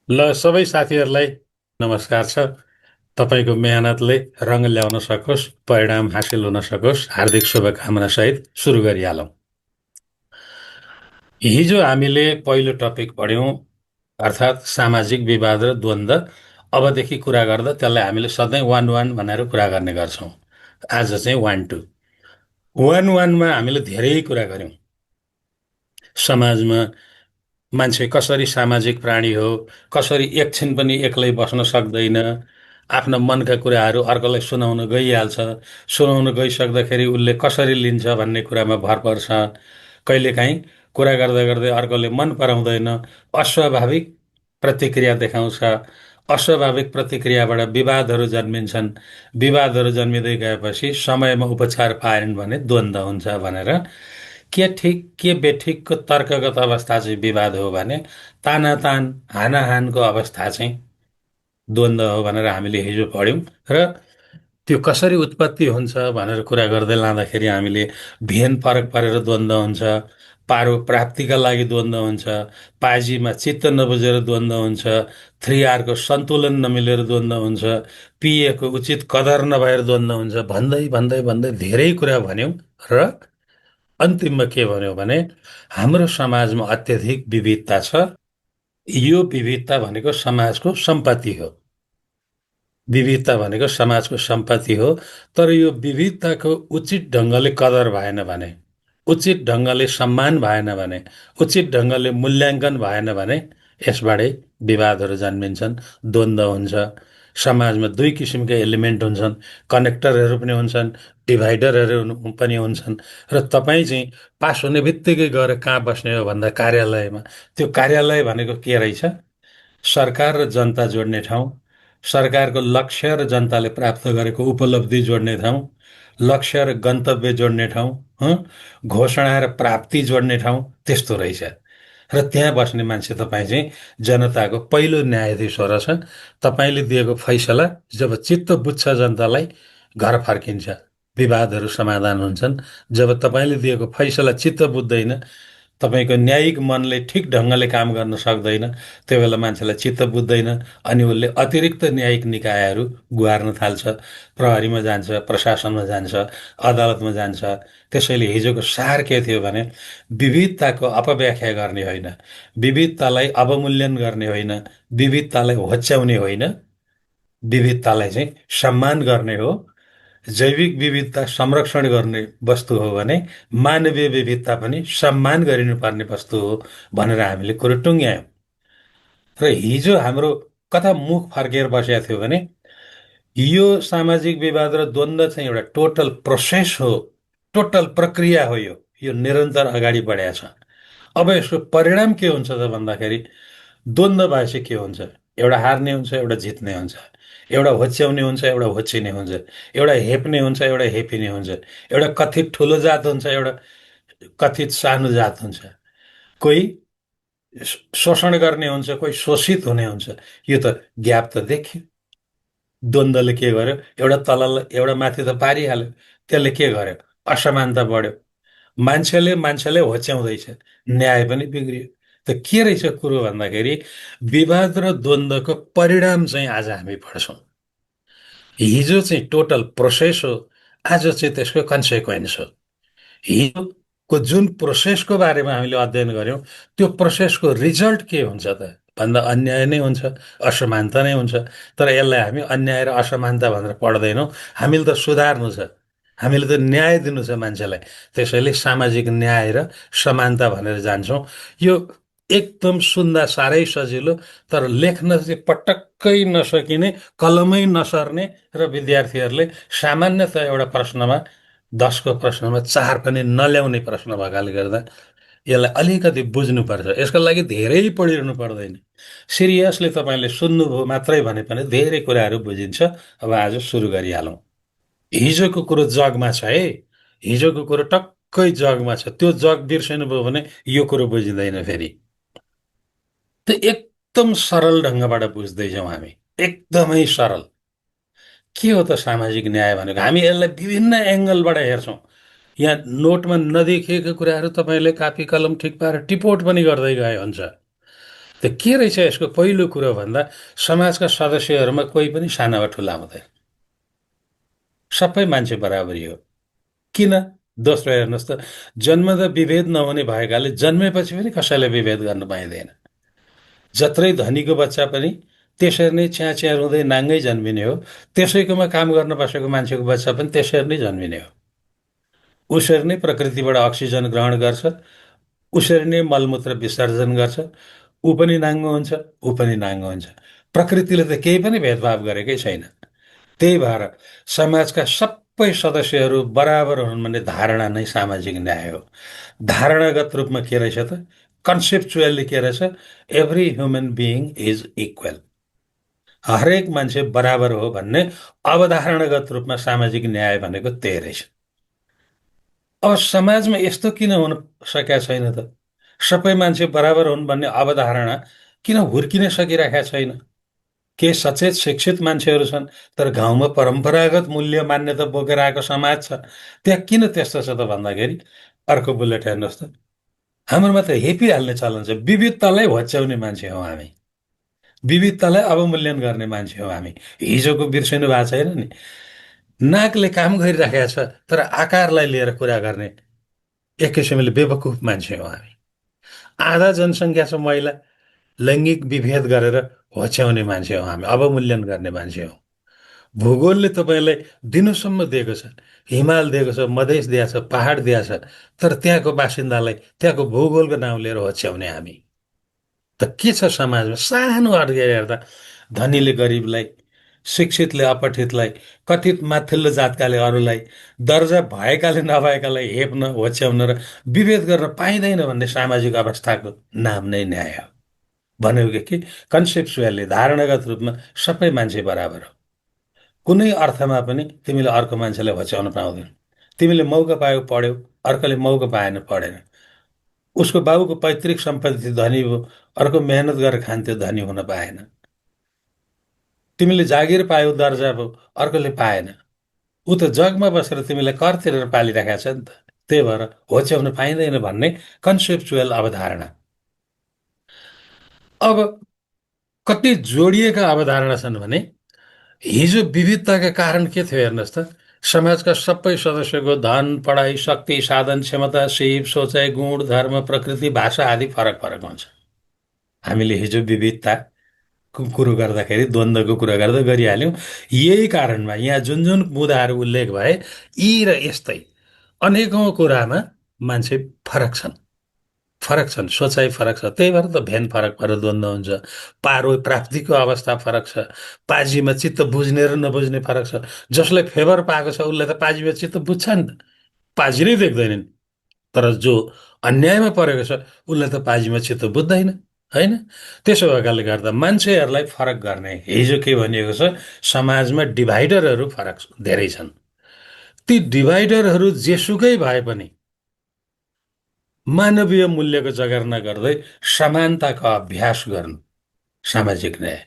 ल सबै साथीहरूलाई नमस्कार छ। तपाईँको मेहनतले रङ ल्याउन सकोस्, परिणाम हासिल हुन सकोस्, हार्दिक शुभकामना सहित सुरु गरिहालौँ। हिजो हामीले पहिलो टपिक पढ्यौँ, अर्थात् सामाजिक विवाद र द्वन्द्व। अबदेखि कुरा गर्दा त्यसलाई हामीले सधैँ वान वान भनेर कुरा गर्ने गर्छौँ। आज चाहिँ वान टू। वान वानमा हामीले धेरै कुरा गऱ्यौँ। समाजमा मान्छे कसरी सामाजिक प्राणी हो, कसरी एकछिन पनि एक्लै बस्न सक्दैन, आफ्ना मनका कुराहरू अर्कोलाई सुनाउन गइहाल्छ, सुनाउन गइसक्दाखेरि उसले कसरी लिन्छ भन्ने कुरामा भर पर्छ। कहिलेकाहीँ कुरा गर्दा गर्दै अर्कोले मन पराउँदैन, अस्वाभाविक प्रतिक्रिया देखाउँछ। अस्वाभाविक प्रतिक्रियाबाट विवादहरू जन्मिन्छन्। विवादहरू जन्मिँदै गएपछि समयमा उपचार पाएनन् भने द्वन्द्व हुन्छ भनेर के ठिक के बेठिकको तर्कगत अवस्था चाहिँ विवाद हो भने तानातान हानाहानको अवस्था चाहिँ द्वन्द्व हो भनेर हामीले हिजो पढ्यौँ। र त्यो कसरी उत्पत्ति हुन्छ भनेर कुरा गर्दै लाँदाखेरि हामीले भेन फरक परेर द्वन्द्व हुन्छ, पारो प्राप्तिका लागि द्वन्द्व हुन्छ, पाजीमा चित्त नबुझेर द्वन्द्व हुन्छ, 3R को सन्तुलन नमिलेर द्वन्द्व हुन्छ, पिएको उचित कदर नभएर द्वन्द्व हुन्छ, भन्दै भन्दै भन्दै धेरै कुरा भन्यौँ। र अन्तिममा के भन्यो भने हाम्रो समाजमा अत्यधिक विविधता छ। यो विविधता भनेको समाजको सम्पत्ति हो। विविधता भनेको समाजको सम्पत्ति हो। तर यो विविधताको उचित ढङ्गले कदर भएन भने, उचित ढङ्गले सम्मान भएन भने, उचित ढङ्गले मूल्याङ्कन भएन भने यसबाटै विवादहरू जन्मिन्छन्, द्वन्द्व हुन्छ। समाजमा दुई किसिमका एलिमेन्ट हुन्छन्, कनेक्टरहरू पनि हुन्छन्, डिभाइडरहरू पनि हुन्छन्। र तपाईँ चाहिँ पास हुने बित्तिकै गएर कहाँ बस्ने हो भन्दा कार्यालयमा। त्यो कार्यालय भनेको के रहेछ? सरकार र जनता जोड्ने ठाउँ, सरकारको लक्ष्य र जनताले प्राप्त गरेको उपलब्धि जोड्ने ठाउँ, लक्ष्य र गन्तव्य जोड्ने ठाउँ, घोषणा र प्राप्ति जोड्ने ठाउँ, त्यस्तो रहेछ। र त्यहाँ बस्ने मान्छे तपाईँ चाहिँ जनताको पहिलो न्यायाधीश हो रहेछ। तपाईँले दिएको फैसला जब चित्त बुझ्छ जनतालाई, घर फर्किन्छ, विवादहरू समाधान हुन्छन्। जब तपाईँले दिएको फैसला चित्त बुझ्दैन, तपाईँको न्यायिक मनले ठिक ढङ्गले काम गर्न सक्दैन, त्यो बेला मान्छेलाई चित्त बुझ्दैन। अनि उसले अतिरिक्त न्यायिक निकायहरू गुहार्न थाल्छ, प्रहरीमा जान्छ, प्रशासनमा जान्छ, अदालतमा जान्छ। त्यसैले हिजोको सार के थियो भने विविधताको अपव्याख्या गर्ने होइन, विविधतालाई अवमूल्यन गर्ने होइन, विविधतालाई होच्याउने होइन, विविधतालाई चाहिँ सम्मान गर्ने हो। जैविक विविधता संरक्षण गर्ने वस्तु हो भने मानवीय विविधता पनि सम्मान गरिनुपर्ने वस्तु हो भनेर हामीले कुरो टुङ्ग्यायौँ। र हिजो हाम्रो कता मुख फर्केर बसेको थियो भने यो सामाजिक विवाद र द्वन्द्व चाहिँ एउटा टोटल प्रोसेस हो, टोटल प्रक्रिया हो। यो निरन्तर अगाडि बढेको छ। अब यसको परिणाम के हुन्छ त भन्दाखेरि द्वन्द्व भएपछि के हुन्छ? एउटा हार्ने हुन्छ, एउटा जित्ने हुन्छ, एउटा होच्याउने हुन्छ, एउटा होचिने हुन्छ, एउटा हेप्ने हुन्छ, एउटा हेपिने हुन्छ, एउटा कथित ठुलो जात हुन्छ, एउटा कथित सानो जात हुन्छ, कोही शोषण गर्ने हुन्छ, कोही शोषित हुने हुन्छ। यो त ग्याप त देखियो। द्वन्द्वले के गर्यो? एउटा तललाई एउटा माथि त पारिहाल्यो, त्यसले के गर्यो? असमानता बढ्यो, मान्छेले होच्याउँदैछ, न्याय पनि बिग्रियो। त के रहेछ कुरो भन्दाखेरि विवाद र द्वन्द्वको परिणाम चाहिँ आज हामी पढ्छौँ। हिजो चाहिँ टोटल प्रोसेस हो, आज चाहिँ त्यसको कन्सेक्वेन्स हो। हिजोको जुन प्रोसेसको बारेमा हामीले अध्ययन गऱ्यौँ, त्यो प्रोसेसको रिजल्ट के हुन्छ त भन्दा अन्याय नै हुन्छ, असमानता नै हुन्छ। तर यसलाई हामी अन्याय र असमानता भनेर पढ्दैनौँ। हामीले त सुधार्नु छ, हामीले त न्याय दिनु छ मान्छेलाई। त्यसैले सामाजिक न्याय र समानता भनेर जान्छौँ। यो एकदम सुन्दा साह्रै सजिलो, तर लेख्न चाहिँ पटक्कै नसकिने, कलमै नसर्ने र विद्यार्थीहरूले सामान्यतः एउटा प्रश्नमा 10को प्रश्नमा 4 पनि नल्याउने प्रश्न भएकाले गर्दा यसलाई अलिकति बुझ्नुपर्छ। यसको लागि धेरै पढिरहनु पर्दैन। सिरियसली तपाईँले सुन्नुभयो मात्रै भने पनि धेरै कुराहरू बुझिन्छ। अब आज सुरु गरिहालौँ। हिजोको कुरो जगमा छ है, हिजोको कुरो टक्कै जगमा छ। त्यो जग बिर्सिनुभयो भने यो कुरो बुझिँदैन फेरि। त्यो एकदम सरल ढङ्गबाट बुझ्दैछौँ हामी, एकदमै सरल। के हो त सामाजिक न्याय भनेको? हामी यसलाई विभिन्न एङ्गलबाट हेर्छौँ। यहाँ नोटमा नदेखिएका कुराहरू तपाईँले कापी कलम ठिक पारेर टिपोट पनि गर्दै गए हुन्छ। त के रहेछ यसको पहिलो कुरो भन्दा समाजका सदस्यहरूमा कोही पनि साना वा ठुला हुँदैन। सबै मान्छे बराबरी हो। किन? दोस्रो हेर्नुहोस् त, जन्मदा विभेद नहुने भएकाले जन्मेपछि पनि कसैलाई विभेद गर्न पाइँदैन। जत्रै धनीको बच्चा पनि त्यसरी नै च्याँ च्याँ रुँदै नाङ्गै जन्मिने हो। त्यसैकोमा काम गर्न बसेको मान्छेको बच्चा पनि त्यसरी नै जन्मिने हो। उसरी नै प्रकृतिबाट अक्सिजन ग्रहण गर्छ, उसरी नै मलमूत्र विसर्जन गर्छ। ऊ पनि नाङ्गो हुन्छ, ऊ पनि नाङ्गो हुन्छ। प्रकृतिले त केही पनि भेदभाव गरेकै छैन। त्यही भएर समाजका सबै सदस्यहरू बराबर हुन् भन्ने धारणा नै सामाजिक न्याय हो। धारणागत रूपमा के रहेछ त, कन्सेप्चुअली के रहेछ, every human being is equal. हरेक मान्छे बराबर हो भन्ने अवधारणागत रूपमा सामाजिक न्याय भनेको त्यही रहेछ। अब समाजमा यस्तो किन हुन सकेका छैन त? सबै मान्छे बराबर हुन् भन्ने अवधारणा किन हुर्किन सकिरहेका छैन? केही सचेत शिक्षित मान्छेहरू छन्, तर गाउँमा परम्परागत मूल्य मान्यता बोकेर आएको समाज छ। त्यहाँ किन त्यस्तो छ त भन्दाखेरि, अर्को बुलेट हेर्नुहोस् त, हाम्रोमा त हेपिहाल्ने चलन छ। विविधतालाई होच्याउने मान्छे हौ हामी। विविधतालाई अवमूल्यन गर्ने मान्छे हौ हामी। हिजोको बिर्सिनु भएको छैन नि। नाकले काम गरिराखेका छ, तर आकारलाई लिएर कुरा गर्ने एक किसिमले बेवकुफ मान्छे हौ हामी। आधा जनसङ्ख्या छ महिला, लैङ्गिक विभेद गरेर होच्याउने मान्छे हौ हामी, अवमूल्यन गर्ने मान्छे हौ। भूगोलले तपाईँलाई दिनोसम्म दिएको छ, हिमाल दिएको छ, मधेस दिएको छ, पहाड दिएको छ, तर त्यहाँको बासिन्दालाई त्यहाँको भूगोलको नाउँ लिएर होच्याउने हामी। त के छ समाजमा? सानो अड्केर हेर्दा धनीले गरिबलाई, शिक्षितले अपठितलाई, कथित माथिल्लो जातकाले अरूलाई, दर्जा भएकाले नभएकालाई हेप्न, होच्याउन र विभेद गर्न पाइँदैन भन्ने सामाजिक अवस्थाको नाम नै न्याय हो। भनेको के, कन्सेप्चुअली धारणागत रूपमा सबै मान्छे बराबर हो। कुनै अर्थमा पनि तिमीले अर्को मान्छेलाई होच्याउन पाउँदैन। तिमीले मौका पायौ पढ्यौ, अर्कोले मौका पाएन पढेन। उसको बाबुको पैतृक सम्पत्ति धनी हो, अर्को मेहनत गरेर खान्थ्यो, धनी हुन पाएन। तिमीले जागिर पायौ, दर्जा भयो, अर्कोले पाएन। ऊ त जगमा बसेर तिमीलाई कर तिरेर पालिरहेको छ नि त। त्यही भएर होच्याउन पाइँदैन भन्ने कन्सेप्चुअल अवधारणा। अब कति जोडिएका अवधारणा छन् भने, हिजो विविधताका कारण के थियो हेर्नुहोस् त, समाजका सबै सदस्यको धन, पढाइ, शक्ति, साधन, क्षमता, सिप, सोचाइ, गुण, धर्म, प्रकृति, भाषा आदि फरक फरक हुन्छ। हामीले हिजो विविधताको कुरो गर्दाखेरि द्वन्द्वको कुरा गर्दा गरिहाल्यौँ। यही कारणमा यहाँ जुन जुन मुद्दाहरू उल्लेख भए, यी र यस्तै अनेकौँ कुरामा मान्छे फरक छन्। फरक छन्, सोचाइ फरक छ। त्यही भएर त भेन फरक भएर द्वन्द्व हुन्छ। पारो प्राप्तिको अवस्था फरक छ। पाजीमा चित्त बुझ्ने र नबुझ्ने फरक छ। जसलाई फेभर पाएको छ उसले त पाजीमा चित्त बुझ्छ नि त, पाजी नै देख्दैनन्। तर जो अन्यायमा परेको छ उसले त पाजीमा चित्त बुझ्दैन, होइन? त्यसो भएकाले गर्दा मान्छेहरूलाई फरक गर्ने, हिजो के भनिएको छ, समाजमा डिभाइडरहरू फरक धेरै छन्। ती डिभाइडरहरू जेसुकै भए पनि मानवीय मूल्यको जगेर्ना गर्दै समानताको अभ्यास गर्नु सामाजिक न्याय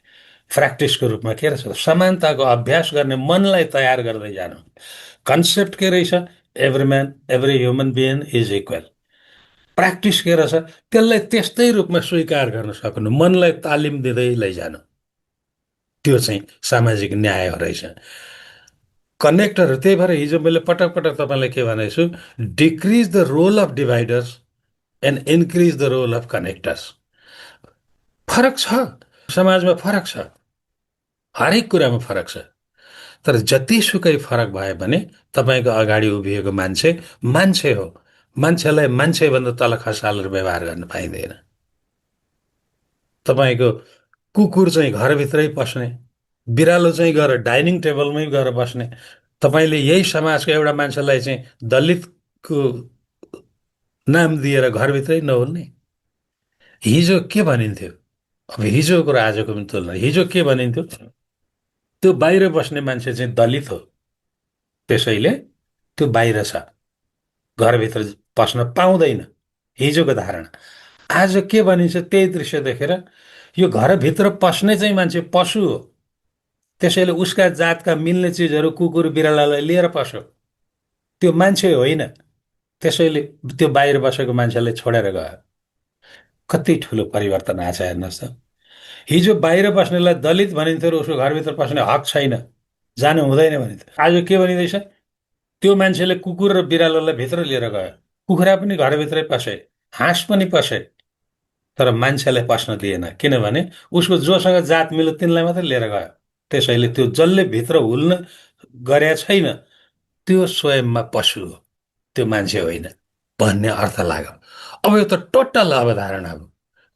प्र्याक्टिसको रूपमा के रहेछ, समानताको अभ्यास गर्ने मनलाई तयार गर्दै जानु। कन्सेप्ट के रहेछ, every man every human being is equal. Practice के रहेछ, त्यसलाई त्यस्तै रूपमा स्वीकार गर्न सक्नु, मनलाई तालिम दिँदै लैजानु। त्यो चाहिँ सामाजिक न्याय रहेछ। कनेक्टहरू, त्यही भएर हिजो मैले पटक पटक तपाईँलाई के भनेको छु, decrease the role of dividers and increase the role of connectors. फरक छ, समाजमा फरक छ, हरेक कुरामा फरक छ। तर जतिसुकै फरक भए भने तपाईँको अगाडि उभिएको मान्छे मान्छे हो। मान्छेलाई मान्छेभन्दा तल खसालेर व्यवहार गर्न पाइँदैन। तपाईँको कुकुर चाहिँ घरभित्रै पस्ने, बिरालो चाहिँ गएर डाइनिङ टेबलमै गएर बस्ने, तपाईँले यही समाजको एउटा मान्छेलाई चाहिँ दलितको नाम दिएर घरभित्रै नहुल्ने। हिजो के भनिन्थ्यो? अब हिजोको र आजको पनि तुलना, हिजो के भनिन्थ्यो, त्यो बाहिर बस्ने मान्छे चाहिँ दलित हो, त्यसैले त्यो बाहिर छ, घरभित्र पस्न पाउँदैन, हिजोको धारणा। आज के भनिन्छ, त्यही दृश्य देखेर, यो घरभित्र पस्ने चाहिँ मान्छे पशु हो, त्यसैले उसका जातका मिल्ने चिजहरू कुकुर बिरालालाई लिएर पस्यो, त्यो मान्छे होइन, त्यसैले त्यो बाहिर बसेको मान्छेलाई छोडेर गयो। कति ठुलो परिवर्तन आछ हेर्नुहोस् त। हिजो बाहिर बस्नेलाई दलित भनिन्थ्यो र उसको घरभित्र पस्ने हक छैन, जानु हुँदैन भनिन्थ्यो। आज के भनिँदैछ? त्यो मान्छेले कुकुर र बिरालोलाई भित्र लिएर गयो, कुखुरा पनि घरभित्रै पसे, हाँस पनि पसे, तर मान्छेलाई पस्न दिएन, किनभने उसको जोसँग जात मिल्यो तिनलाई मात्रै लिएर गयो। त्यसैले त्यो जसले भित्र हुल्न गरे छैन त्यो स्वयंमा पशु हो, त्यो मान्छे होइन भन्ने अर्थ लाग्यो। अब यो त टोटल अवधारणा हो।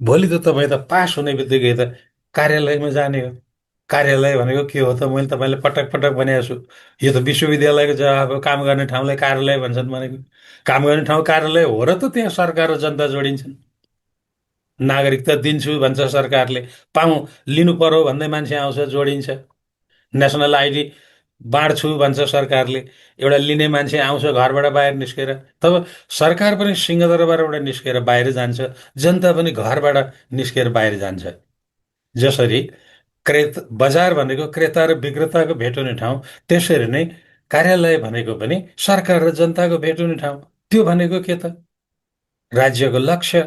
भोलि त तपाईँ त पास हुने बित्तिकै त कार्यालयमा जाने हो। कार्यालय भनेको के हो त? मैले तपाईँलाई पटक पटक भनेको छु, यो त विश्वविद्यालयको जवाब हो। काम गर्ने ठाउँलाई कार्यालय भन्छन् भनेको, काम गर्ने ठाउँ कार्यालय हो र त त्यहाँ सरकार र जनता जोडिन्छन्। नागरिकता दिन्छु भन्छ सरकारले, पाउँ लिनु पर्यो भन्दै मान्छे आउँछ, जोडिन्छ। नेसनल आइडी बाँड्छु भन्छ सरकारले, एउटा लिने मान्छे आउँछ घरबाट बाहिर निस्केर। तब सरकार पनि सिंहदरबारबाट निस्केर बाहिर जान्छ, जनता पनि घरबाट निस्केर बाहिर जान्छ। जसरी बजार भनेको क्रेता र विक्रेताको भेट हुने ठाउँ, त्यसरी नै कार्यालय भनेको पनि सरकार र जनताको भेट हुने ठाउँ। त्यो भनेको के त? राज्यको लक्ष्य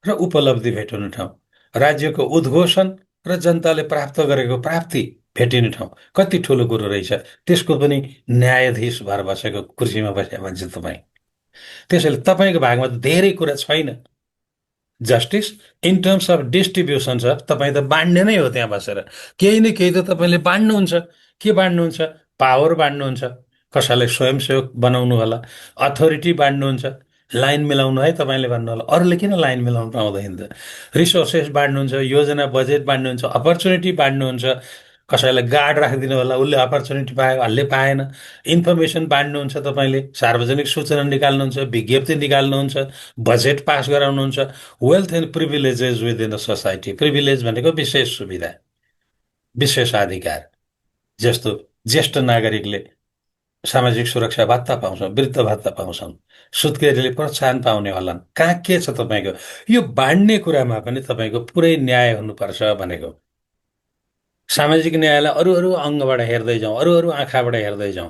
र उपलब्धि भेटिने ठाउँ, राज्यको उद्घोषण र जनताले प्राप्त गरेको प्राप्ति भेटिने ठाउँ। कति ठुलो कुरो रहेछ। त्यसको पनि न्यायाधीश भएर बसेको कुर्सीमा बसेका मान्छे तपाईँ। त्यसैले तपाईँको भागमा त धेरै कुरा छैन। Justice in terms of distribution छ, तपाईँ त बाँड्ने नै हो त्यहाँ बसेर। केही न केही त तपाईँले बाँड्नुहुन्छ। के बाँड्नुहुन्छ? पावर बाँड्नुहुन्छ, कसैलाई स्वयंसेवक बनाउनु होला, अथोरिटी बाँड्नुहुन्छ, लाइन मिलाउनु है तपाईँले भन्नु होला। अरूले किन लाइन मिलाउनु पाउँदैन त? रिसोर्सेस बाँड्नुहुन्छ, योजना बजेट बाँड्नुहुन्छ, अपर्च्युनिटी बाँड्नुहुन्छ। कसैलाई गार्ड राखिदिनु होला, उसले अपर्च्युनिटी पायो, अलले पाएन। इन्फर्मेसन बाँड्नुहुन्छ, तपाईँले सार्वजनिक सूचना निकाल्नुहुन्छ, विज्ञप्ति निकाल्नुहुन्छ, बजेट पास गराउनुहुन्छ। Wealth and privileges with in the society. Privilege भनेको विशेष सुविधा, विशेषाधिकार। जस्तो ज्येष्ठ नागरिकले सामाजिक सुरक्षा भत्ता पाउँछौँ, वृद्ध भत्ता पाउँछौँ, सुत्केरीले प्रोत्साहन पाउने होलान्। कहाँ के छ तपाईँको? यो बाँड्ने कुरामा पनि तपाईँको पुरै न्याय हुनुपर्छ भनेको। सामाजिक न्यायलाई अरू अरू अङ्गबाट हेर्दै जाउँ, अरू अरू आँखाबाट हेर्दै जाउँ,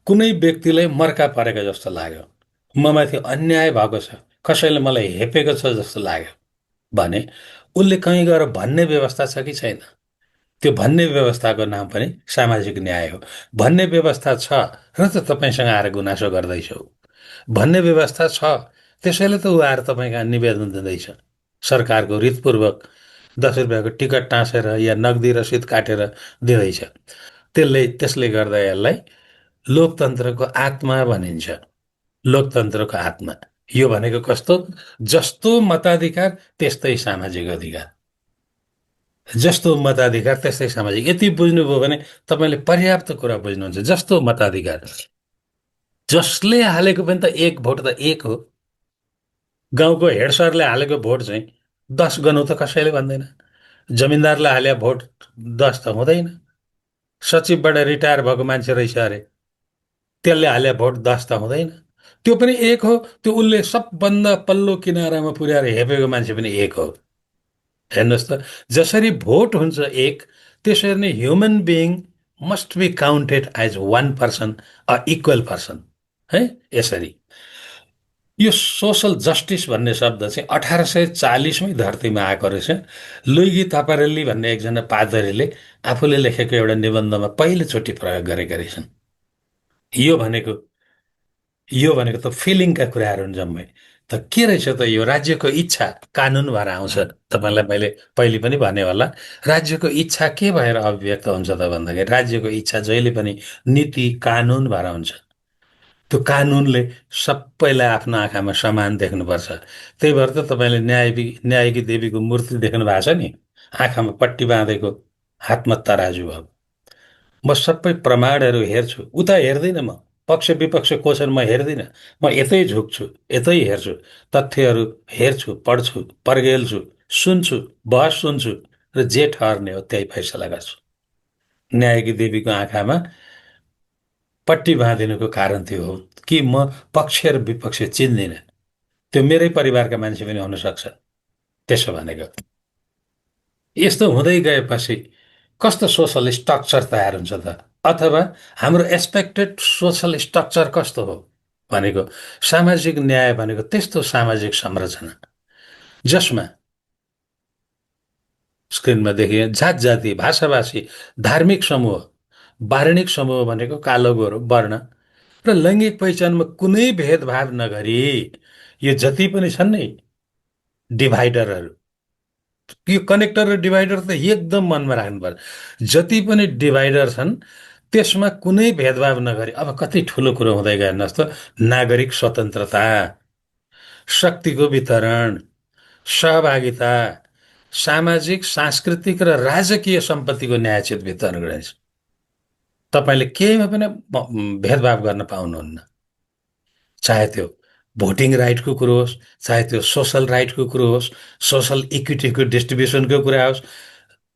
कुनै व्यक्तिलाई मर्का परेको जस्तो लाग्यो, ममाथि अन्याय भएको छ, कसैले मलाई हेपेको छ जस्तो लाग्यो भने उसले कहीँ गएर भन्ने व्यवस्था छ कि छैन? त्यो भन्ने व्यवस्थाको नाम पनि सामाजिक न्याय हो। भन्ने व्यवस्था छ र त तपाईँसँग आएर गुनासो गर्दैछौ, भन्ने व्यवस्था छ त्यसैले त ऊ आएर तपाईँ कहाँ निवेदन दिँदैछ। सरकारको रितपूर्वक 10 रुपियाँको टिकट टाँसेर या नगदी रसिद काटेर दिँदैछ। त्यसले गर्दा यसलाई लोकतन्त्रको आत्मा भनिन्छ। लोकतन्त्रको आत्मा यो भनेको कस्तो? जस्तो मताधिकार त्यस्तै सामाजिक अधिकार, जस्तो मताधिकार त्यस्तै सामाजिक। यति बुझ्नुभयो भने तपाईँले पर्याप्त कुरा बुझ्नुहुन्छ। जस्तो मताधिकार, जसले हालेको पनि त एक भोट त एक हो। गाउँको हेड सरले हालेको भोट चाहिँ 10 गणौँ त कसैले भन्दैन। जमिनदारले हाले भोट 10 त हुँदैन। सचिवबाट रिटायर भएको मान्छे रहेछ अरे, त्यसले हाले भोट 10 त हुँदैन। त्यो पनि एक हो। त्यो उसले सबभन्दा पल्लो किनारामा पुर्याएर हेपेको मान्छे पनि एक हो। हेर्नुहोस् त, जसरी भोट हुन्छ एक, त्यसरी नै human being must be counted as one person, a equal person. है यसरी यो सोसल जस्टिस भन्ने शब्द चाहिँ 1840मै धरतीमा आएको रहेछ। लुइगी तापारेल्ली भन्ने एकजना पादरीले आफूले लेखेको एउटा निबन्धमा पहिलोचोटि प्रयोग गरेका रहेछन्। यो भनेको यो भनेको त फिलिङका कुराहरू हुन् जम्मै। त के रहेछ त यो? राज्यको इच्छा कानुन भएर आउँछ। तपाईँलाई मैले पहिले पनि भने होला, राज्यको इच्छा के भएर अभिव्यक्त हुन्छ त भन्दाखेरि राज्यको इच्छा जहिले पनि नीति कानुन भएर हुन्छ। त्यो कानुनले सबैलाई आफ्नो आँखामा समान देख्नुपर्छ। त्यही भएर त तपाईँले न्यायकी देवीको मूर्ति देख्नु भएको छ नि, आँखामा पट्टी बाँधेको, हातमा तराजु भयो। म सबै प्रमाणहरू हेर्छु, उता हेर्दिनँ। म पक्ष विपक्ष को छन् म हेर्दिनँ। म यतै झुक्छु, यतै हेर्छु, तथ्यहरू हेर्छु, पढ्छु, पर्गेल्छु, सुन्छु, बहस सुन्छु र जे ठहर्ने हो त्यही फैसला गर्छु। न्यायकी देवीको आँखामा पट्टी बाँधिनुको कारण त्यो हो कि म पक्ष र विपक्ष चिन्दिनँ। त्यो मेरै परिवारका मान्छे पनि हुनसक्छ। त्यसो भनेको यस्तो हुँदै गएपछि कस्तो सोसल स्ट्रक्चर तयार हुन्छ त? अथवा हाम्रो एक्सपेक्टेड सोसल स्ट्रक्चर कस्तो हो भनेको सामाजिक न्याय भनेको त्यस्तो सामाजिक संरचना जसमा स्क्रिनमा देखिए जात जाति भाषाभाषी धार्मिक समूह वार्णिक समूह भनेको कालो गोरो वर्ण र लैङ्गिक पहिचानमा कुनै भेदभाव नगरी यो जति पनि छन् नि डिभाइडरहरू, यो कनेक्टर र डिभाइडर त एकदम मनमा राख्नुपर्छ। जति पनि डिभाइडर छन् त्यसमा कुनै भेदभाव नगरी अब कति ठुलो कुरो हुँदै गयो हेर्नुहोस् त, नागरिक स्वतन्त्रता, शक्तिको वितरण, सहभागिता, सामाजिक सांस्कृतिक र राजकीय सम्पत्तिको न्यायचित वितरण गरिन्छ। तपाईँले केहीमा पनि भेदभाव गर्न पाउनुहुन्न। चाहे त्यो भोटिङ राइटको कुरो होस्, चाहे त्यो सोसल राइटको कुरो होस्, सोसल इक्विटीको डिस्ट्रिब्युसनको कुरा होस्,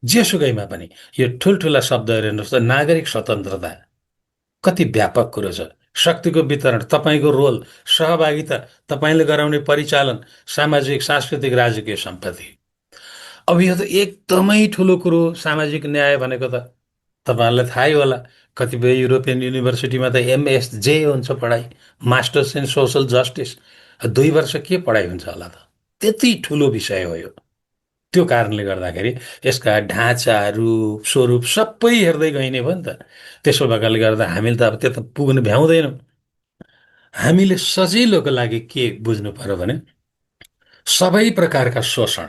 जेसुकैमा पनि यो ठुल्ठुला शब्दहरू हेर्नुहोस् त, नागरिक स्वतन्त्रता कति व्यापक कुरो छ। शक्तिको वितरण, तपाईँको रोल, सहभागिता, तपाईँले गराउने परिचालन, सामाजिक सांस्कृतिक राजकीय सम्पत्ति। अब यो त एकदमै ठुलो कुरो हो। सामाजिक न्याय भनेको त तपाईँहरूलाई थाहै होला, कतिपय युरोपियन युनिभर्सिटीमा त एमएसजे हुन्छ पढाइ, मास्टर्स इन सोसल जस्टिस। 2 वर्ष के पढाइ हुन्छ होला त, त्यति ठुलो विषय हो यो। त्यो कारणले गर्दाखेरि यसका ढाँचा, रूप स्वरूप सबै हेर्दै गइने भयो नि त। त्यसो भएकाले गर्दा हामीले त अब त्यता पुग्न भ्याउँदैनौँ। हामीले सजिलोको लागि के बुझ्नु पर्यो भने सबै प्रकारका शोषण,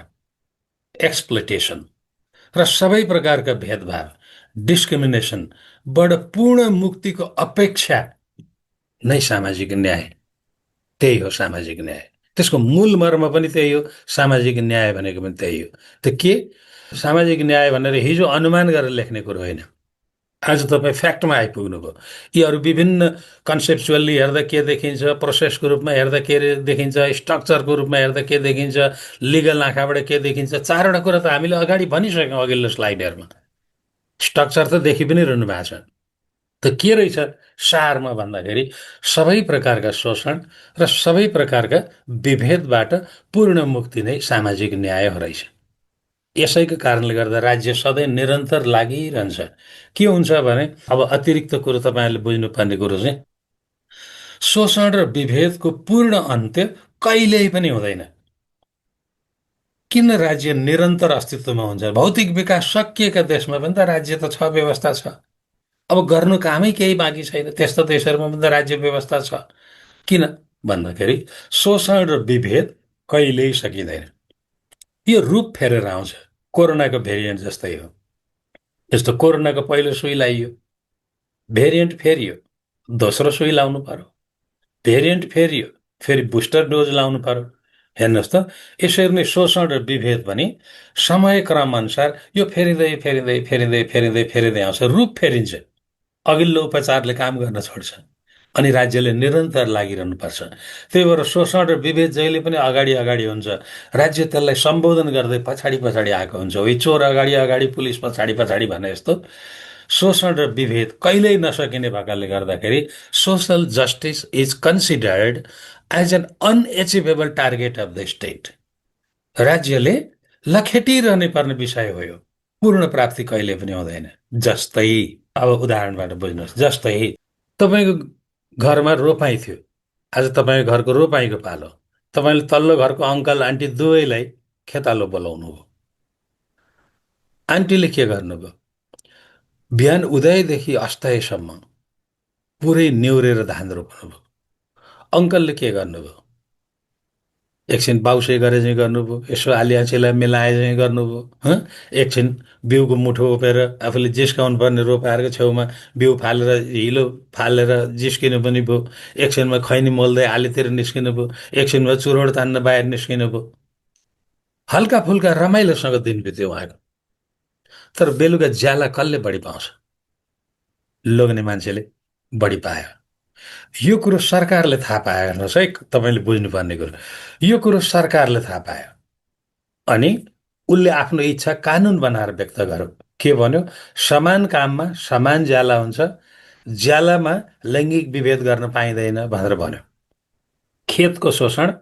एक्सप्लोइटेसन र सबै प्रकारका भेदभाव, डिस्क्रिमिनेसनबाट पूर्ण मुक्तिको अपेक्षा नै सामाजिक न्याय। त्यही हो सामाजिक न्याय। त्यसको मूल मर्म पनि त्यही हो। सामाजिक न्याय भनेको पनि त्यही हो। त के सामाजिक न्याय भनेर हिजो अनुमान गरेर लेख्ने कुरो होइन। आज तपाईँ फ्याक्टमा आइपुग्नुभयो। यी अरू विभिन्न कन्सेप्चुअल्ली हेर्दा के देखिन्छ, प्रोसेसको रूपमा हेर्दा के देखिन्छ, स्ट्रक्चरको रूपमा हेर्दा के देखिन्छ, लिगल आँखाबाट के देखिन्छ, 4वटा कुरा त हामीले अगाडि भनिसक्यौँ अघिल्लो स्लाइडहरूमा। स्ट्रक्चर त देखि पनि रहनु भएको छ। त के रहेछ सारमा भन्दाखेरि सबै प्रकारका शोषण र सबै प्रकारका विभेदबाट पूर्ण मुक्ति नै सामाजिक न्याय हो रहेछ। यसैको कारणले गर्दा राज्य सधैँ निरन्तर लागिरहन्छ। के हुन्छ भने अब अतिरिक्त कुरो तपाईँहरूले बुझ्नुपर्ने कुरो चाहिँ शोषण र विभेदको पूर्ण अन्त्य कहिल्यै पनि हुँदैन। किन राज्य निरन्तर अस्तित्वमा हुन्छ? भौतिक विकास सकिएका देशमा पनि त राज्य त छ, व्यवस्था छ। अब गर्नु कामै केही बाँकी छैन, त्यस्तो देशहरूमा पनि त राज्य व्यवस्था छ। किन भन्दाखेरि शोषण र विभेद कहिल्यै सकिँदैन। यो रूप फेरेर आउँछ। कोरोनाको भेरिएन्ट जस्तै हो। यस्तो कोरोनाको पहिलो सुई लगाइयो, भेरिएन्ट फेरियो, दोस्रो सुई लाउनु पर्यो, भेरिएन्ट फेरियो, फेरि बुस्टर डोज लाउनु पर्यो। हेर्नुहोस् त, यसरी नै शोषण र विभेद पनि समयक्रम अनुसार यो फेरिँदै फेरिँदै फेरिँदै फेरिँदै फेरिँदै आउँछ, रूप फेरिन्छ। अघिल्लो उपचारले काम गर्न छोड्छ अनि राज्यले निरन्तर लागिरहनुपर्छ। त्यही भएर शोषण र विभेद जहिले पनि अगाडि अगाडि हुन्छ। राज्य त्यसलाई सम्बोधन गर्दै पछाडि पछाडि आएको हुन्छ। हो चोर अगाडि अगाडि पुलिस पछाडि पछाडि भने जस्तो शोषण र विभेद कहिल्यै नसकिने भएकाले गर्दाखेरि social justice is considered as an unachievable target of the state. राज्यले लखेटिरहने पर्ने विषय हो यो। पूर्ण प्राप्ति कहिले पनि हुँदैन। जस्तै अब उदाहरणबाट बुझ्नुहोस्, जस्तै तपाईँको घरमा रोपाइँ थियो, आज तपाईँको घरको रोपाइँको पालो, तपाईँले तल्लो घरको अङ्कल आन्टी दुवैलाई खेतालो बोलाउनु हो। आन्टीले के गर्नुभयो? बिहान उदयदेखि अस्ताएसम्म पुरै नेउरेर धान रोप्नुभयो। अङ्कलले के गर्नुभयो? एकछिन बाउसे गरे चाहिँ गर्नुभयो, यसो आलिआँचीलाई मिलाए चाहिँ गर्नुभयो। एकछिन बिउको मुठो उपेर आफूले जिस्काउनु पर्ने रोपाहरूको छेउमा बिउ फालेर हिलो फालेर जिस्किनु पनि भयो। एकछिनमा खैनी मोल्दै आलीतिर निस्किनु भयो, एकछिनमा चुरोड तान्न बाहिर निस्किनु भयो। हल्का फुल्का रमाइलोसँग दिन बित्यो उहाँको। तर बेलुका ज्याला कसले बढी पाउँछ? लोग्ने मान्छेले बढी पायो। यो कुरो सरकारले थाहा पायो। हेर्नुहोस् है, तपाईँले बुझ्नुपर्ने कुरो, यो कुरो सरकारले थाहा पायो अनि उसले आफ्नो इच्छा कानुन बनाएर व्यक्त गर्यो। के भन्यो? समान काममा समान ज्याला हुन्छ, ज्यालामा लैङ्गिक विभेद गर्न पाइँदैन भनेर भन्यो। खेतको शोषण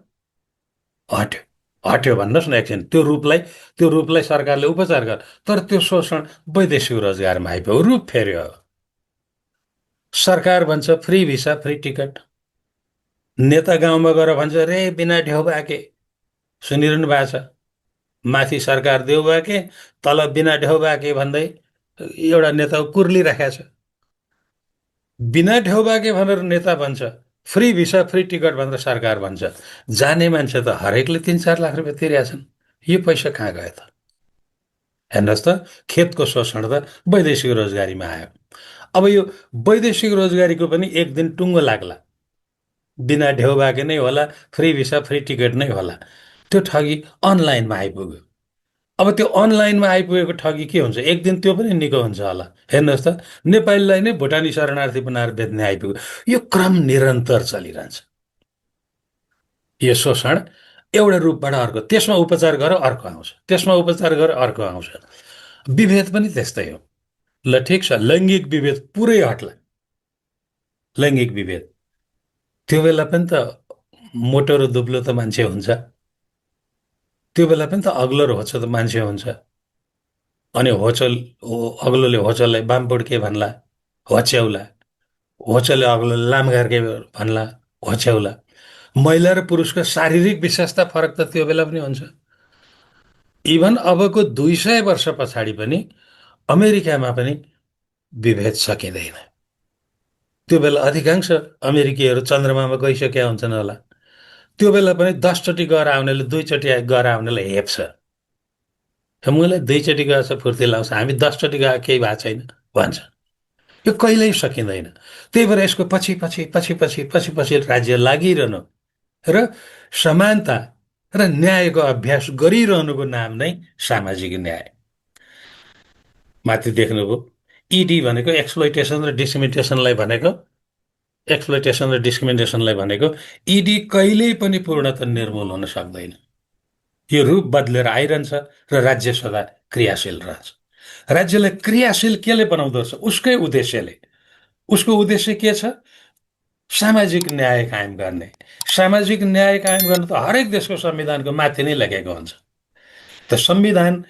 हट्यो, हट्यो भन्नुहोस् न एकछिन। त्यो रूपलाई सरकारले उपचार गर्यो, तर त्यो शोषण वैदेशिक रोजगारमा आइपुग्यो, रूप फेर्यो। सरकार भन्छ फ्री भिसा फ्री टिकट, नेता गाउँमा गएर भन्छ रे बिना ढेउ बाके। सुनिरहनु भएको छ? माथि सरकार देऊ बाके, तल बिना ढेउ बाके भन्दै एउटा नेता कुर्लिराखेको छ। बिना ढेउ बाके भनेर नेता भन्छ, फ्री भिसा फ्री टिकट भनेर सरकार भन्छ। जाने मान्छे त हरेकले 3-4 लाख रुपियाँ तिरेका छन्। यो पैसा कहाँ गयो त? हेर्नुहोस् त, खेतको शोषण त वैदेशिक रोजगारीमा आयो। अब यो वैदेशिक रोजगारीको पनि एक दिन टुङ्गो लाग्ला, बिना ढेउ बाके नै होला, फ्री भिसा फ्री टिकट नै होला। त्यो ठगी अनलाइनमा आइपुग्यो। अब त्यो अनलाइनमा आइपुगेको ठगी के हुन्छ, एक दिन त्यो पनि निको हुन्छ होला। हेर्नुहोस् त, नेपालीलाई नै भुटानी शरणार्थी बनाएर बेच्ने आइपुग्यो। यो क्रम निरन्तर चलिरहन्छ। यो शोषण एउटा रूपबाट अर्को, त्यसमा उपचार गर अर्को आउँछ, त्यसमा उपचार गर अर्को आउँछ। विभेद पनि त्यस्तै हो। ल ठिक छ, लैङ्गिक विभेद पुरै हट्ला, लैङ्गिक विभेद, त्यो बेला पनि त मोटो र दुब्लो त मान्छे हुन्छ, त्यो बेला पनि त अग्लो र होचो त मान्छे हुन्छ। अनि अग्लोले होचोलाई बामबुड के भन्ला, होच्याउला। होचोले अग्लोले लामगार के भन्ला, होच्याउला। महिला र पुरुषको शारीरिक विशेषता फरक त त्यो बेला पनि हुन्छ। इभन अबको 200 वर्ष पछाडि पनि अमेरिकामा पनि विभेद सकिँदैन। त्यो बेला अधिकांश अमेरिकीहरू चन्द्रमामा गइसकेका हुन्छन् होला। त्यो बेला पनि 10 चोटि गएर आउनेले 2 चोटि गएर आउनेलाई हेप्छ। मलाई 2 चोटि गएछ फुर्ती लाउँछ, हामी 10 चोटि गए केही भएको छैन भन्छ। यो कहिल्यै सकिँदैन। त्यही भएर यसको पछि पछि पछि पछि पछि पछि राज्य लागिरहनु र समानता र न्यायको अभ्यास गरिरहनुको नाम नै सामाजिक न्याय। माथि देख्नुभयो, इडी भनेको एक्सप्लोइटेसन र डिस्क्रिमिनेसनलाई भनेको, एक्सप्लोइटेसन र डिस्क्रिमिनेसनलाई भनेको, इडी कहिल्यै पनि पूर्णतः निर्मूल हुन सक्दैन। यो रूप बदलेर आइरहन्छ र राज्य सदा क्रियाशील रहन्छ। राज्यलाई क्रियाशील केले बनाउँदो रहेछ? उसकै उद्देश्यले। उसको उद्देश्य के छ? सामाजिक न्याय कायम गर्ने। सामाजिक न्याय कायम गर्न त हरेक देशको संविधानको माथि नै लेखेको हुन्छ। त संविधान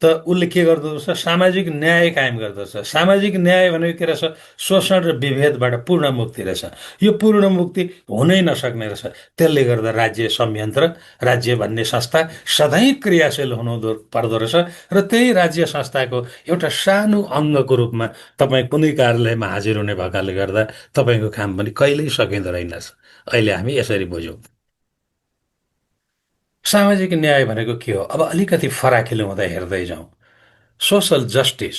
त उसले के गर्दो रहेछ? सामाजिक न्याय कायम गर्दो रहेछ। सामाजिक न्याय भनेको के रहेछ? शोषण र विभेदबाट पूर्ण मुक्ति रहेछ। यो पूर्ण मुक्ति हुनै नसक्ने रहेछ। त्यसले गर्दा राज्य संयन्त्र, राज्य भन्ने संस्था सधैँ क्रियाशील हुनु पर्दो रहेछ र त्यही राज्य संस्थाको एउटा सानो अङ्गको रूपमा तपाईँ कुनै कार्यालयमा हाजिर हुने भएकाले गर्दा तपाईँको काम पनि कहिल्यै सकिँदो रहेनछ। अहिले हामी यसरी बुझौँ। सामाजिक न्याय भनेको के हो? अब अलिकति फराकिलो हुँदा हेर्दै जाउँ। Social justice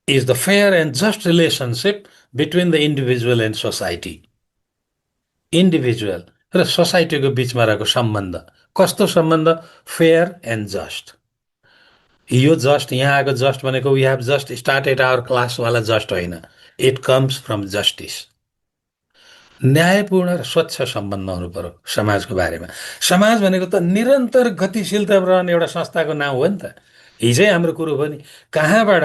is the fair and just relationship between the individual and society. Individual र सोसाइटीको बिचमा रहेको सम्बन्ध कस्तो सम्बन्ध? Fair and just. यो जस्ट, यहाँ आएको जस्ट भनेको we have just started our क्लासवाला जस्ट होइन। It comes from justice. न्यायपूर्ण र स्वच्छ सम्बन्ध हुनु पर्यो समाजको बारेमा। समाज भनेको त निरन्तर गतिशीलतामा रहने एउटा संस्थाको नाम हो नि त। हिजै हाम्रो कुरो हो नि, कहाँबाट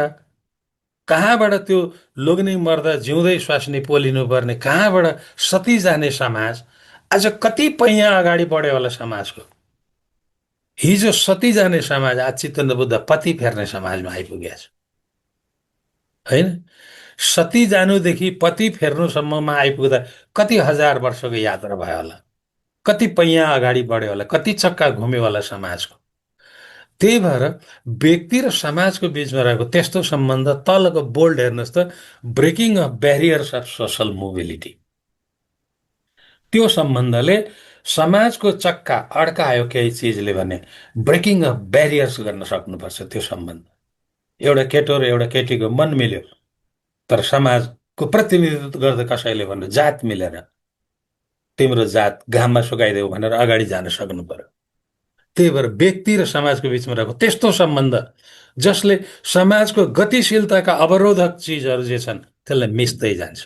कहाँबाट त्यो लोग्ने मर्दा जिउँदै स्वास्नी पोलिनु पर्ने, कहाँबाट सती जाने समाज आज कति पैया अगाडि बढ्यो होला समाजको। हिजो सती जाने समाज आज चित्त बुद्ध पति फेर्ने समाजमा आइपुगेको छ, होइन? सती जानुदेखि पति फेर्नुसम्ममा आइपुग्दा कति हजार वर्षको यात्रा भयो होला, कति पैया अगाडि बढ्यो होला, कति चक्का घुम्यो होला समाजको। त्यही भएर व्यक्ति र समाजको बिचमा रहेको त्यस्तो सम्बन्ध, तलको बोल्ड हेर्नुहोस् त, breaking of barriers of social mobility. त्यो सम्बन्धले समाजको चक्का अड्कायो केही चिजले भने ब्रेकिङ अफ ब्यारियर्स गर्न सक्नुपर्छ। त्यो सम्बन्ध, एउटा केटो र एउटा केटीको मन मिल्यो, तर समाजको प्रतिनिधित्व गर्दा कसैले भन्नु जात मिलेर तिम्रो जात घाममा सुकाइदेऊ भनेर अगाडि जान सक्नु पर्यो। त्यही भएर व्यक्ति र समाजको बिचमा रहेको त्यस्तो सम्बन्ध जसले समाजको गतिशीलताका अवरोधक चिजहरू जे छन् त्यसलाई मिच्दै जान्छ,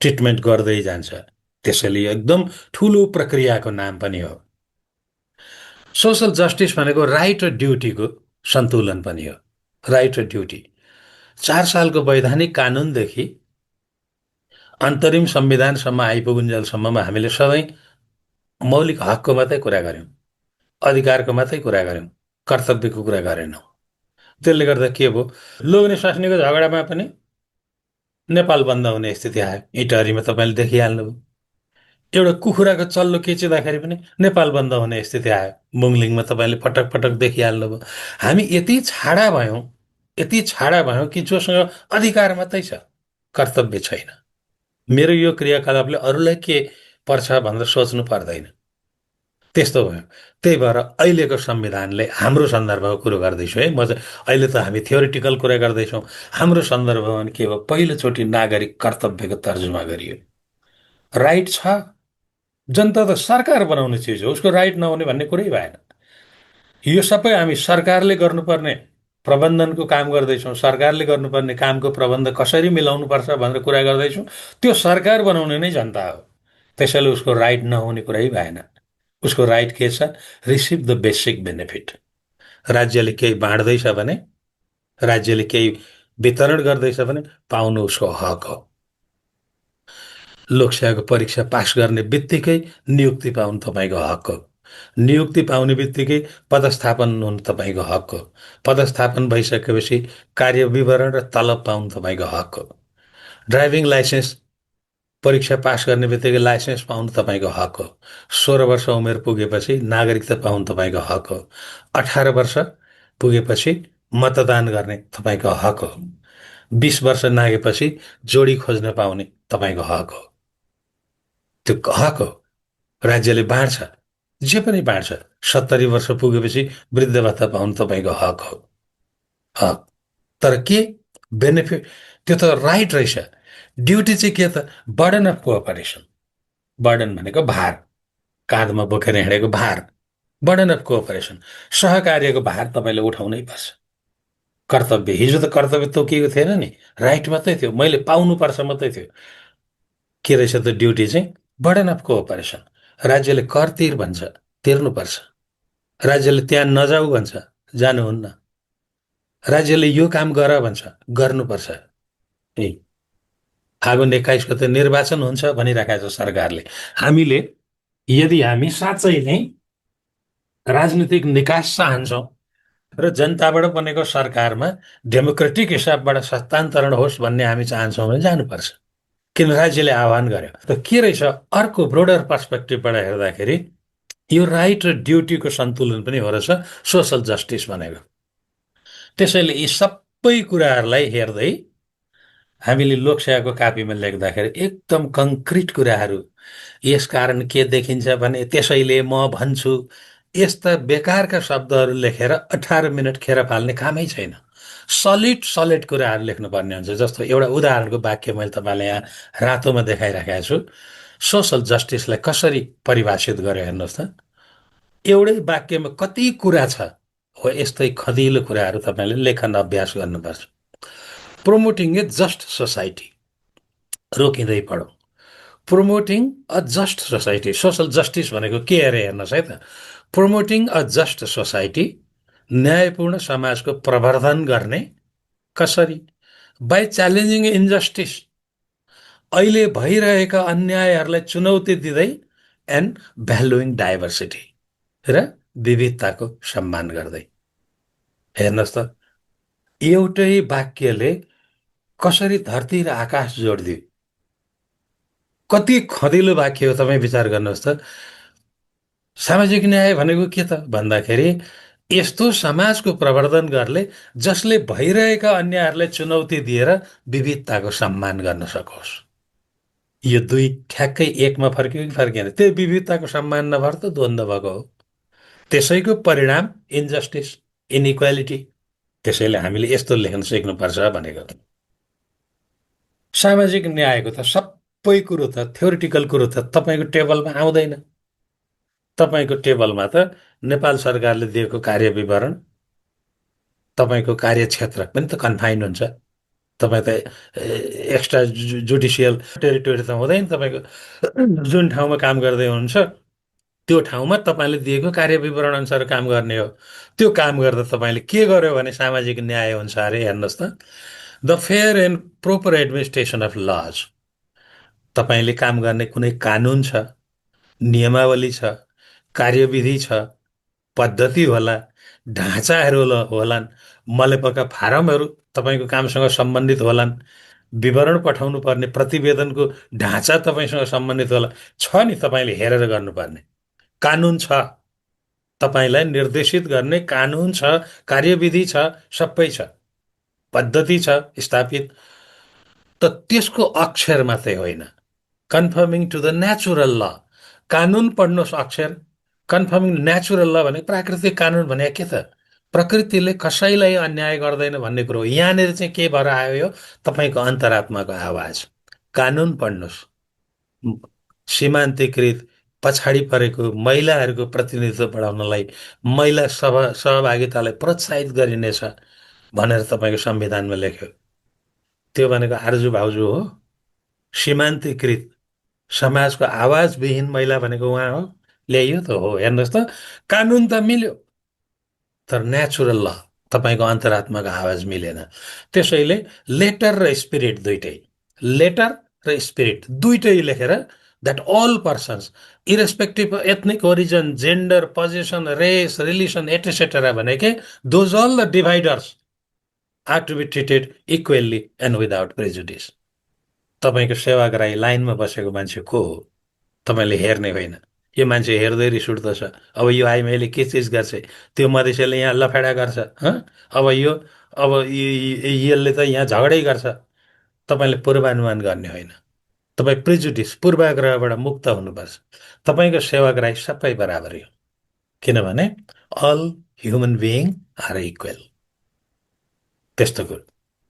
ट्रिटमेन्ट गर्दै जान्छ। त्यसैले एकदम ठुलो प्रक्रियाको नाम पनि हो। सोसल जस्टिस भनेको राइट र ड्युटीको सन्तुलन पनि हो। राइट र ड्युटी। 4 सालको वैधानिक कानुनदेखि अन्तरिम संविधानसम्म आइपुगुन्जेलसम्ममा हामीले सधैँ मौलिक हकको मात्रै कुरा गऱ्यौँ, अधिकारको मात्रै कुरा गऱ्यौँ, कर्तव्यको कुरा गरेनौँ। त्यसले गर्दा के भयो? लोग्ने स्वास्नीको झगडामा पनि नेपाल बन्द हुने स्थिति आयो। इटहरीमा तपाईँले देखिहाल्नुभयो। एउटा कुखुराको चल्लो केचिँदाखेरि पनि नेपाल बन्द हुने स्थिति आयो। मुङलिङमा तपाईँले पटक पटक देखिहाल्नुभयो। हामी यति छाडा भयौँ कि जोसँग अधिकार मात्रै छ, कर्तव्य छैन। मेरो यो क्रियाकलापले अरूलाई के पर्छ भनेर सोच्नु पर्दैन, त्यस्तो भयो। त्यही भएर अहिलेको संविधानले, हाम्रो सन्दर्भको कुरो गर्दैछु है म चाहिँ, अहिले त हामी थ्योरिटिकल कुरा गर्दैछौँ। हाम्रो सन्दर्भमा के हो, पहिलोचोटि नागरिक कर्तव्यको तर्जुमा गरियो। राइट छ, जनता त सरकार बनाउने चिज हो, उसको राइट नहुने भन्ने कुरै भएन। यो सबै हामी सरकारले गर्नुपर्ने प्रबन्धनको काम गर्दैछौँ, सरकारले गर्नुपर्ने कामको प्रबन्ध कसरी मिलाउनुपर्छ भनेर कुरा गर्दैछौँ। त्यो सरकार बनाउने नै जनता हो, त्यसैले उसको राइट नहुने कुरै भएन। उसको राइट के छ, रिसिभ द बेसिक बेनिफिट। राज्यले केही बाँड्दैछ भने, राज्यले केही वितरण गर्दैछ भने पाउनु उसको हक हो। लोकसेवाको परीक्षा पास गर्ने बित्तिकै नियुक्ति पाउनु तपाईँको हक हो। नियुक्ति पाउने बित्तिकै पदस्थापन हुनु तपाईँको हक हो। पदस्थापन भइसकेपछि कार्य विवरण र तलब पाउनु तपाईँको हक हो। ड्राइभिङ लाइसेन्स परीक्षा पास गर्ने बित्तिकै लाइसेन्स पाउनु तपाईँको हक हो। 16 वर्ष उमेर पुगेपछि नागरिकता पाउनु तपाईँको हक हो। 18 वर्ष पुगेपछि मतदान गर्ने तपाईँको हक हो। 20 वर्ष नागेपछि जोडी खोज्न पाउने तपाईँको हक हो। त्यो हक हो। राज्यले बाँड्छ, जे पनि बाँड्छ। 70 वर्ष पुगेपछि वृद्ध भत्ता पाउनु तपाईँको हक हो। हक। तर के बेनिफिट, त्यो त राइट रहेछ। ड्युटी चाहिँ के त, बर्डन अफ कोअपरेसन। बर्डन भनेको भार, काँधमा बोकेर हिँडेको भार, बर्डन अफ कोअपरेसन। सहकार्यको भार तपाईँले उठाउनै पर्छ। कर्तव्य, हिजो त कर्तव्य तोकिएको थिएन नि, राइट मात्रै थियो, मैले पाउनुपर्छ मात्रै थियो। के रहेछ त ड्युटी चाहिँ, बर्डन अफ कोअपरेसन। राज्यले कर तिर भन्छ, तिर्नुपर्छ। राज्यले त्यहाँ नजाऊ भन्छ, जानुहुन्न। राज्यले यो काम गर भन्छ, गर्नुपर्छ। ए, फागुन 21 गते निर्वाचन हुन्छ भनिराखेको छ सरकारले। यदि हामी साँच्चै नै राजनीतिक निकास चाहन्छौँ र जनताबाट बनेको सरकारमा डेमोक्रेटिक हिसाबबाट सत्तान्तरण होस् भन्ने हामी चाहन्छौँ भने जानुपर्छ। किन राज्यले आह्वान गर्यो त के रहेछ, अर्को ब्रोडर पर्सपेक्टिभबाट हेर्दाखेरि यो राइट र ड्युटीको सन्तुलन पनि हो रहेछ सोसल जस्टिस भनेको। त्यसैले यी सबै कुराहरूलाई हेर्दै हामीले लोकसेवाको कापीमा लेख्दाखेरि एकदम कङ्क्रिट कुराहरू, यसकारण के देखिन्छ भने त्यसैले म भन्छु, यस्ता बेकारका शब्दहरू लेखेर 18 मिनट खेर फाल्ने कामै छैन। सलिड कुराहरू लेख्नुपर्ने हुन्छ। जस्तो एउटा उदाहरणको वाक्य मैले तपाईँलाई यहाँ रातोमा देखाइराखेको छु। सोसल जस्टिसलाई कसरी परिभाषित गर्यो हेर्नुहोस् त। एउटै वाक्यमा कति कुरा छ हो, यस्तै खदिलो कुराहरू तपाईँले लेखन अभ्यास गर्नुपर्छ। प्रोमोटिङ ए जस्ट सोसाइटी, रोकिँदै पढौँ। Promoting a just society, social justice भनेको के अरे हेर्नुहोस् है त। प्रोमोटिङ अ जस्ट सोसाइटी, न्यायपूर्ण समाजको प्रवर्धन गर्ने कसरी, बाई च्यालेन्जिङ इन्जस्टिस, अहिले भइरहेका अन्यायहरूलाई चुनौती दिँदै, एन्ड भ्यालुइङ डाइभर्सिटी, र विविधताको सम्मान गर्दै। हेर्नुहोस् त, एउटै वाक्यले कसरी धरती र आकाश जोडिदियो। कति खदिलो वाक्य हो, तपाईँ विचार गर्नुहोस् त। सामाजिक न्याय भनेको के त भन्दाखेरि, यस्तो समाजको प्रवर्धन गर्ने जसले भइरहेका अन्यायहरूलाई चुनौती दिएर विविधताको सम्मान गर्न सकोस्। यो दुई ठ्याक्कै एकमा फर्कियो कि फर्किएन? त्यो विविधताको सम्मान नभएर त द्वन्द्व भएको हो। त्यसैको परिणाम इन्जस्टिस, इनइक्वालिटी। त्यसैले हामीले यस्तो लेख्न सिक्नुपर्छ भनेको। सामाजिक न्यायको त सबै कुरो त, थ्योरिटिकल कुरो त तपाईँको टेबलमा आउँदैन। तपाईँको टेबलमा त नेपाल सरकारले दिएको कार्य विवरण, तपाईँको कार्यक्षेत्र पनि त कन्फाइन्ड हुन्छ। तपाईँ त एक्स्ट्रा जुडिसियल टेरिटोरी त हुँदैन तपाईँको। जुन ठाउँमा काम गर्दै हुनुहुन्छ त्यो ठाउँमा तपाईँले दिएको कार्य विवरण अनुसार काम गर्ने हो। त्यो काम गर्दा तपाईँले के गर्यो भने सामाजिक न्याय हुन्छ अरे। हेर्नुहोस् त, the fair and proper administration of laws. तपाईँले काम गर्ने कुनै कानुन छ, नियमावली छ, कार्यविधि छ, पद्धति होला, ढाँचाहरू होलान्, मलेपका फारमहरू तपाईँको कामसँग सम्बन्धित होलान्। विवरण पठाउनु पर्ने प्रतिवेदनको ढाँचा तपाईँसँग सम्बन्धित होला छ नि, तपाईँले हेरेर गर्नुपर्ने कानुन छ, तपाईँलाई निर्देशित गर्ने कानुन छ, कार्यविधि छ, सबै छ, पद्धति छ स्थापित। त त्यसको अक्षर मात्रै होइन, कन्फर्मिङ टु द नेचुरल ल। कानुन पढ्नुहोस् अक्षर, कन्फर्मिङ नेचुरल ल भने प्राकृतिक कानुन भने के त? प्रकृतिले कसैलाई अन्याय गर्दैन भन्ने कुरो हो। यहाँनिर चाहिँ के भएर आयो यो? तपाईँको अन्तरात्माको आवाज। कानुन पढ्नुहोस्। सीमान्तकृत पछाडि परेको महिलाहरूको प्रतिनिधित्व बढाउनलाई, महिला सहभागितालाई प्रोत्साहित गरिनेछ भनेर तपाईँको संविधानमा लेख्यो। त्यो भनेको आर्जु भाउजू हो। सीमान्तकृत समाजको आवाजविहीन महिला भनेको उहाँ हो। ल्याइयो त हो, हेर्नुहोस् त, कानुन त मिल्यो तर नेचुरल ल, तपाईँको अन्तरात्माको आवाज मिलेन। त्यसैले लेटर र स्पिरिट दुइटै, लेटर र स्पिरिट दुइटै लेखेर that all persons irrespective of ethnic origin, gender, position, race, religion, etcetera भनेकै those all the dividers are to be treated equally and without prejudice. तपाईँको सेवाग्राही लाइनमा बसेको मान्छे को हो तपाईँले हेर्ने होइन। यो मान्छे हेर्दै रिस उठ्दछ, अब यो आइमाईले के चिज गर्छ, त्यो मधेसीले यहाँ लफेडा गर्छ, अब यो, अब यसले त यहाँ झगडै गर्छ। तपाईँले पूर्वानुमान गर्ने होइन, तपाईँ प्रिजुडिस पूर्वाग्रहबाट मुक्त हुनुपर्छ। तपाईँको सेवाग्राही सबै बराबरै हो, किनभने all human being are equal. त्यस्तो कुरो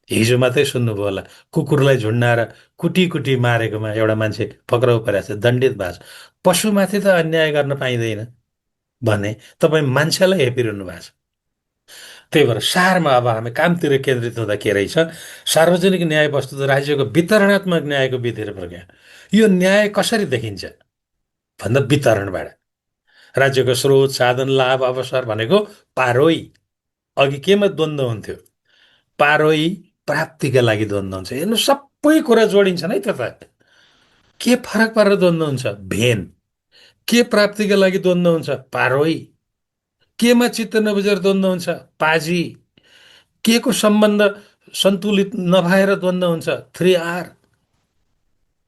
हिजो मात्रै सुन्नुभयो होला, कुकुरलाई झुन्डाएर कुटी कुटी मारेकोमा एउटा मान्छे पक्राउ परेको छ, दण्डित भएको छ। पशुमाथि त अन्याय गर्न पाइँदैन भने तपाईँ मान्छेलाई हेपिरहनु भएको छ। त्यही भएर सारमा अब हामी कामतिर केन्द्रित हुँदा के रहेछ, सार्वजनिक न्याय वस्तु त राज्यको वितरणात्मक न्यायको विधिले प्रक्रिया। यो न्याय कसरी देखिन्छ भन्दा वितरणबाट। राज्यको स्रोत, साधन, लाभ, अवसर भनेको पारोइ। अघि केमा द्वन्द्व हुन्थ्यो? पारोइ प्राप्तिका लागि द्वन्द्व हुन्छ। हेर्नु, सबै कुरा जोडिन्छ है त। के फरक पारेर द्वन्द्व हुन्छ? भेन। के प्राप्तिका लागि द्वन्द्व हुन्छ? पारोइ। केमा चित्त नबुझेर द्वन्द्व हुन्छ? पाजी। के को सम्बन्ध सन्तुलित नभएर द्वन्द्व हुन्छ? 3R।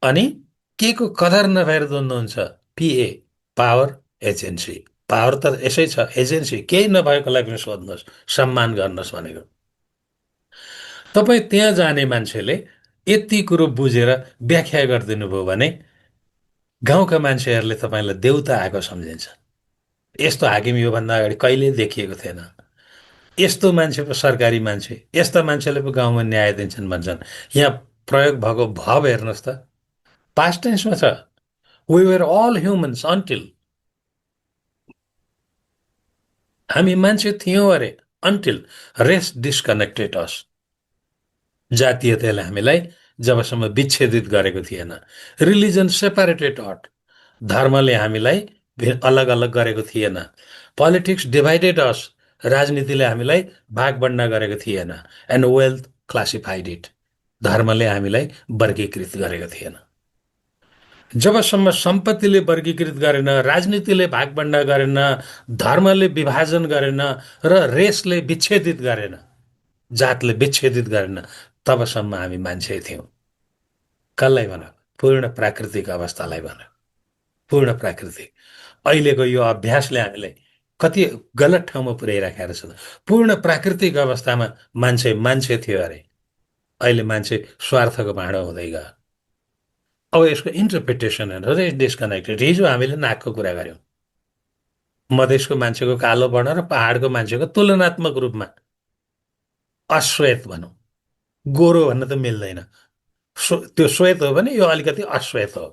अनि के को कदर नभएर द्वन्द्व हुन्छ? PA, power agency. पावर त यसै छ, एजेन्सी केही नभएकोलाई पनि सोध्नुहोस्, सम्मान गर्नुहोस् भनेको। तपाईँ त्यहाँ जाने मान्छेले यति कुरो बुझेर व्याख्या गरिदिनु भयो भने गाउँका मान्छेहरूले तपाईँलाई देउता आएको सम्झिन्छ। यस्तो हाकिम योभन्दा अगाडि कहिल्यै देखिएको थिएन। यस्तो मान्छे पो सरकारी मान्छे, यस्ता मान्छेले पो गाउँमा न्याय दिन्छन् भन्छन्। यहाँ प्रयोग भएको भव हेर्नुहोस् त, पास्ट टेन्समा छ। We were all humans until, हामी मान्छे थियौँ अरे, अन्टिल रेस डिस्कनेक्टेड अस। जातीयताले हामीलाई जबसम्म विच्छेदित गरेको थिएन, रिलिजन सेपरेटेड अट, धर्मले हामीलाई अलग अलग गरेको थिएन, पोलिटिक्स डिभाइडेड अस, राजनीतिले हामीलाई भागबन्डा गरेको थिएन, एन्ड वेल्थ क्लासिफाइड इट, धर्मले हामीलाई वर्गीकृत गरेको थिएन। जबसम्म सम्पत्तिले वर्गीकृत गरेन, राजनीतिले भागबन्डा गरेन, धर्मले विभाजन गरेन र रेसले विच्छेदित गरेन, जातले विच्छेदित गरेन, तबसम्म हामी मान्छे थियौँ। कसलाई भन? पूर्ण प्राकृतिक अवस्थालाई भन, पूर्ण प्राकृतिक। अहिलेको यो अभ्यासले हामीलाई कति गलत ठाउँमा पुर्याइराखेको छ। पूर्ण प्राकृतिक अवस्थामा मान्छे मान्छे थियो अरे, अहिले मान्छे स्वार्थको भाँडो हुँदै गयो। अब यसको इन्टरप्रिटेसन हेर्नु, डिस्कनेक्टेड। हिजो हामीले नाकको कुरा गऱ्यौँ, मधेसको मान्छेको कालो वर्ण र पहाडको मान्छेको तुलनात्मक रूपमा अश्वेत भनौँ, गोरो भन्न त मिल्दैन। त्यो श्वेत हो भने यो अलिकति अश्वेत हो।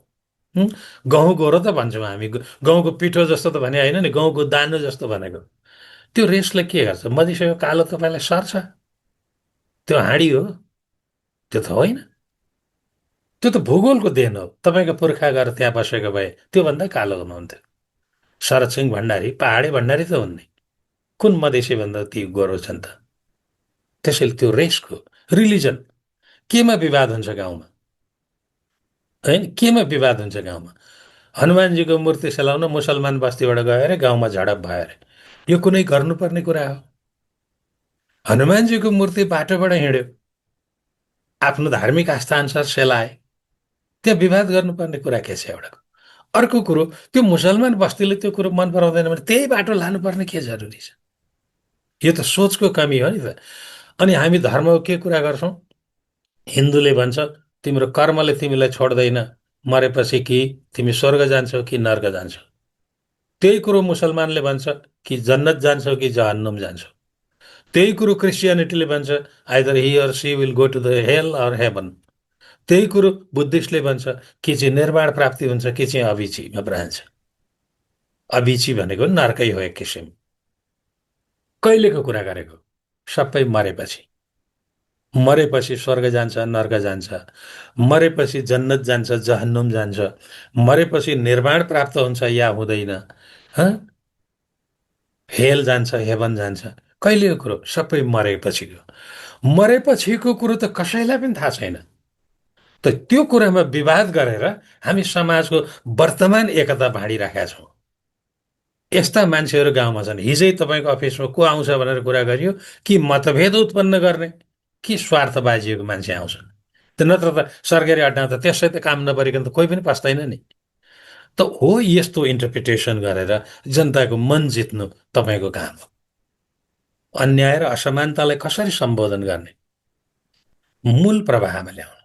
गहुँ गोरो त भन्छौँ हामी, गहुँको पिठो जस्तो त भने होइन नि, गहुँको दानो जस्तो भनेको। त्यो रेसले के गर्छ? मधेसको कालो तपाईँलाई सर्छ? त्यो हाँडी हो? त्यो त होइन। त्यो त भूगोलको देन हो। तपाईँको पुर्खा गएर त्यहाँ बसेको भए त्योभन्दा कालो हुनुहुन्थ्यो। शरद सिंह भण्डारी पहाडे भण्डारी त हुन् नि, कुन मधेसी भन्दा ती गोरो छन् त? त्यसैले त्यो रेसको, रिलिजन, केमा विवाद हुन्छ गाउँमा? होइन, केमा विवाद हुन्छ गाउँमा? हनुमानजीको मूर्ति सेलाउन मुसलमान बस्तीबाट गयो अरे, गाउँमा झडप भयो अरे। यो कुनै गर्नुपर्ने कुरा हो? हनुमानजीको मूर्ति बाटोबाट हिँड्यो, आफ्नो धार्मिक आस्था अनुसार सेलाए, त्यहाँ विवाद गर्नुपर्ने कुरा के छ एउटा। अर्को कुरो, त्यो मुसलमान बस्तीले त्यो कुरो मन पराउँदैन भने त्यही बाटो लानुपर्ने के जरुरी छ? यो त सोचको कमी हो नि त। अनि हामी धर्मको के कुरा गर्छौँ? हिन्दूले भन्छ तिम्रो कर्मले तिमीलाई छोड्दैन, मरेपछि कि तिमी स्वर्ग जान्छौ कि नर्क जान्छौ। त्यही कुरो मुसलमानले भन्छ कि जन्नत जान्छौ कि जहन्नुम जान्छौ। त्यही कुरो क्रिस्चियनिटीले भन्छ either he or she will go to the hell or heaven. त्यही कुरो बुद्धिस्टले भन्छ कि चाहिँ निर्वाण प्राप्ति हुन्छ कि चाहिँ अभिचीमा रहन्छ। अभिची भनेको नर्कै हो एक किसिम। कहिलेको कुरा गरेको? सबै मरेपछि। मरेपछि स्वर्ग जान्छ, नर्क जान्छ, मरेपछि जन्नत जान्छ, जहन्नुम जान्छ, मरेपछि निर्वाण प्राप्त हुन्छ या हुँदैन, हँ? हेल जान्छ, हेभन जान्छ। कहिलेको कुरो? सबै मरेपछिको। मरेपछिको कुरो त कसैलाई पनि थाहा छैन। त त्यो कुरामा विवाद गरेर हामी समाजको वर्तमान एकता भाँडिराखेका छौँ। यस्ता मान्छेहरू गाउँमा छन्। हिजै तपाईँको अफिसमा को आउँछ भनेर कुरा गरियो कि मतभेद उत्पन्न गर्ने कि स्वार्थबाजीको मान्छे आउँछन्। त नत्र त सरकारी अड्डामा त त्यसै त काम नपरिकन त कोही पनि पस्दैन नि। त हो यस्तो इन्टरप्रिटेसन गरेर जनताको मन जित्नु तपाईँको काम हो। अन्याय र असमानतालाई कसरी सम्बोधन गर्ने? मूल प्रवाहमा ल्याउनु।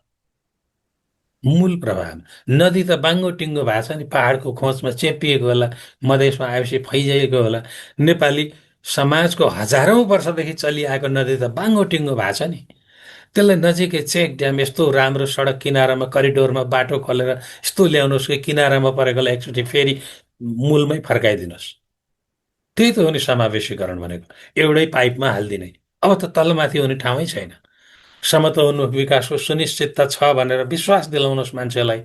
मूल प्रवाहमा। नदी त बाङ्गो टिङ्गो भएको छ नि, पहाडको खोजमा चेपिएको होला, मधेसमा आएपछि फैजाइएको होला। नेपाली समाजको हजारौँ वर्षदेखि चलिआएको नदी त बाङ्गो टिङ्गो भएको छ नि। त्यसलाई नजिकै चेक ड्याम, यस्तो राम्रो सडक किनारामा करिडोरमा बाटो खोलेर यस्तो ल्याउनुहोस् कि किनारामा परेकोलाई एकचोटि फेरि मूलमै फर्काइदिनुहोस्। त्यही त हो नि समावेशीकरण भनेको, एउटै पाइपमा हालिदिने। अब त तलमाथि हुने ठाउँै छैन। समताउन्मुख विकासको सुनिश्चितता छ भनेर विश्वास दिलाउनुहोस् मान्छेलाई।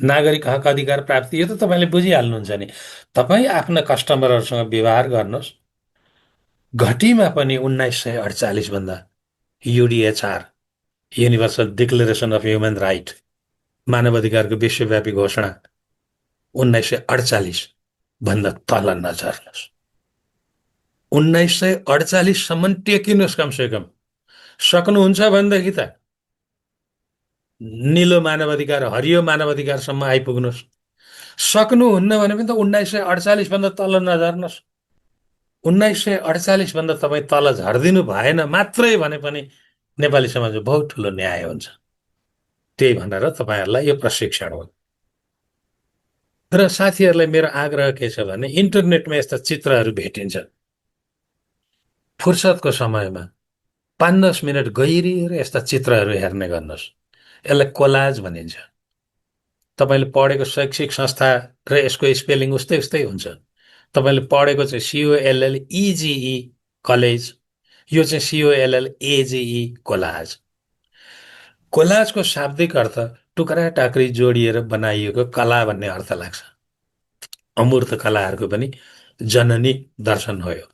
नागरिक हक अधिकार प्राप्ति, यो त तपाईँले बुझिहाल्नुहुन्छ नि। तपाईँ आफ्ना कस्टमरहरूसँग व्यवहार गर्नुहोस्। घटीमा पनि 1948 भन्दा UDHR, universal declaration of human right, मानव अधिकारको विश्वव्यापी घोषणा 1948 भन्दा तल नझर्नुहोस्। 1948सम्म टेकिनुहोस् कमसेकम। सक्नुहुन्छ भनेदेखि त निलो मानवाधिकार, हरियो मानवाधिकारसम्म आइपुग्नुहोस्। सक्नुहुन्न भने पनि त 1948 भन्दा तल नझर्नुहोस्। 1948 भन्दा तपाईँ तल झरिदिनु भएन मात्रै भने पनि नेपाली समाजमा बहुत ठुलो न्याय हुन्छ। त्यही भनेर तपाईँहरूलाई यो प्रशिक्षण हो। र साथीहरूलाई मेरो आग्रह के छ भने, इन्टरनेटमा यस्ता चित्रहरू भेटिन्छ। फुर्सदको समयमा 5-10 मिनट गहिरिएर यस्ता चित्रहरू हेर्ने गर्नुहोस्। यसलाई कोलाज भनिन्छ। तपाईँले पढेको शैक्षिक संस्था र यसको स्पेलिङ उस्तै उस्तै हुन्छ। तपाईँले पढेको चाहिँ COLLEGE कलेज, यो चाहिँ COLLAGE कोलाज। कोलाजको शाब्दिक अर्थ टुक्रा टाक्री जोडिएर बनाइएको कला भन्ने अर्थ लाग्छ। अमूर्त कलाहरूको पनि जननी दर्शन हो यो।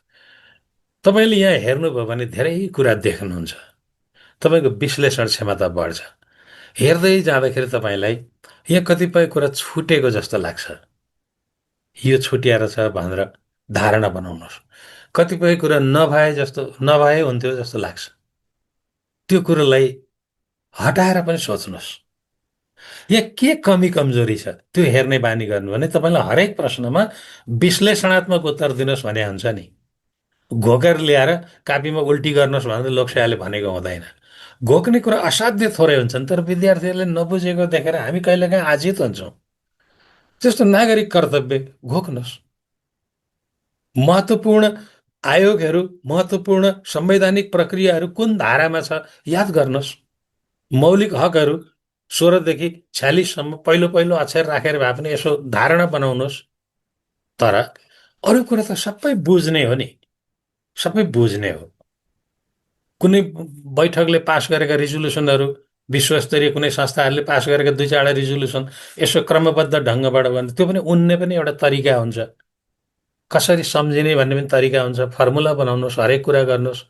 तपाईँले यहाँ हेर्नुभयो भने धेरै कुरा देख्नुहुन्छ। तपाईँको विश्लेषण क्षमता बढ्छ। हेर्दै जाँदाखेरि तपाईँलाई यहाँ कतिपय कुरा छुटेको जस्तो लाग्छ। यो छुट्याएर छ भनेर धारणा बनाउनुहोस्। कतिपय कुरा नभए हुन्थ्यो जस्तो लाग्छ। त्यो कुरोलाई हटाएर पनि सोच्नुहोस्। यहाँ के कमी कमजोरी छ त्यो हेर्ने बानी गर्नु भने तपाईँलाई हरेक प्रश्नमा विश्लेषणात्मक उत्तर दिनुहोस् भने हुन्छ नि। घोकेर ल्याएर कापीमा उल्टी गर्नुहोस् भनेर लोकसेवाले भनेको हुँदैन। घोक्ने कुरा असाध्य थोरै हुन्छन्, तर विद्यार्थीहरूले नबुझेको देखेर हामी कहिलेकाहीँ आजित हुन्छौँ। त्यस्तो नागरिक कर्तव्य घोक्नुहोस्। महत्त्वपूर्ण आयोगहरू, महत्त्वपूर्ण संवैधानिक प्रक्रियाहरू कुन धारामा छ याद गर्नुहोस्। मौलिक हकहरू 16 देखि 46सम्म पहिलो पहिलो अक्षर राखेर भए पनि यसो धारणा बनाउनुहोस्। तर अरू कुरा त सबै बुझ्ने हो नि, सबै बुझ्ने हो। कुनै बैठकले पास गरेका रिजोल्युसनहरू, विश्वस्तरीय कुनै संस्थाहरूले पास गरेका 2-4 रिजोल्युसन यसो क्रमबद्ध ढङ्गबाट भने त्यो पनि उन्ने पनि एउटा तरिका हुन्छ। कसरी सम्झिने भन्ने पनि तरिका हुन्छ। फर्मुला बनाउनुहोस्, हरेक कुरा गर्नुहोस्।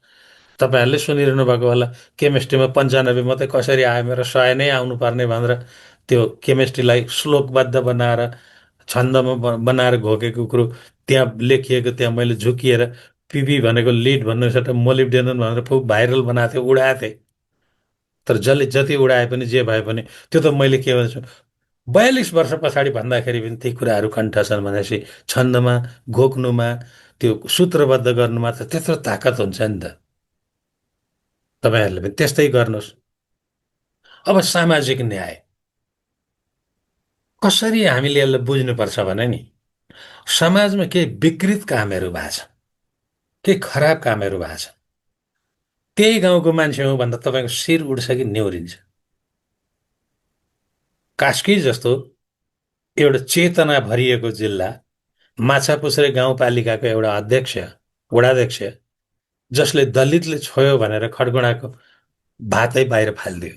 तपाईँहरूले सुनिरहनु भएको होला, केमिस्ट्रीमा 95 मात्रै कसरी आयो, मेरो 100 नै आउनुपर्ने भनेर त्यो केमिस्ट्रीलाई श्लोकबद्ध बनाएर छन्दमा बनाएर घोकेको कुरो त्यहाँ लेखिएको, त्यहाँ मैले झुकिएर पिपी भनेको लिड भन्नु मोलिब्डेनम भनेर खुब भाइरल बनाएको थिएँ, उडाएको थिएँ। तर जसले जति उडाए पनि जे भए पनि त्यो त मैले के भन्छु, 42 वर्ष पछाडि भन्दाखेरि पनि ती कुराहरू कण्ठ छन् भनेपछि छन्दमा, घोक्नुमा, त्यो सूत्रबद्ध गर्नुमा त त्यत्रो ताकत हुन्छ नि त। तपाईँहरूले पनि त्यस्तै गर्नुहोस्। अब सामाजिक न्याय कसरी हामीले यसलाई बुझ्नुपर्छ भने नि, समाजमा केही विकृत कामहरू भएको छ, केही खराब कामहरू भएको छ, त्यही गाउँको मान्छे हो भन्दा तपाईँको शिर उठ्छ कि नेउरिन्छ। कास्की जस्तो एउटा चेतना भरिएको जिल्ला, माछापुच्छ्रे गाउँपालिकाको एउटा अध्यक्ष, वडाध्यक्ष, जसले दलितले छोयो भनेर खडगुडाको भातै बाहिर फालिदियो,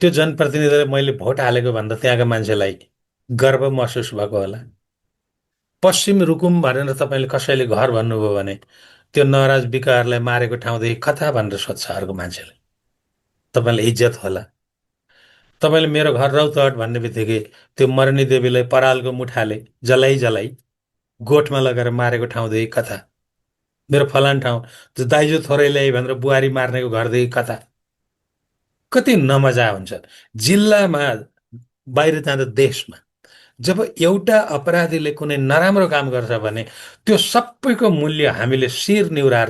त्यो जनप्रतिनिधिलाई मैले भोट हालेको भन्दा त्यहाँका मान्छेलाई गर्व महसुस भएको होला। पश्चिम रुकुम भनेर तपाईँले कसैले घर भन्नुभयो भने त्यो नराज विकारलाई मारेको ठाउँदेखि कता भनेर सोध्छ अर्को मान्छेले, तपाईँलाई इज्जत होला। तपाईँले मेरो घर रौतहट भन्ने बित्तिकै त्यो मर्नी देवीलाई परालको मुठाले जलाई जलाई गोठमा लगेर मारेको ठाउँदेखि कता, मेरो फलान ठाउँ त्यो दाइजो थोरै ल्याए भनेर बुहारी मार्नेको घरदेखि कता, कति नमजा हुन्छ। जिल्लामा, बाहिर जाँदा देशमा, जब एउटा अपराधीले कुनै नराम्रो काम गर्छ भने त्यो सबैको मूल्य हामीले शिर निहुराएर,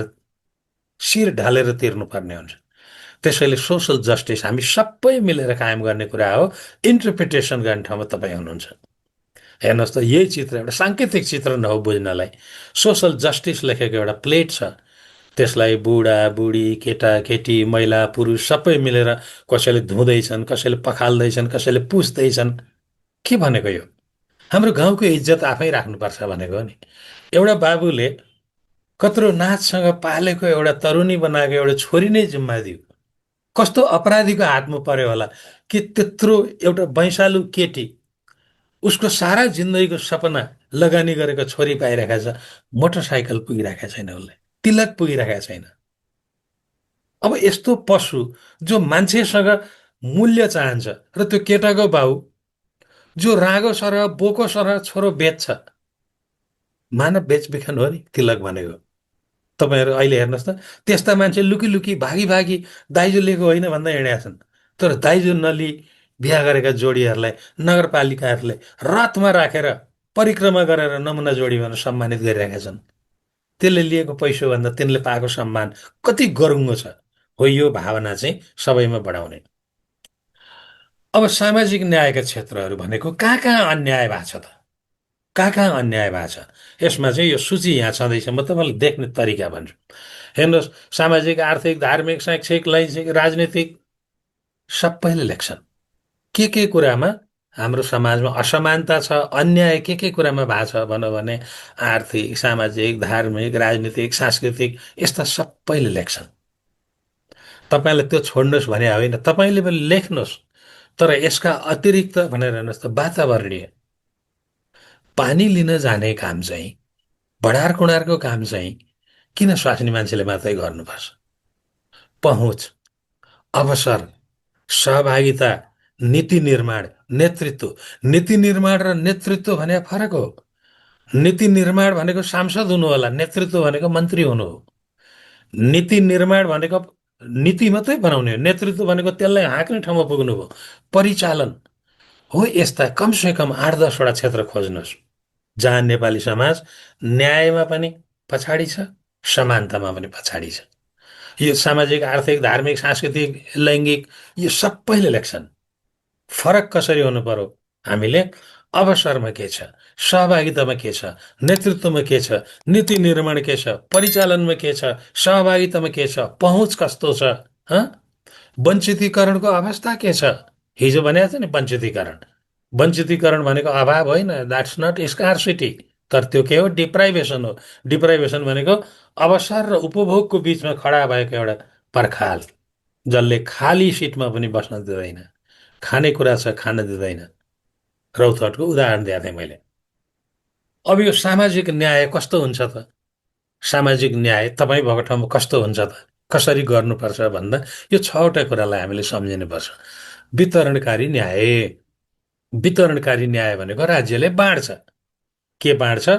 शिर ढालेर तिर्नुपर्ने हुन्छ। त्यसैले सोसल जस्टिस हामी सबै मिलेर कायम गर्ने कुरा हो। इन्टरप्रिटेसन गर्ने ठाउँमा तपाईँ हुनुहुन्छ। हेर्नुहोस् त, यही चित्र एउटा साङ्केतिक चित्र नहो बुझ्नलाई। सोसल जस्टिस लेखेको एउटा प्लेट छ, त्यसलाई बुढा बुढी, केटा केटी, महिला पुरुष सबै मिलेर कसैले धुँदैछन्, कसैले पखाल्दैछन्, कसैले पुस्दैछन्। के भनेको यो? हाम्रो गाउँको इज्जत आफै राख्नुपर्छ भनेको नि। एउटा बाबुले कत्रो नाचसँग पालेको एउटा तरुनी बनाएको एउटा छोरी नै जिम्मा दियो, कस्तो अपराधीको हातमा पर्यो होला कि त्यत्रो एउटा वैँशालु केटी, उसको सारा जिन्दगीको सपना लगानी गरेको छोरी पाइरहेको छ, मोटरसाइकल पुगिरहेको छैन, उसलाई तिलक पुगिरहेको छैन। अब यस्तो पशु जो मान्छेसँग मूल्य चाहन्छ र त्यो केटाको बाउ जो रागो सरह बोको सरह छोरो बेच्छ, मानव बेचबिखन हो नि तिलक भनेको। तपाईँहरू अहिले हेर्नुहोस् त, त्यस्ता मान्छे लुकी लुकी भागी भागी दाइजो लिएको होइन भन्दा हिँडेका छन्। तर दाइजो नलिई बिहा गरेका जोडीहरूलाई नगरपालिकाहरूले रथमा राखेर परिक्रमा गरेर नमुना जोडी भनेर सम्मानित गरिरहेका छन्। त्यसले लिएको पैसोभन्दा तिनले पाएको सम्मान कति गरुङ्गो छ। हो, यो भावना चाहिँ सबैमा बढाउने। अब सामाजिक न्यायका क्षेत्रहरू भनेको कहाँ कहाँ अन्याय भएको छ त, कहाँ कहाँ अन्याय भएको छ, यसमा चाहिँ यो सूची यहाँ छँदैछ। म तपाईँलाई देख्ने तरिका भन्छु। हेर्नुहोस्, सामाजिक, आर्थिक, धार्मिक, शैक्षिक, लैङ्गिक, राजनीतिक सबैले लेख्छन् के कुरामा हाम्रो समाजमा असमानता छ, अन्याय के कुरामा भएको छ भनौँ भने आर्थिक, सामाजिक, धार्मिक, राजनीतिक, सांस्कृतिक, यस्ता सबैले लेख्छन्। तपाईँले त्यो छोड्नुहोस् भने होइन, तपाईँले पनि लेख्नुहोस्। तर यसका अतिरिक्त भनेर हेर्नुहोस् त, वातावरणीय, पानी लिन जाने काम चाहिँ, बढार कुँडारको काम चाहिँ किन स्वास्नी मान्छेले मात्रै गर्नुपर्छ? पहुँच, अवसर, सहभागिता, नीति निर्माण, नेतृत्व। नीति निर्माण र नेतृत्व भने फरक हो। नीति निर्माण भनेको सांसद हुनु होला, नेतृत्व भनेको मन्त्री हुनु हो। नीति निर्माण भनेको नीति मात्रै बनाउने हो, नेतृत्व भनेको त्यसलाई हाँक्ने ठाउँमा पुग्नु हो, परिचालन हो। यस्ता कमसेकम 8-10वटा क्षेत्र खोज्नुहोस् जहाँ नेपाली समाज न्यायमा पनि पछाडि छ, समानतामा पनि पछाडि छ। यो सामाजिक, आर्थिक, धार्मिक, सांस्कृतिक, लैङ्गिक, यो सबैले लेख्छन्। फरक कसरी हुनु पर्यो? हामीले अवसरमा के छ, सहभागितामा के छ, नेतृत्वमा के छ, नीति निर्माण के छ, परिचालनमा के छ, सहभागितामा के छ, पहुँच कस्तो छ, वञ्चितीकरणको अवस्था के छ? हिजो भनेको छ नि वञ्चितीकरण। वञ्चितीकरण भनेको अभाव होइन, द्याट्स नट स्कार्सिटी, तर त्यो के हो? डिप्राइभेसन हो। डिप्राइभेसन भनेको अवसर र उपभोगको बिचमा खडा भएको एउटा पर्खाल, जसले खाली सिटमा पनि बस्न दिँदैन, खानेकुरा छ खान दिँदैन। रौतहटको उदाहरण दिएको थिएँ मैले। अब यो सामाजिक न्याय कस्तो हुन्छ त? सामाजिक न्याय तपाईँ भएको ठाउँमा कस्तो हुन्छ त, कसरी गर्नुपर्छ भन्दा यो 6वटा कुरालाई हामीले सम्झिनुपर्छ। वितरणकारी न्याय। वितरणकारी न्याय भनेको राज्यले बाँड्छ। के बाँड्छ?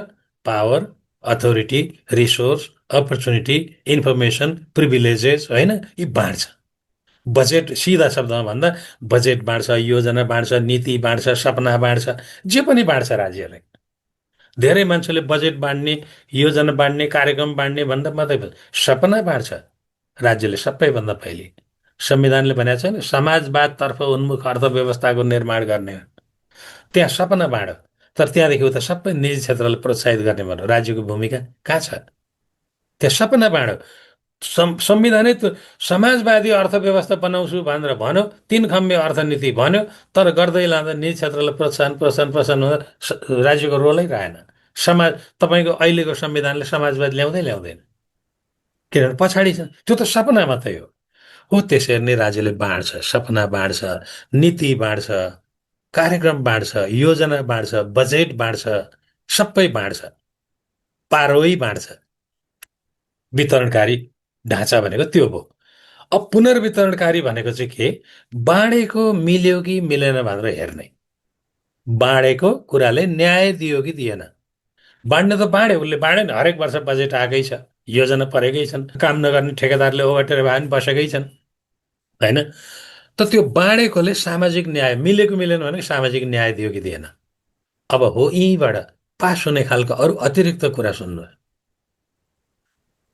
Power, authority, resource, opportunity, information, privileges, होइन, यी बाँड्छ। बजेट सिधा शब्दमा भन्दा बजेट बाँड्छ, योजना बाँड्छ, नीति बाँड्छ, सपना बाँड्छ, जे पनि बाँड्छ राज्यले। धेरै मान्छेले बजेट बाँड्ने, योजना बाँड्ने, कार्यक्रम बाँड्ने भन्दा मात्रै सपना बाँड्छ राज्यले सबैभन्दा पहिले। संविधानले भनेको छैन समाजवादतर्फ उन्मुख अर्थव्यवस्थाको निर्माण गर्ने हो। त्यहाँ सपना बाँड। तर त्यहाँदेखि उता सबै निजी क्षेत्रलाई प्रोत्साहित गर्ने भन्नु राज्यको भूमिका कहाँ छ? त्यहाँ सपना बाँड। संविधानै समाजवादी अर्थव्यवस्था बनाउँछु भनेर भन्यो, तीन खम्बे अर्थनीति भन्यो, तर गर्दै लाँदा निजी क्षेत्रलाई प्रोत्साहन प्रोत्साहन प्रोत्साहन हुँदा राज्यको रोलै रहेन। समाज तपाईँको अहिलेको संविधानले समाजवाद ल्याउँदै ल्याउँदैन, किनभने पछाडि छ। त्यो त सपना मात्रै हो त्यसरी नै राज्यले बाँड्छ, सपना बाँड्छ, नीति बाँड्छ, कार्यक्रम बाँड्छ, योजना बाँड्छ, बजेट बाँड्छ, सबै बाँड्छ, पारोइ बाँड्छ। वितरणकारी ढाँचा भनेको त्यो हो। अब पुनर्वितरणकारी भनेको चाहिँ के? बाँडेको मिल्यो कि मिलेन भनेर हेर्ने। बाँडेको कुराले न्याय दियो कि दिएन। बाँड्ने त बाँड्यो, उसले बाँडेन, हरेक वर्ष बजेट आएकै छ, योजना परेकै छन्, काम नगर्ने ठेकेदारले ओगटेर भए पनि बसेकै छन्, होइन? त त्यो बाँडेकोले सामाजिक न्याय मिलेको मिलेन भने सामाजिक न्याय दियो कि दिएन। अब हो यहीँबाट पास हुने खालको अरू अतिरिक्त कुरा सुन्नु।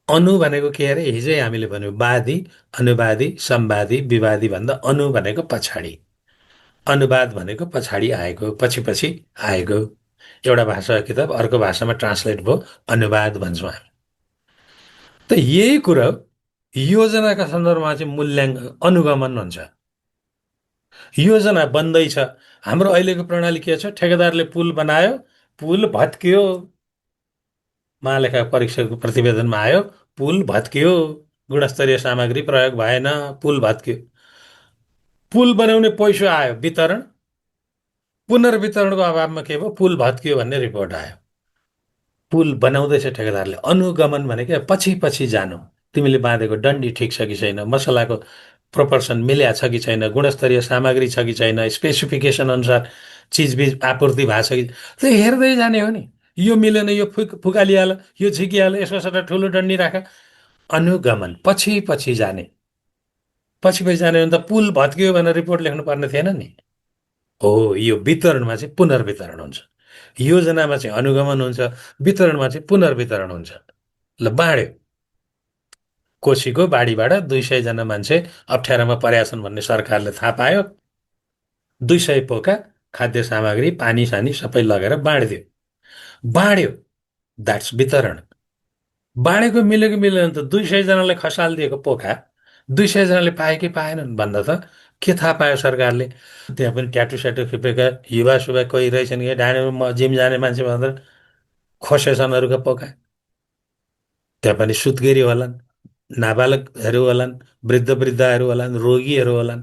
अनु भनेको के अरे? हिजै हामीले भन्यौँ वादी, अनुवादी, संवादी, विवादी भन्दा अनु भनेको पछाडि, अनुवाद भनेको पछाडि आएको, पछि पछि आएको। एउटा भाषाको किताब अर्को भाषामा ट्रान्सलेट भयो, अनुवाद भन्छौँ हामी। त यही कुरा योजनाका सन्दर्भमा चाहिँ मूल्याङ्कन अनुगमन हुन्छ। योजना बन्दैछ। हाम्रो अहिलेको प्रणाली के छ? ठेकेदारले पुल बनायो, पुल भत्कियो, महालेखा परीक्षकको प्रतिवेदनमा आयो, पुल भत्कियो, गुणस्तरीय सामग्री प्रयोग भएन, पुल भत्कियो। पुल बनाउने पैसा आयो, वितरण, पुनर्वितरणको अभावमा के भयो? पुल भत्कियो भन्ने रिपोर्ट आयो। पुल बनाउँदैछ ठेकेदारले। अनुगमन भनेको पछि पछि जानु, तिमीले बाँधेको डन्डी ठिक छ कि छैन, मसलाको प्रोपोर्सन मिल्या छ कि छैन, गुणस्तरीय सामग्री छ कि छैन, स्पेसिफिकेसन अनुसार चिजबिज आपूर्ति भएको छ कि, त्यो हेर्दै जाने हो नि। यो मिलेन, यो फुकालिहाल, यो झिकिहाल्यो, यसको सट्टा ठुलो डन्डी राख। अनुगमन, पछि पछि जाने। पछि पछि जाने भने त पुल भत्कियो भनेर रिपोर्ट लेख्नु पर्ने थिएन नि। हो, यो वितरणमा चाहिँ पुनर्वितरण हुन्छ, योजनामा चाहिँ अनुगमन हुन्छ, वितरणमा चाहिँ पुनर्वितरण हुन्छ। ल बाँड्यो, कोसीको बाढीबाट 200 जना मान्छे अप्ठ्यारोमा परेका छन् भन्ने सरकारले थाहा पायो। 200 पोका खाद्य सामग्री, पानी सानी सबै लगेर बाँडिदियो। बाँड्यो, द्याट्स वितरण। बाँडेको मिलेको मिलेन त 200 जनालाई खसालिदिएको पोखा 200 जनाले पाए कि पाएनन् भन्दा त के थाहा पायो सरकारले? त्यहाँ पनि ट्याटु स्याटु खिपेका युवा सुवा कोही रहेछन् कि डाँडामा जिम जाने मान्छे भनेर खोसेछन् अरूका पोका। त्यहाँ पनि सुत्केरी होलान्, नाबालकहरू होलान्, वृद्ध वृद्धाहरू होलान्, रोगीहरू होलान्।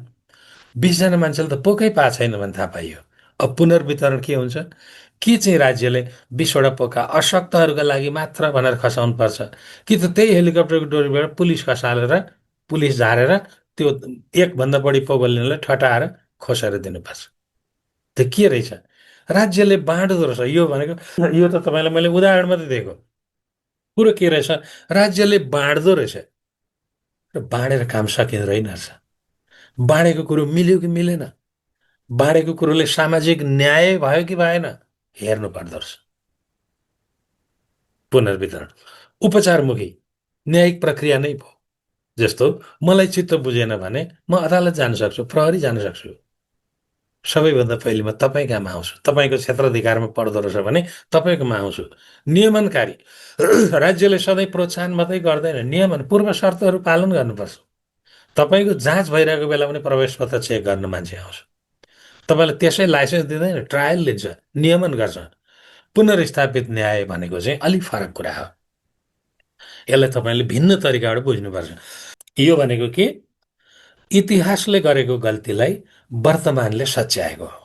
20 जना मान्छेले त पोकै पाएको छैन भने थाहा पाइयो। अब पुनर्वितरण के हुन्छ? के चाहिँ राज्यले 20वटा पोका अशक्तहरूका लागि मात्र भनेर खसाउनु पर्छ कि त त्यही हेलिकप्टरको डोरीबाट पुलिस खसालेर, पुलिस झारेर त्यो एकभन्दा बढी पोको लिनेलाई ठटाएर खोसेर दिनुपर्छ? त्यो के रहेछ? राज्यले बाँड्दो रहेछ। यो भनेको, यो त तपाईँलाई मैले उदाहरण मात्रै दिएको। कुरो के रहेछ? राज्यले बाँड्दो रहेछ र बाँडेर काम सकिँदैन रहेछ। बाँडेको कुरो मिल्यो कि मिलेन, बाँडेको कुरोले सामाजिक न्याय भयो कि भएन हेर्नु पर्दो रहेछ। पुनर्वितरण उपचारमुखी न्यायिक प्रक्रिया नै भयो। जस्तो मलाई चित्त बुझेन भने म अदालत जान सक्छु, प्रहरी जान सक्छु। सबैभन्दा पहिले म तपाईँ कहाँमा आउँछु, तपाईँको क्षेत्राधिकारमा पर्दो रहेछ भने तपाईँकोमा आउँछु। नियमनकारी राज्यले सधैँ प्रोत्साहन मात्रै गर्दैन, नियमन पूर्व शर्तहरू पालन गर्नुपर्छ। तपाईँको जाँच भइरहेको बेला पनि प्रवेश पत्र चेक गर्न मान्छे आउँछ। तपाईँलाई त्यसै लाइसेन्स दिँदैन, ट्रायल लिन्छ, नियमन गर्छ। पुनर्स्थापित न्याय भनेको चाहिँ अलिक फरक कुरा हो। यसलाई तपाईँले भिन्न तरिकाबाट बुझ्नुपर्छ। यो भनेको के? इतिहासले गरेको गल्तीलाई वर्तमानले सच्याएको हो।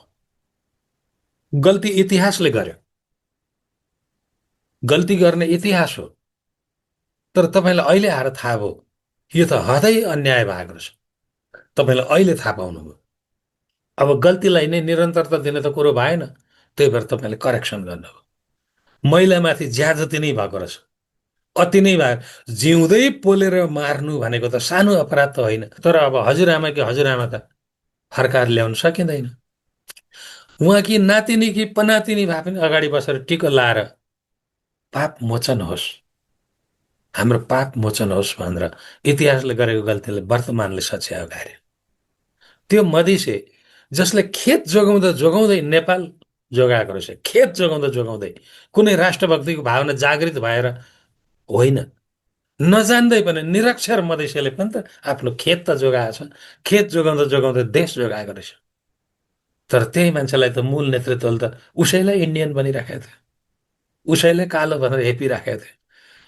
गल्ती इतिहासले गर्यो, गल्ती गर्ने इतिहास हो। तर तपाईँलाई अहिले आएर थाहा भयो यो त हदै अन्याय भएको रहेछ, तपाईँलाई अहिले थाहा पाउनुभयो। अब गल्तीलाई नै निरन्तरता दिने त कुरो भएन, त्यही भएर तपाईँले करेक्सन गर्नुभयो। महिलामाथि ज्यादती नै भएको रहेछ, अति नै भयो। जिउँदै पोलेर मार्नु भनेको त सानो अपराध त होइन। तर अब हजुरआमा कि हजुरआमा त फर्काएर ल्याउन सकिँदैन। उहाँकी नातिनी कि पनातिनी भए पनि अगाडि बसेर टिको लाएर पाप मोचन होस्, हाम्रो पाप मोचन होस् भनेर इतिहासले गरेको गल्तीले वर्तमानले सच्यायो कार्य। त्यो मधिसे जसले खेत जोगाउँदा जोगाउँदै नेपाल जोगाएको रहेछ, खेत जोगाउँदा जोगाउँदै कुनै राष्ट्रभक्तिको भावना जागृत भएर होइन, नजान्दै पनि निरक्षर मधेसीले पनि त आफ्नो खेत त जोगाएको छ। खेत जोगाउँदा जोगाउँदै देश जोगाएको रहेछ। तर त्यही मान्छेलाई त मूल नेतृत्वले त उसैलाई इन्डियन बनिराखेको थियो, उसैले कालो भनेर हेपिराखेको थियो।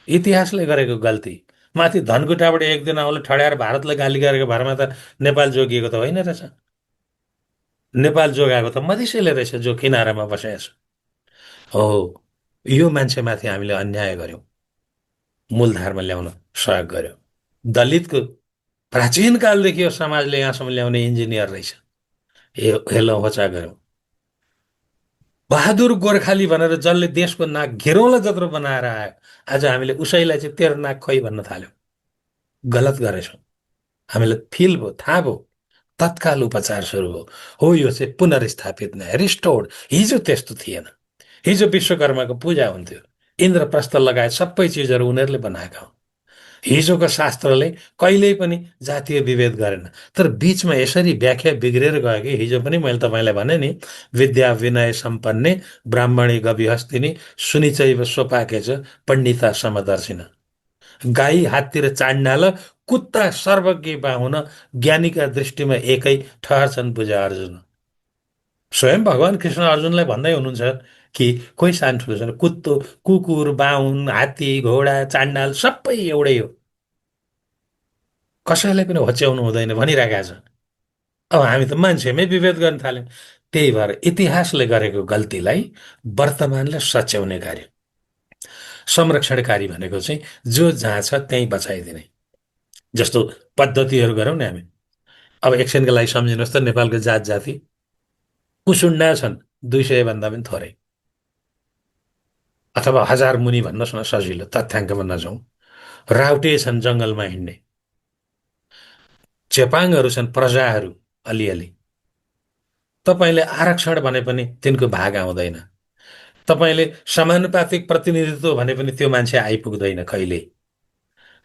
इतिहासले गरेको गल्ती माथि धनकुटाबाट एक दिन आउले ठड्याएर भारतलाई गाली गरेको भरमा त नेपाल जोगिएको त होइन रहेछ। नेपाल जोगाएको त मधेसीले रहेछ जो किनारामा बसेको छ। हो, यो मान्छेमाथि हामीले अन्याय गर्यौँ, मूलधारमा ल्याउन सहयोग गर्यौँ। दलितको प्राचीन कालदेखि यो समाजले यहाँसम्म ल्याउने इन्जिनियर रहेछ, हेलो होचा गऱ्यौँ। बहादुर गोर्खाली भनेर जसले देशको नाक घेरौँला जत्रो बनाएर आयो, आज हामीले उसैलाई चाहिँ तेरो नाक खोइ भन्न थाल्यौँ। गलत गरेछौँ। हामीलाई फिल भयो, थाहा भयो, तत्काल उपचार सुरु भयो। हो, यो चाहिँ पुनर्स्थापित नै रिस्टोर्ड। हिजो त्यस्तो थिएन। हिजो विश्वकर्माको पूजा हुन्थ्यो, इन्द्रप्रस्थ लगायत सबै चिजहरू उनीहरूले बनाएका हुन्। हिजोको शास्त्रले कहिल्यै पनि जातीय विभेद गरेन। तर बिचमा यसरी व्याख्या बिग्रेर गयो कि हिजो पनि मैले तपाईँलाई भने नि, विद्या विनय सम्पन्ने ब्राह्मणी गविहस्तिनी सुनिचैव स्वपाकेच पण्डिता समदर्शिन। गाई हाततिर चाड्नाल कुत्ता सर्वज्ञ बाहुन ज्ञानीका दृष्टिमा एकै ठहर्छन् पूजा अर्जुन। स्वयं भगवान् कृष्ण अर्जुनलाई भन्दै हुनुहुन्छ कि कोही सानो ठुलो छैन, कुत्तो कुकुर बाहुन हात्ती घोडा चाण्डाल सबै एउटै हो, कसैलाई पनि होच्याउनु हुँदैन भनिरहेका छ। अब हामी त मान्छेमै विभेद गर्न थाल्यौँ। त्यही भएर इतिहासले गरेको गल्तीलाई वर्तमानले सच्याउने कार्य, संरक्षणकारी भनेको चाहिँ जो जहाँ छ त्यहीँ बचाइदिने जस्तो पद्धतिहरू गरौँ नि हामी। अब एकछिनको लागि सम्झिनुहोस् त, नेपालको जात जाति कुसुन्डा छन् 200 भन्दा पनि थोरै, अथवा 1000 मुनि भन्नुहोस् न, सजिलो तथ्याङ्कमा नजाउँ। राउटे छन् जङ्गलमा हिँड्ने, चेपाङहरू छन् प्रजाहरू अलिअलि। तपाईँले आरक्षण भने पनि तिनको भाग आउँदैन। तपाईँले समानुपातिक प्रतिनिधित्व भने पनि त्यो मान्छे आइपुग्दैन कहिले।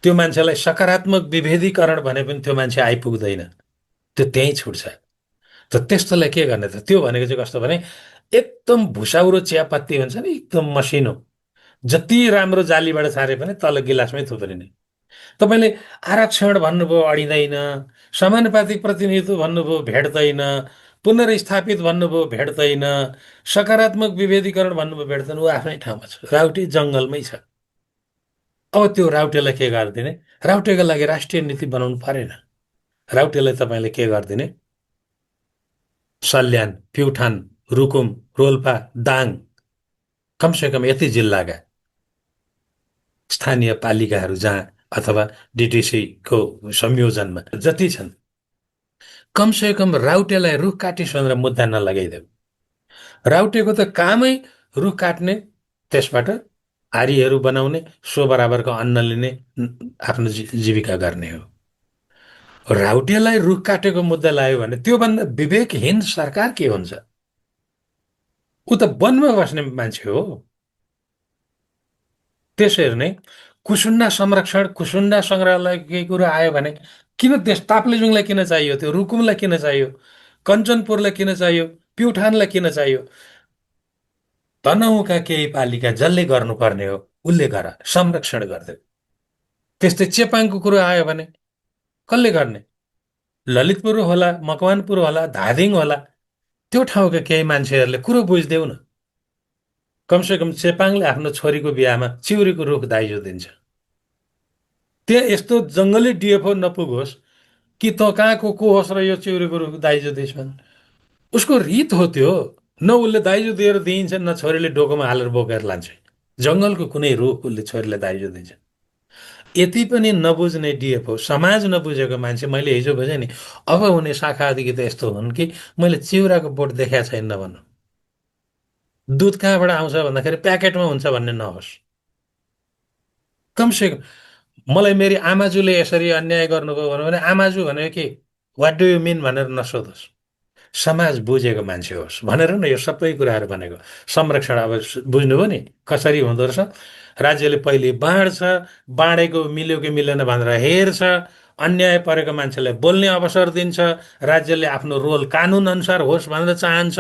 त्यो मान्छेलाई सकारात्मक विभेदीकरण भने पनि त्यो मान्छे आइपुग्दैन, त्यो त्यहीँ छुट्छ। त त्यस्तोलाई के गर्ने त? त्यो भनेको चाहिँ कस्तो भने एकदम भुसाउरो चियापत्ती हुन्छ नि, एकदम मसिनो, जति राम्रो जालीबाट छारे पनि तल गिलासमै थुप्रिने। तपाईँले आरक्षण भन्नुभयो अडिँदैन, समानुपातिक प्रतिनिधित्व भन्नुभयो भेट्दैन, पुनर्स्थापित भन्नुभयो भेट्दैन, सकारात्मक विभेदीकरण भन्नुभयो भेट्दैन। ऊ आफ्नै ठाउँमा छ, राउटे जङ्गलमै छ। अब त्यो राउटेलाई के गरिदिने? राउटेको लागि राष्ट्रिय नीति बनाउनु परेन। राउटेलाई तपाईँले के गरिदिने? सल्यान, प्युठान, रुकुम, रोल्पा, दाङ, कमसेकम यति जिल्लाका स्थानीय पालिकाहरू जहाँ अथवा डिटिसीको संयोजनमा जति छन्, कमसेकम राउटेलाई रुख काटिस् भनेर मुद्दा नलगाइदेऊ। राउटेको त कामै रुख काट्ने, त्यसबाट आरीहरू बनाउने, सो बराबरको अन्न लिने, आफ्नो जीविका गर्ने हो। राउटेलाई रुख काटेको मुद्दा लाग्यो भने त्योभन्दा विवेकहीन सरकार के हुन्छ? ऊ त वनमा बस्ने मान्छे हो। त्यसरी नै कुसुन्डा संरक्षण, कुसुन्डा सङ्ग्रहालय केही कुरो आयो भने किन त्यस ताप्लेजुङलाई किन चाहियो? त्यो रुकुमलाई किन चाहियो? कञ्चनपुरलाई किन चाहियो? प्युठानलाई किन चाहियो? तनहुँका केही पालिका जसले गर्नुपर्ने हो उसले गर, संरक्षण गरिदेऊ। त्यस्तै चेपाङको कुरो आयो भने कसले गर्ने? ललितपुर होला, मकवानपुर होला, धादिङ होला, त्यो ठाउँका केही मान्छेहरूले कुरो बुझिदेऊ न। कमसेकम चेपाङले आफ्नो छोरीको बिहामा चिउरीको रुख दाइजो दिन्छ। त्यहाँ यस्तो जङ्गली डिएफओ नपुगोस् कि तँ कहाँको को होस् र यो चिउरीको रुख दाइजो दिइस् भने। उसको रित हो त्यो। न उसले दाइजो दिएर दिइन्छ, न छोरीले डोकोमा हालेर बोकेर लान्छ। जङ्गलको कुनै रुख उसले छोरीले दाइजो दिन्छ। यति पनि नबुझ्ने डिएफओ, समाज नबुझेको मान्छे, मैले हिजो बुझेँ नि। अब हुने शाखा अधिकारी त यस्तो हुन् कि मैले चिउराको बोट देखाएको छैन भन्नु। दुध कहाँबाट आउँछ भन्दाखेरि प्याकेटमा हुन्छ भन्ने नहोस्। कमसेकम मलाई मेरी आमाजुले यसरी अन्याय गर्नुभयो भने आमाजु भनेको के, वाट डु यु मिन भनेर नसोधोस्, समाज बुझेको मान्छे होस् भनेर न यो सबै कुराहरू भनेको। संरक्षण अब बुझ्नुभयो नि कसरी हुँदो रहेछ। राज्यले पहिले बाँड्छ, बाँडेको मिल्यो कि मिलेन भनेर हेर्छ, अन्याय परेको मान्छेलाई बोल्ने अवसर दिन्छ, राज्यले आफ्नो रोल कानुन अनुसार होस् भनेर चाहन्छ।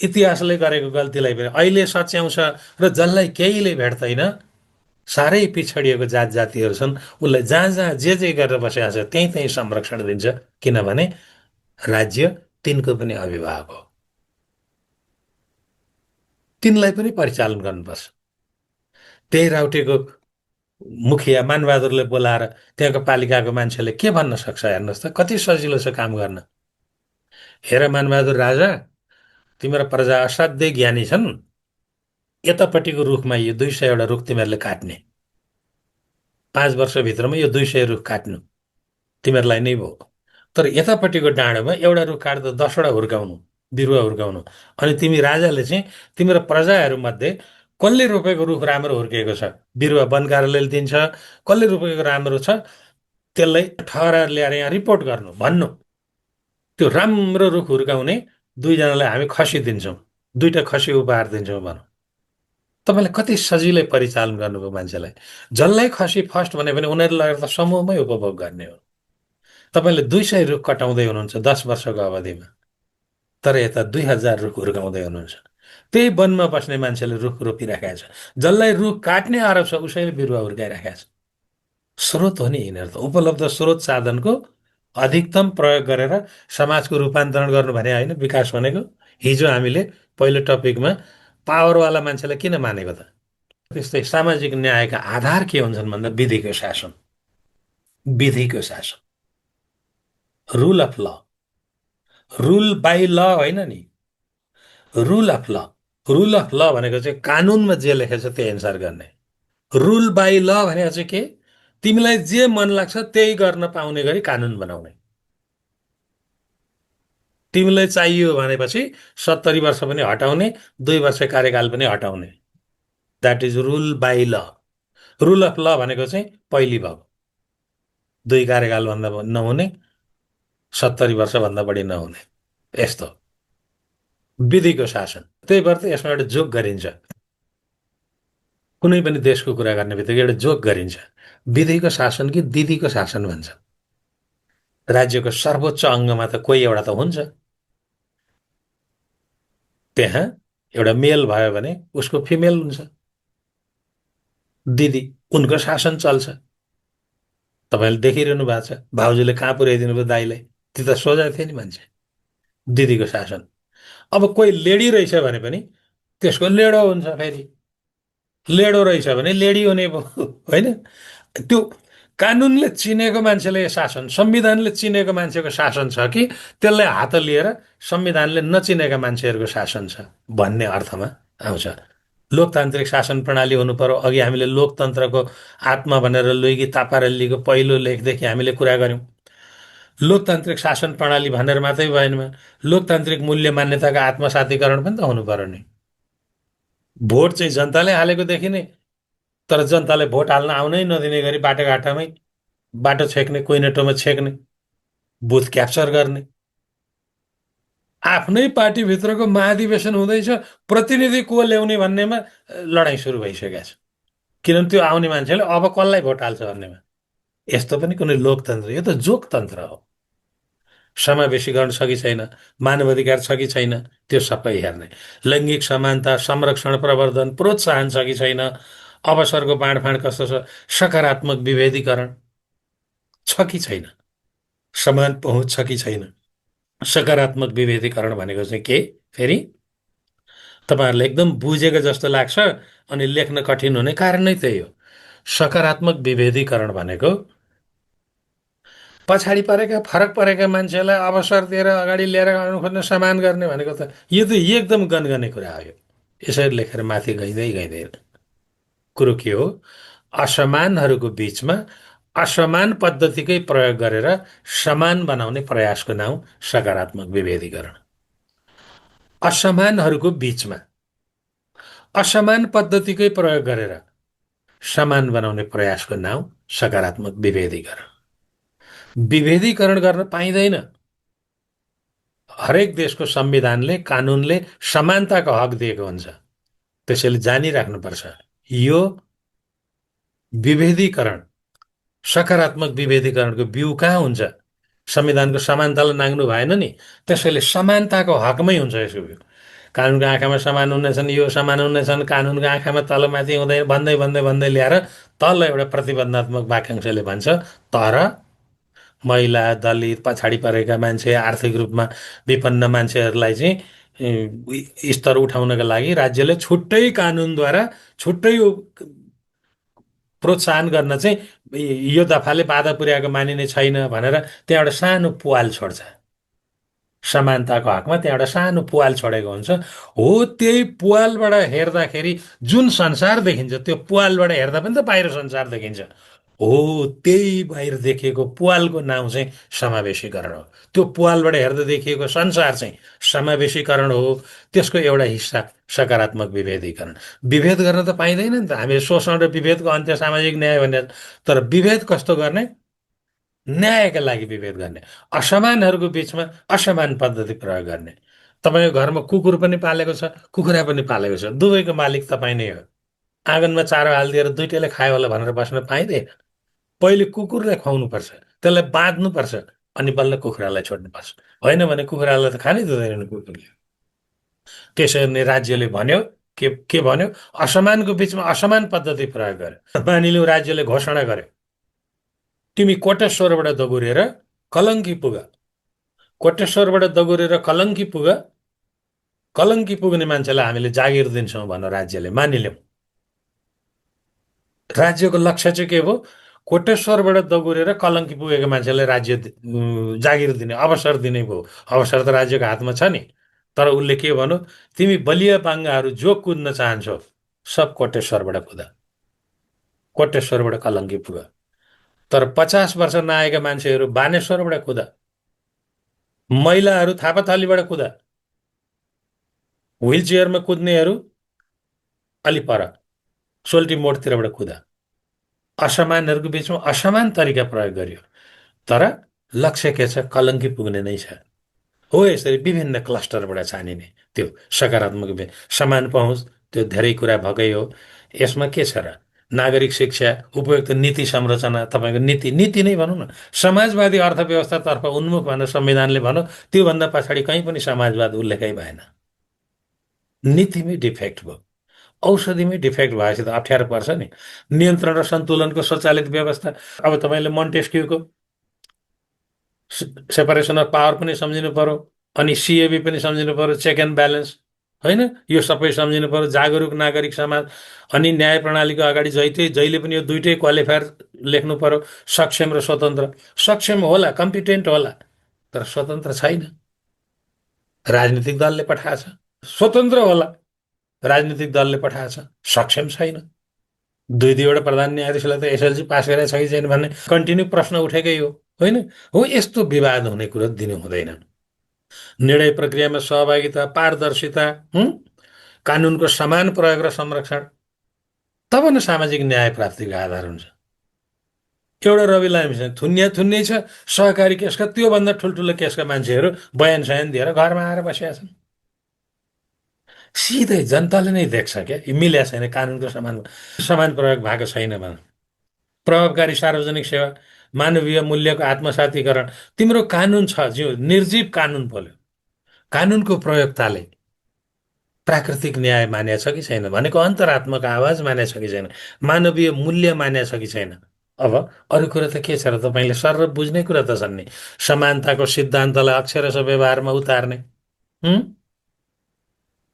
इतिहासले गरेको गल्तीलाई पनि अहिले सच्याउँछ र जसलाई केहीले भेट्दैन, साह्रै पिछडिएको जात जातिहरू छन्, उसलाई जहाँ जहाँ जे गरेर बसेको छ त्यहीँ त्यहीँ संरक्षण दिन्छ। किनभने राज्य तिनको पनि अभिभावक हो, तिनलाई पनि परिचालन गर्नुपर्छ। त्यही राउटेको मुखिया मानबहादुरले बोलाएर त्यहाँको पालिकाको मान्छेले के भन्न सक्छ हेर्नुहोस् त, कति सजिलो छ काम गर्न। हेर मानबहादुर राजा, तिम्रो प्रजा असाध्यै ज्ञानी छन्, यतापट्टिको रुखमा यो 200वटा रुख तिमीहरूले काट्ने, 5 वर्षभित्रमा यो 200 रुख काट्नु तिमीहरूलाई नै भयो। तर यतापट्टिको डाँडोमा एउटा रुख काट्दा 10वटा हुर्काउनु, बिरुवा हुर्काउनु। अनि तिमी राजाले चाहिँ तिम्रो प्रजाहरूमध्ये कसले रोपेको रुख राम्रो हुर्किएको छ, बिरुवा वन कार्यालयले दिन्छ, कसले रोपेको राम्रो छ त्यसलाई ठहराएर ल्याएर यहाँ रिपोर्ट गर्नु भन्नु। त्यो राम्रो रुख हुर्काउने दुईजनालाई हामी खसी दिन्छौँ, 2टा खसी उपहार दिन्छौँ भनौँ। तपाईँले कति सजिलै परिचालन गर्नुभयो मान्छेलाई। जसलाई खसी फर्स्ट भने पनि उनीहरूले लगेर त समूहमै उपभोग गर्ने हो। तपाईँले 200 रुख कटाउँदै हुनुहुन्छ 10 वर्षको अवधिमा, तर यता 2000 रुख हुर्काउँदै हुनुहुन्छ। त्यही वनमा बस्ने मान्छेले रुख रोपिराखेको छ, जसलाई रुख काट्ने आरोप छ उसैले बिरुवा हुर्काइराखेको छ। स्रोत हो नि यिनीहरू त, उपलब्ध स्रोत साधनको अधिकतम प्रयोग गरेर समाजको रूपान्तरण गर्नु भने होइन विकास भनेको। हिजो हामीले पहिलो टपिकमा पावरवाला मान्छेलाई किन मानेको त, त्यस्तै सामाजिक न्यायका आधार के हुन्छन् भन्दा विधिको शासन, विधिको शासन, रुल अफ ल, रुल बाई ल होइन नि, रुल अफ ल। रुल अफ ल भनेको चाहिँ कानुनमा जे लेखेको छ त्यही अनुसार गर्ने। रुल बाई ल भनेको चाहिँ के, तिमीलाई जे मन लाग्छ त्यही गर्न पाउने गरी कानुन बनाउने। तिमीलाई चाहियो भनेपछि 70 वर्ष पनि हटाउने, 2 वर्ष कार्यकाल पनि हटाउने। द्याट इज रुल बाई ल। रुल अफ ल भनेको चाहिँ पहिली भाग, 2 कार्यकालभन्दा नहुने, 70 वर्षभन्दा बढी नहुने, यस्तो विधिको शासन। त्यही भएर त यसमा एउटा जोक गरिन्छ, कुनै पनि देशको कुरा गर्ने बित्तिकै एउटा जोक गरिन्छ, विधिको शासन कि दिदीको शासन भन्छ। राज्यको सर्वोच्च अङ्गमा त कोही एउटा त हुन्छ, त्यहाँ एउटा मेल भयो भने उसको फिमेल हुन्छ दिदी, उनको शासन चल्छ। तपाईँले देखिरहनु भएको छ भाउजूले कहाँ पुर्याइदिनु भयो दाइलाई, त्यो त सोझा थियो नि मान्छे, दिदीको शासन। अब कोही लेडी रहेछ भने पनि त्यसको लेडो हुन्छ, फेरि लेडो रहेछ भने लेडी हुने भयो होइन। त्यो कानुनले चिनेको मान्छेले शासन, संविधानले चिनेको मान्छेको शासन छ कि त्यसलाई हात लिएर संविधानले नचिनेका मान्छेहरूको शासन छ भन्ने अर्थमा आउँछ। लोकतान्त्रिक शासन प्रणाली हुनु पर्यो। अघि हामीले लोकतन्त्रको आत्मा भनेर लुइगी तापारेलीको पहिलो लेखदेखि हामीले कुरा गऱ्यौँ। लोकतान्त्रिक शासन प्रणाली भनेर मात्रै भएन, लोकतान्त्रिक मूल्य मान्यताका आत्मसातीकरण पनि त हुनु पर्यो नि। भोट चाहिँ जनताले हालेको देखिने, तर जनताले भोट हाल्न आउनै नदिने गरी बाटोघाटामै बाटो छेक्ने, कुइनेटोमा छेक्ने, बुथ क्याप्चर गर्ने। आफ्नै पार्टीभित्रको महाधिवेशन हुँदैछ, प्रतिनिधि को ल्याउने भन्नेमा लडाइँ सुरु भइसकेको छ। किनभने त्यो आउने मान्छेले अब कसलाई भोट हाल्छ भन्नेमा। यस्तो पनि कुनै लोकतन्त्र, यो त जोकतन्त्र हो। समावेशीकरण छ कि छैन, मानवाधिकार छ कि छैन, त्यो सबै हेर्ने। लैङ्गिक समानता, संरक्षण, प्रवर्धन, प्रोत्साहन छ कि छैन, अवसरको बाँडफाँड कस्तो छ, सकारात्मक विभेदीकरण छ कि छैन, समान पहुँच छ कि छैन। सकारात्मक विभेदीकरण भनेको चाहिँ के, फेरि तपाईँहरूलाई एकदम बुझेको जस्तो लाग्छ अनि लेख्न कठिन हुने कारण नै त्यही हो। सकारात्मक विभेदीकरण भनेको पछाडि परेका, फरक परेका मान्छेलाई अवसर दिएर अगाडि लिएर आउनु खोज्ने, समान गर्ने भनेको त यो त एकदम गनगने कुरा हो। यो यसरी लेखेर माथि गइँदै गइँदैन। कुरो के हो, असमानहरूको बिचमा असमान पद्धतिकै प्रयोग गरेर समान बनाउने प्रयासको नाउँ सकारात्मक विभेदीकरण। असमानहरूको बिचमा असमान पद्धतिकै प्रयोग गरेर समान बनाउने प्रयासको नाउँ सकारात्मक विभेदीकरण। विभेदीकरण गर्न पाइँदैन। हरेक देशको संविधानले कानुनले समानताको हक दिएको हुन्छ। त्यसैले जानिराख्नुपर्छ यो विभेदीकरण सकारात्मक विभेदीकरणको बिउ कहाँ हुन्छ? संविधानको समानतालाई नाग्नु भएन नि। त्यसैले समानताको हकमै हुन्छ यसको बिउ। कानुनको आँखामा समान हुनेछन्, यो समान हुनेछन्, कानुनको आँखामा तलमाथि हुँदैन भन्दै भन्दै भन्दै ल्याएर तल एउटा प्रतिबन्धात्मक वाक्यांशले भन्छ तर महिला, दलित, पछाडि परेका मान्छे, आर्थिक रूपमा विपन्न मान्छेहरूलाई चाहिँ स्तर उठाउनका लागि राज्यले छुट्टै कानुनद्वारा छुट्टै प्रोत्साहन गर्न चाहिँ यो दफाले बाधा पुर्याएको मानिने छैन भनेर त्यहाँ एउटा सानो पुवाल छोड्छ। समानताको हकमा त्यहाँ एउटा सानो पुवाल छोडेको हुन्छ। हो त्यही पुवालबाट हेर्दाखेरि जुन संसार देखिन्छ त्यो पुवालबाट हेर्दा पनि त बाहिर संसार देखिन्छ। हो त्यही बाहिर देखिएको पुवालको नाउँ चाहिँ समावेशीकरण हो। त्यो पुवालबाट हेर्दा देखिएको संसार चाहिँ समावेशीकरण हो। त्यसको एउटा हिस्सा सकारात्मक विभेदीकरण। विभेद गर्न त पाइँदैन नि त। हामीले शोषण र विभेदको अन्त्य सामाजिक न्याय भने, तर विभेद कस्तो गर्ने? न्यायका लागि विभेद गर्ने, असमानहरूको बिचमा असमान पद्धति प्रयोग गर्ने। तपाईँको घरमा कुकुर पनि पालेको छ, कुखुरा पनि पालेको छ, दुवैको मालिक तपाईँ नै हो। आँगनमा चारो हालिदिएर दुइटैले खायो होला भनेर बस्न पाइँदैन। पहिले कुकुरलाई खुवाउनुपर्छ, त्यसलाई बाँध्नुपर्छ, अनि बल्ल कुखुरालाई छोड्नुपर्छ। होइन भने कुखुरालाई त खानै दिँदैन कुकुरले। त्यसैले राज्यले भन्यो के भन्यो? असमानको बिचमा असमान पद्धति प्रयोग गर्यो। मानिलिउँ राज्यले घोषणा गर्यो तिमी कोटेश्वरबाट दगुरेर कलङ्की पुग, कोटेश्वरबाट दगुरेर कलङ्की पुग, कलङ्की पुग्ने मान्छेलाई हामीले जागिर दिन्छौँ भन्न राज्यले मानिल्यौँ। राज्यको लक्ष्य चाहिँ के हो? कोटेश्वरबाट दगुरेर कलङ्की पुगेको मान्छेलाई राज्य जागिर दिने, अवसर दिने भयो। अवसर त राज्यको हातमा छ नि। तर उसले के भन्यो? तिमी बलिया बाङ्गाहरू जो कुद्न चाहन्छौ सब कोटेश्वरबाट कुद, कोटेश्वरबाट कलङ्की पुग। तर 50 वर्ष नआएका मान्छेहरू बानेश्वरबाट कुद, महिलाहरू थापाथलीबाट कुद, व्हिल चेयरमा कुद्नेहरू अलि पर सोल्टी मोडतिरबाट कुद। असमानहरूको बिचमा असमान तरिका प्रयोग गरियो, तर लक्ष्य के छ? कलङ्की पुग्ने नै छ। हो यसरी विभिन्न क्लस्टरबाट छानिने त्यो सकारात्मक समान पहुँच, त्यो धेरै कुरा भएकै हो। यसमा के छ र? नागरिक शिक्षा, उपयुक्त नीति संरचना, तपाईँको नीति नीति नै भनौँ न, समाजवादी अर्थव्यवस्थातर्फ उन्मुख भनेर संविधानले भन्यो। त्योभन्दा पछाडि कहीँ पनि समाजवाद उल्लेखै भएन। नीतिमै डिफेक्ट भयो, औषधिमै डिफेक्ट भएपछि त अप्ठ्यारो पर्छ नि। नियन्त्रण र सन्तुलनको स्वचालित व्यवस्था, अब तपाईँले मोन्टेस्क्यूको सेपरेसन अफ पावर पनि सम्झिनु पर्यो, अनि सिएबी पनि सम्झिनु पर्यो, चेक एन्ड ब्यालेन्स, होइन? यो सबै सम्झिनु पर्यो। जागरुक नागरिक समाज, अनि न्याय प्रणालीको अगाडि जहिले पनि यो दुइटै क्वालिफायर लेख्नु पर्यो, सक्षम र स्वतन्त्र। सक्षम होला, कम्पिटेन्ट होला, तर स्वतन्त्र छैन, राजनीतिक दलले पठाएछ। स्वतन्त्र होला, राजनीतिक दलले पठाएछ, सक्षम छैन। दुईवटा प्रधान न्यायाधीशलाई त एसएलसी पास गरेको छ कि छैन भन्ने कन्टिन्यू प्रश्न उठेकै हो, होइन? हो यस्तो विवाद हुने कुरो दिनु हुँदैन। निर्णय प्रक्रियामा सहभागिता, पारदर्शिता, कानुनको समान प्रयोग र संरक्षण, तब न सामाजिक न्याय प्राप्तिको आधार हुन्छ। एउटा रवि लामिछाने थुन्ने छ सहकारी केसका, त्योभन्दा ठुल्ठुलो केसका मान्छेहरू बयान सयान दिएर घरमा आएर बसेका छन्। सिधै जनताले नै देख्छ क्या मिल्या छैन, कानुनको समान समान प्रयोग भएको छैन भने। प्रभावकारी सार्वजनिक सेवा, मानवीय मूल्यको आत्मसातीकरण। तिम्रो कानुन छ जो निर्जीव कानुन बोल्यो, कानुनको प्रयोगताले प्राकृतिक न्याय मान्या छ कि छैन, भनेको अन्तरात्माको आवाज मान्या छ कि छैन, मानवीय मूल्य मान्या छ कि छैन। अब अरू कुरा त के छ र? तपाईँले सरर बुझ्ने कुरा त छन् नि। समानताको सिद्धान्तलाई अक्षरशः व्यवहारमा उतार्ने,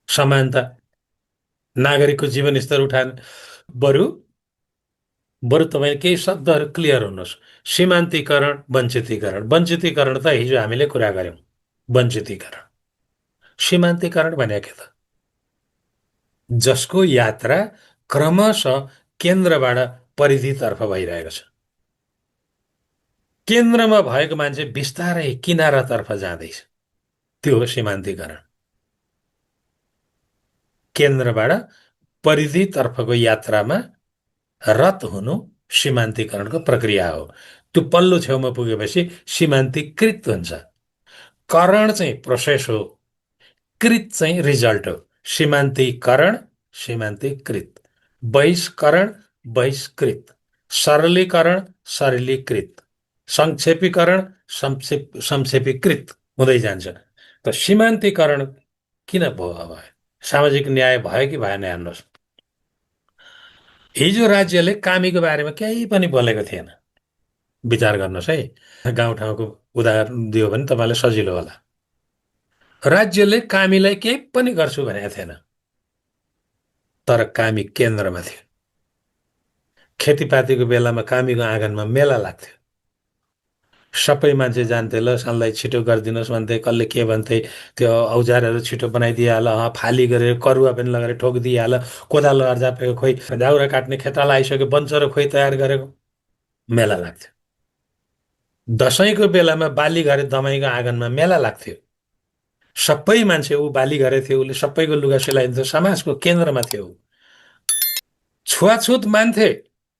समानता, नागरिकको जीवनस्तर उठार्ने। बरु बरु तपाईँले केही शब्दहरू क्लियर हुनुहोस्। सीमान्तीकरण, वञ्चितीकरण। वञ्चितीकरण त हिजो हामीले कुरा गऱ्यौँ। वञ्चितीकरण, सीमान्तीकरण भने के त? जसको यात्रा क्रमशः केन्द्रबाट परिधितर्फ भइरहेको छ। केन्द्रमा भएको मान्छे बिस्तारै किनारातर्फ जाँदैछ, त्यो हो सीमान्तीकरण। केन्द्रबाट परिधितर्फको यात्रामा रत हुनु सीमान्तीकरणको प्रक्रिया हो। त्यो पल्लो छेउमा पुगेपछि सीमान्तीकृत हुन्छ। करण चाहिँ प्रोसेस हो, कृत चाहिँ रिजल्ट हो। सीमान्तीकरण, सीमान्तीकृत। बहिष्करण, बहिष्कृत। सरलीकरण, सरलीकृत। संक्षेपीकरण, संक्षेपीकृत हुँदै जान्छ। त सीमान्तीकरण किन भयो अब? सामाजिक न्याय भयो कि भएन हेर्नुहोस्। हिजो राज्यले कामीको बारेमा केही पनि बोलेको थिएन। विचार गर्नुहोस् है। गाउँठाउँको उदाहरण दियो भने तपाईँलाई सजिलो होला। राज्यले कामीलाई केही पनि गर्छु भनेको थिएन, तर कामी केन्द्रमा थियो। खेतीपातीको बेलामा कामीको आँगनमा मेला लाग्थ्यो। सबै मान्छे जान्थे, ल सानलाई छिटो गरिदिनुहोस् भन्थे, कसले के भन्थे, त्यो औजारहरू छिटो बनाइदिइहाल, फाली गरेर करुवा पनि लगाएर ठोकिदिइहाल, कोदालो अर्जापेको खोइ, दाउरा काट्ने खेताला आइसक्यो, बन्चरो खोइ तयार गरेको, मेला लाग्थ्यो। दसैँको बेलामा बाली घरे दमाईको आँगनमा मेला लाग्थ्यो। सबै मान्छे ऊ बाली घरे थियो, उसले सबैको लुगा सिलाइदिन्थ्यो, समाजको केन्द्रमा थियो। छुवाछुत मान्थे,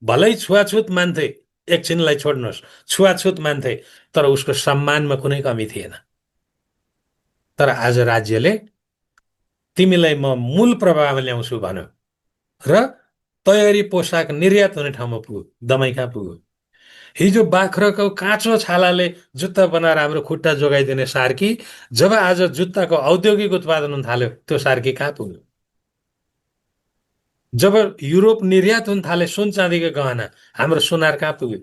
भलै छुवाछुत मान्थे, एकछिनलाई छोड्नुहोस्, छुवाछुत मान्थे, तर उसको सम्मानमा कुनै कमी थिएन। तर आज राज्यले तिमीलाई म मूल प्रभावमा ल्याउँछु भन्यो र तयारी पोसाक निर्यात हुने ठाउँमा पुग्यो। दमाई कहाँ पुग्यो? हिजो बाख्राको काँचो छालाले जुत्ता बनाएर हाम्रो खुट्टा जोगाइदिने सार्की, जब आज जुत्ताको औद्योगिक उत्पादन हुन थाल्यो, त्यो सार्की कहाँ पुग्यो? जब युरोप निर्यात हुन थाले सुन चाँदीको गहना, हाम्रो सुनार कहाँ पुग्यो?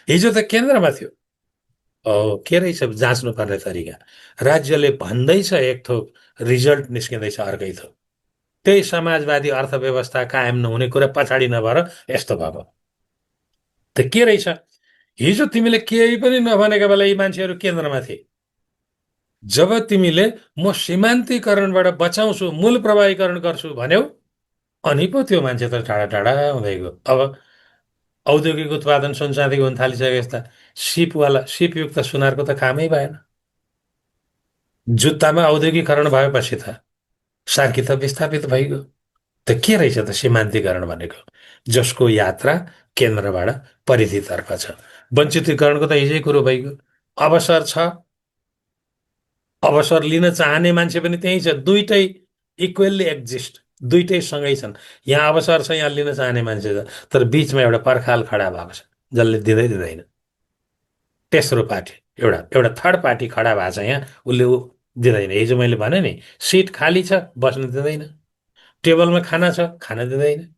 हिजो त केन्द्रमा थियो। के रहेछ जाँच्नुपर्ने तरिका? राज्यले भन्दैछ एक थोक, रिजल्ट निस्किँदैछ अर्कै थोक। त्यही समाजवादी अर्थव्यवस्था कायम नहुने कुरा पछाडि नभएर यस्तो भयो। त के रहेछ? हिजो तिमीले केही पनि नभनेका बेला यी मान्छेहरू केन्द्रमा थिए। जब तिमीले म सीमान्तीकरणबाट बचाउँछु, मूल प्रभावीकरण गर्छु भन्यौ, अनि पो त्यो मान्छे त टाढा टाढा हुँदै गयो। अब औद्योगिक उत्पादन सुनचाँदीको हुन थालिसके यस्ता सिपवाला सिपयुक्त सुनारको त कामै भएन। जुत्तामा औद्योगिकरण भएपछि त सार्की त विस्थापित भइगयो। त के रहेछ त सीमान्तीकरण भनेको? जसको यात्रा केन्द्रबाट परिधितर्फ छ। वञ्चितीकरणको त हिजै कुरो भइगयो। अवसर छ, अवसर लिन चाहने मान्छे पनि त्यही छ। दुइटै इक्वेल्ली एक्जिस्ट, दुइटै सँगै छन्। यहाँ अवसर छ, यहाँ लिन चाहने मान्छे छ, तर बिचमा एउटा पर्खाल खडा भएको छ, जसले दिँदै दिँदैन। तेस्रो पार्टी, एउटा एउटा थर्ड पार्टी खडा भएको छ यहाँ, उसले दिँदैन। हिजो मैले भने नि, सिट खाली छ, बस्न दिँदैन। टेबलमा खाना छ, खान दिँदैन।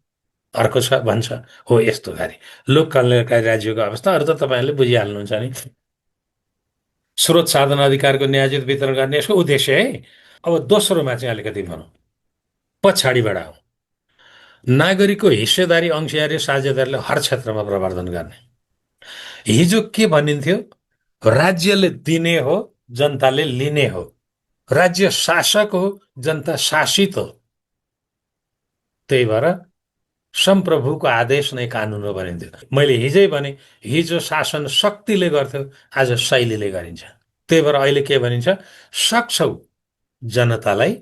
अर्को छ भन्छ। हो यस्तो गरी लोक कल्याणकारी राज्यको अवस्था। अरू त तपाईँहरूले बुझिहाल्नुहुन्छ नि। स्रोत साधन अधिकारको न्यायोचित वितरण गर्ने यसको उद्देश्य है। अब दोस्रोमा चाहिँ अलिकति भनौँ, पछाडिबाट आउँ। नागरिकको हिस्सेदारी, अंशीदारी, साझेदारीले हर क्षेत्रमा प्रवर्धन गर्ने। हिजो के भनिन्थ्यो? राज्यले दिने हो, जनताले लिने हो। राज्य शासक हो, जनता शासित हो। त्यही भएर सम्प्रभुको आदेश नै कानुन हो भनिन्थ्यो। मैले हिजै भने, हिजो शासन शक्तिले गर्थ्यो, आज शैलीले गरिन्छ। त्यही भएर अहिले के भनिन्छ? सक्छौ जनतालाई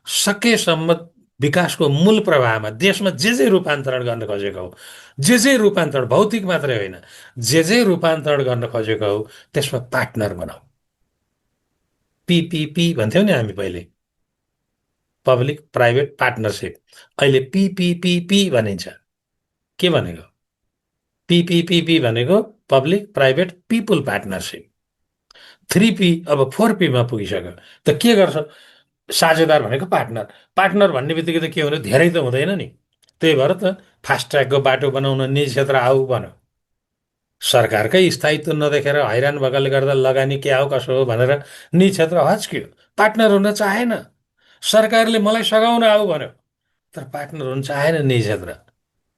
सकेसम्म विकासको मूल प्रवाहमा, देशमा जे रूपान्तरण गर्न खोजेको हो, जे रूपान्तरण, भौतिक मात्रै होइन, जे रूपान्तरण गर्न खोजेको हो, त्यसमा पार्टनर बनाऊ। पिपिपी भन्थ्यौँ नि हामी पहिले, पब्लिक प्राइभेट पार्टनरसिप। अहिले पिपिपिपी भनिन्छ। के भनेको? पिपिपिपी भनेको public private people partnership. 3P अब 4Pमा पुगिसक्यो। त के गर्छ? साझेदार भनेको पार्टनर। पार्टनर भन्ने बित्तिकै त के हुने? धेरै त हुँदैन नि। त्यही भएर त फास्ट ट्र्याकको बाटो बनाउन निजी क्षेत्र आऊ भन्यो। सरकारकै स्थायित्व नदेखेर हैरान भएकाले गर्दा लगानी के हो कसो हो भनेर निजी क्षेत्र हच्क्यो, पार्टनर हुन चाहेन। सरकारले मलाई सघाउन आऊ भन्यो, तर पार्टनर हुन चाहेन निजी क्षेत्र।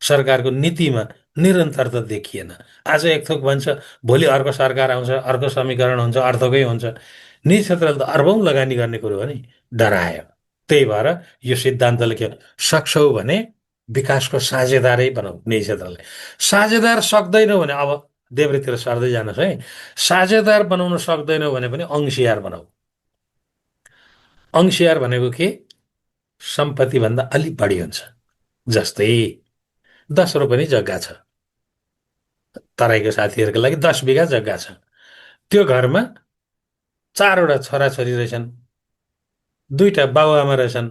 सरकारको नीतिमा निरन्तरता देखिएन। आज एक थोक भन्छ, भोलि अर्को सरकार आउँछ, अर्को समीकरण हुन्छ, अर्कोकै हुन्छ। निजी क्षेत्रले त अर्बौँ लगानी गर्ने कुरो हो नि, डरायो। त्यही भएर यो सिद्धान्तले के सक्छौ भने विकासको साझेदारै बनाऊ निजी क्षेत्रले। साझेदार सक्दैनौ भने, अब देब्रेतिर सर्दै जानुहोस् है, साझेदार बनाउन सक्दैनौ भने पनि अंशियार बनाऊ। अंशियार भनेको के? सम्पत्तिभन्दा अलिक बढी हुन्छ। जस्तै 10 रोपनी जग्गा छ, तराईको साथीहरूको लागि 10 बिघा जग्गा छ। त्यो घरमा चारवटा छोराछोरी रहेछन्, दुईटा बाबुआमा रहेछन्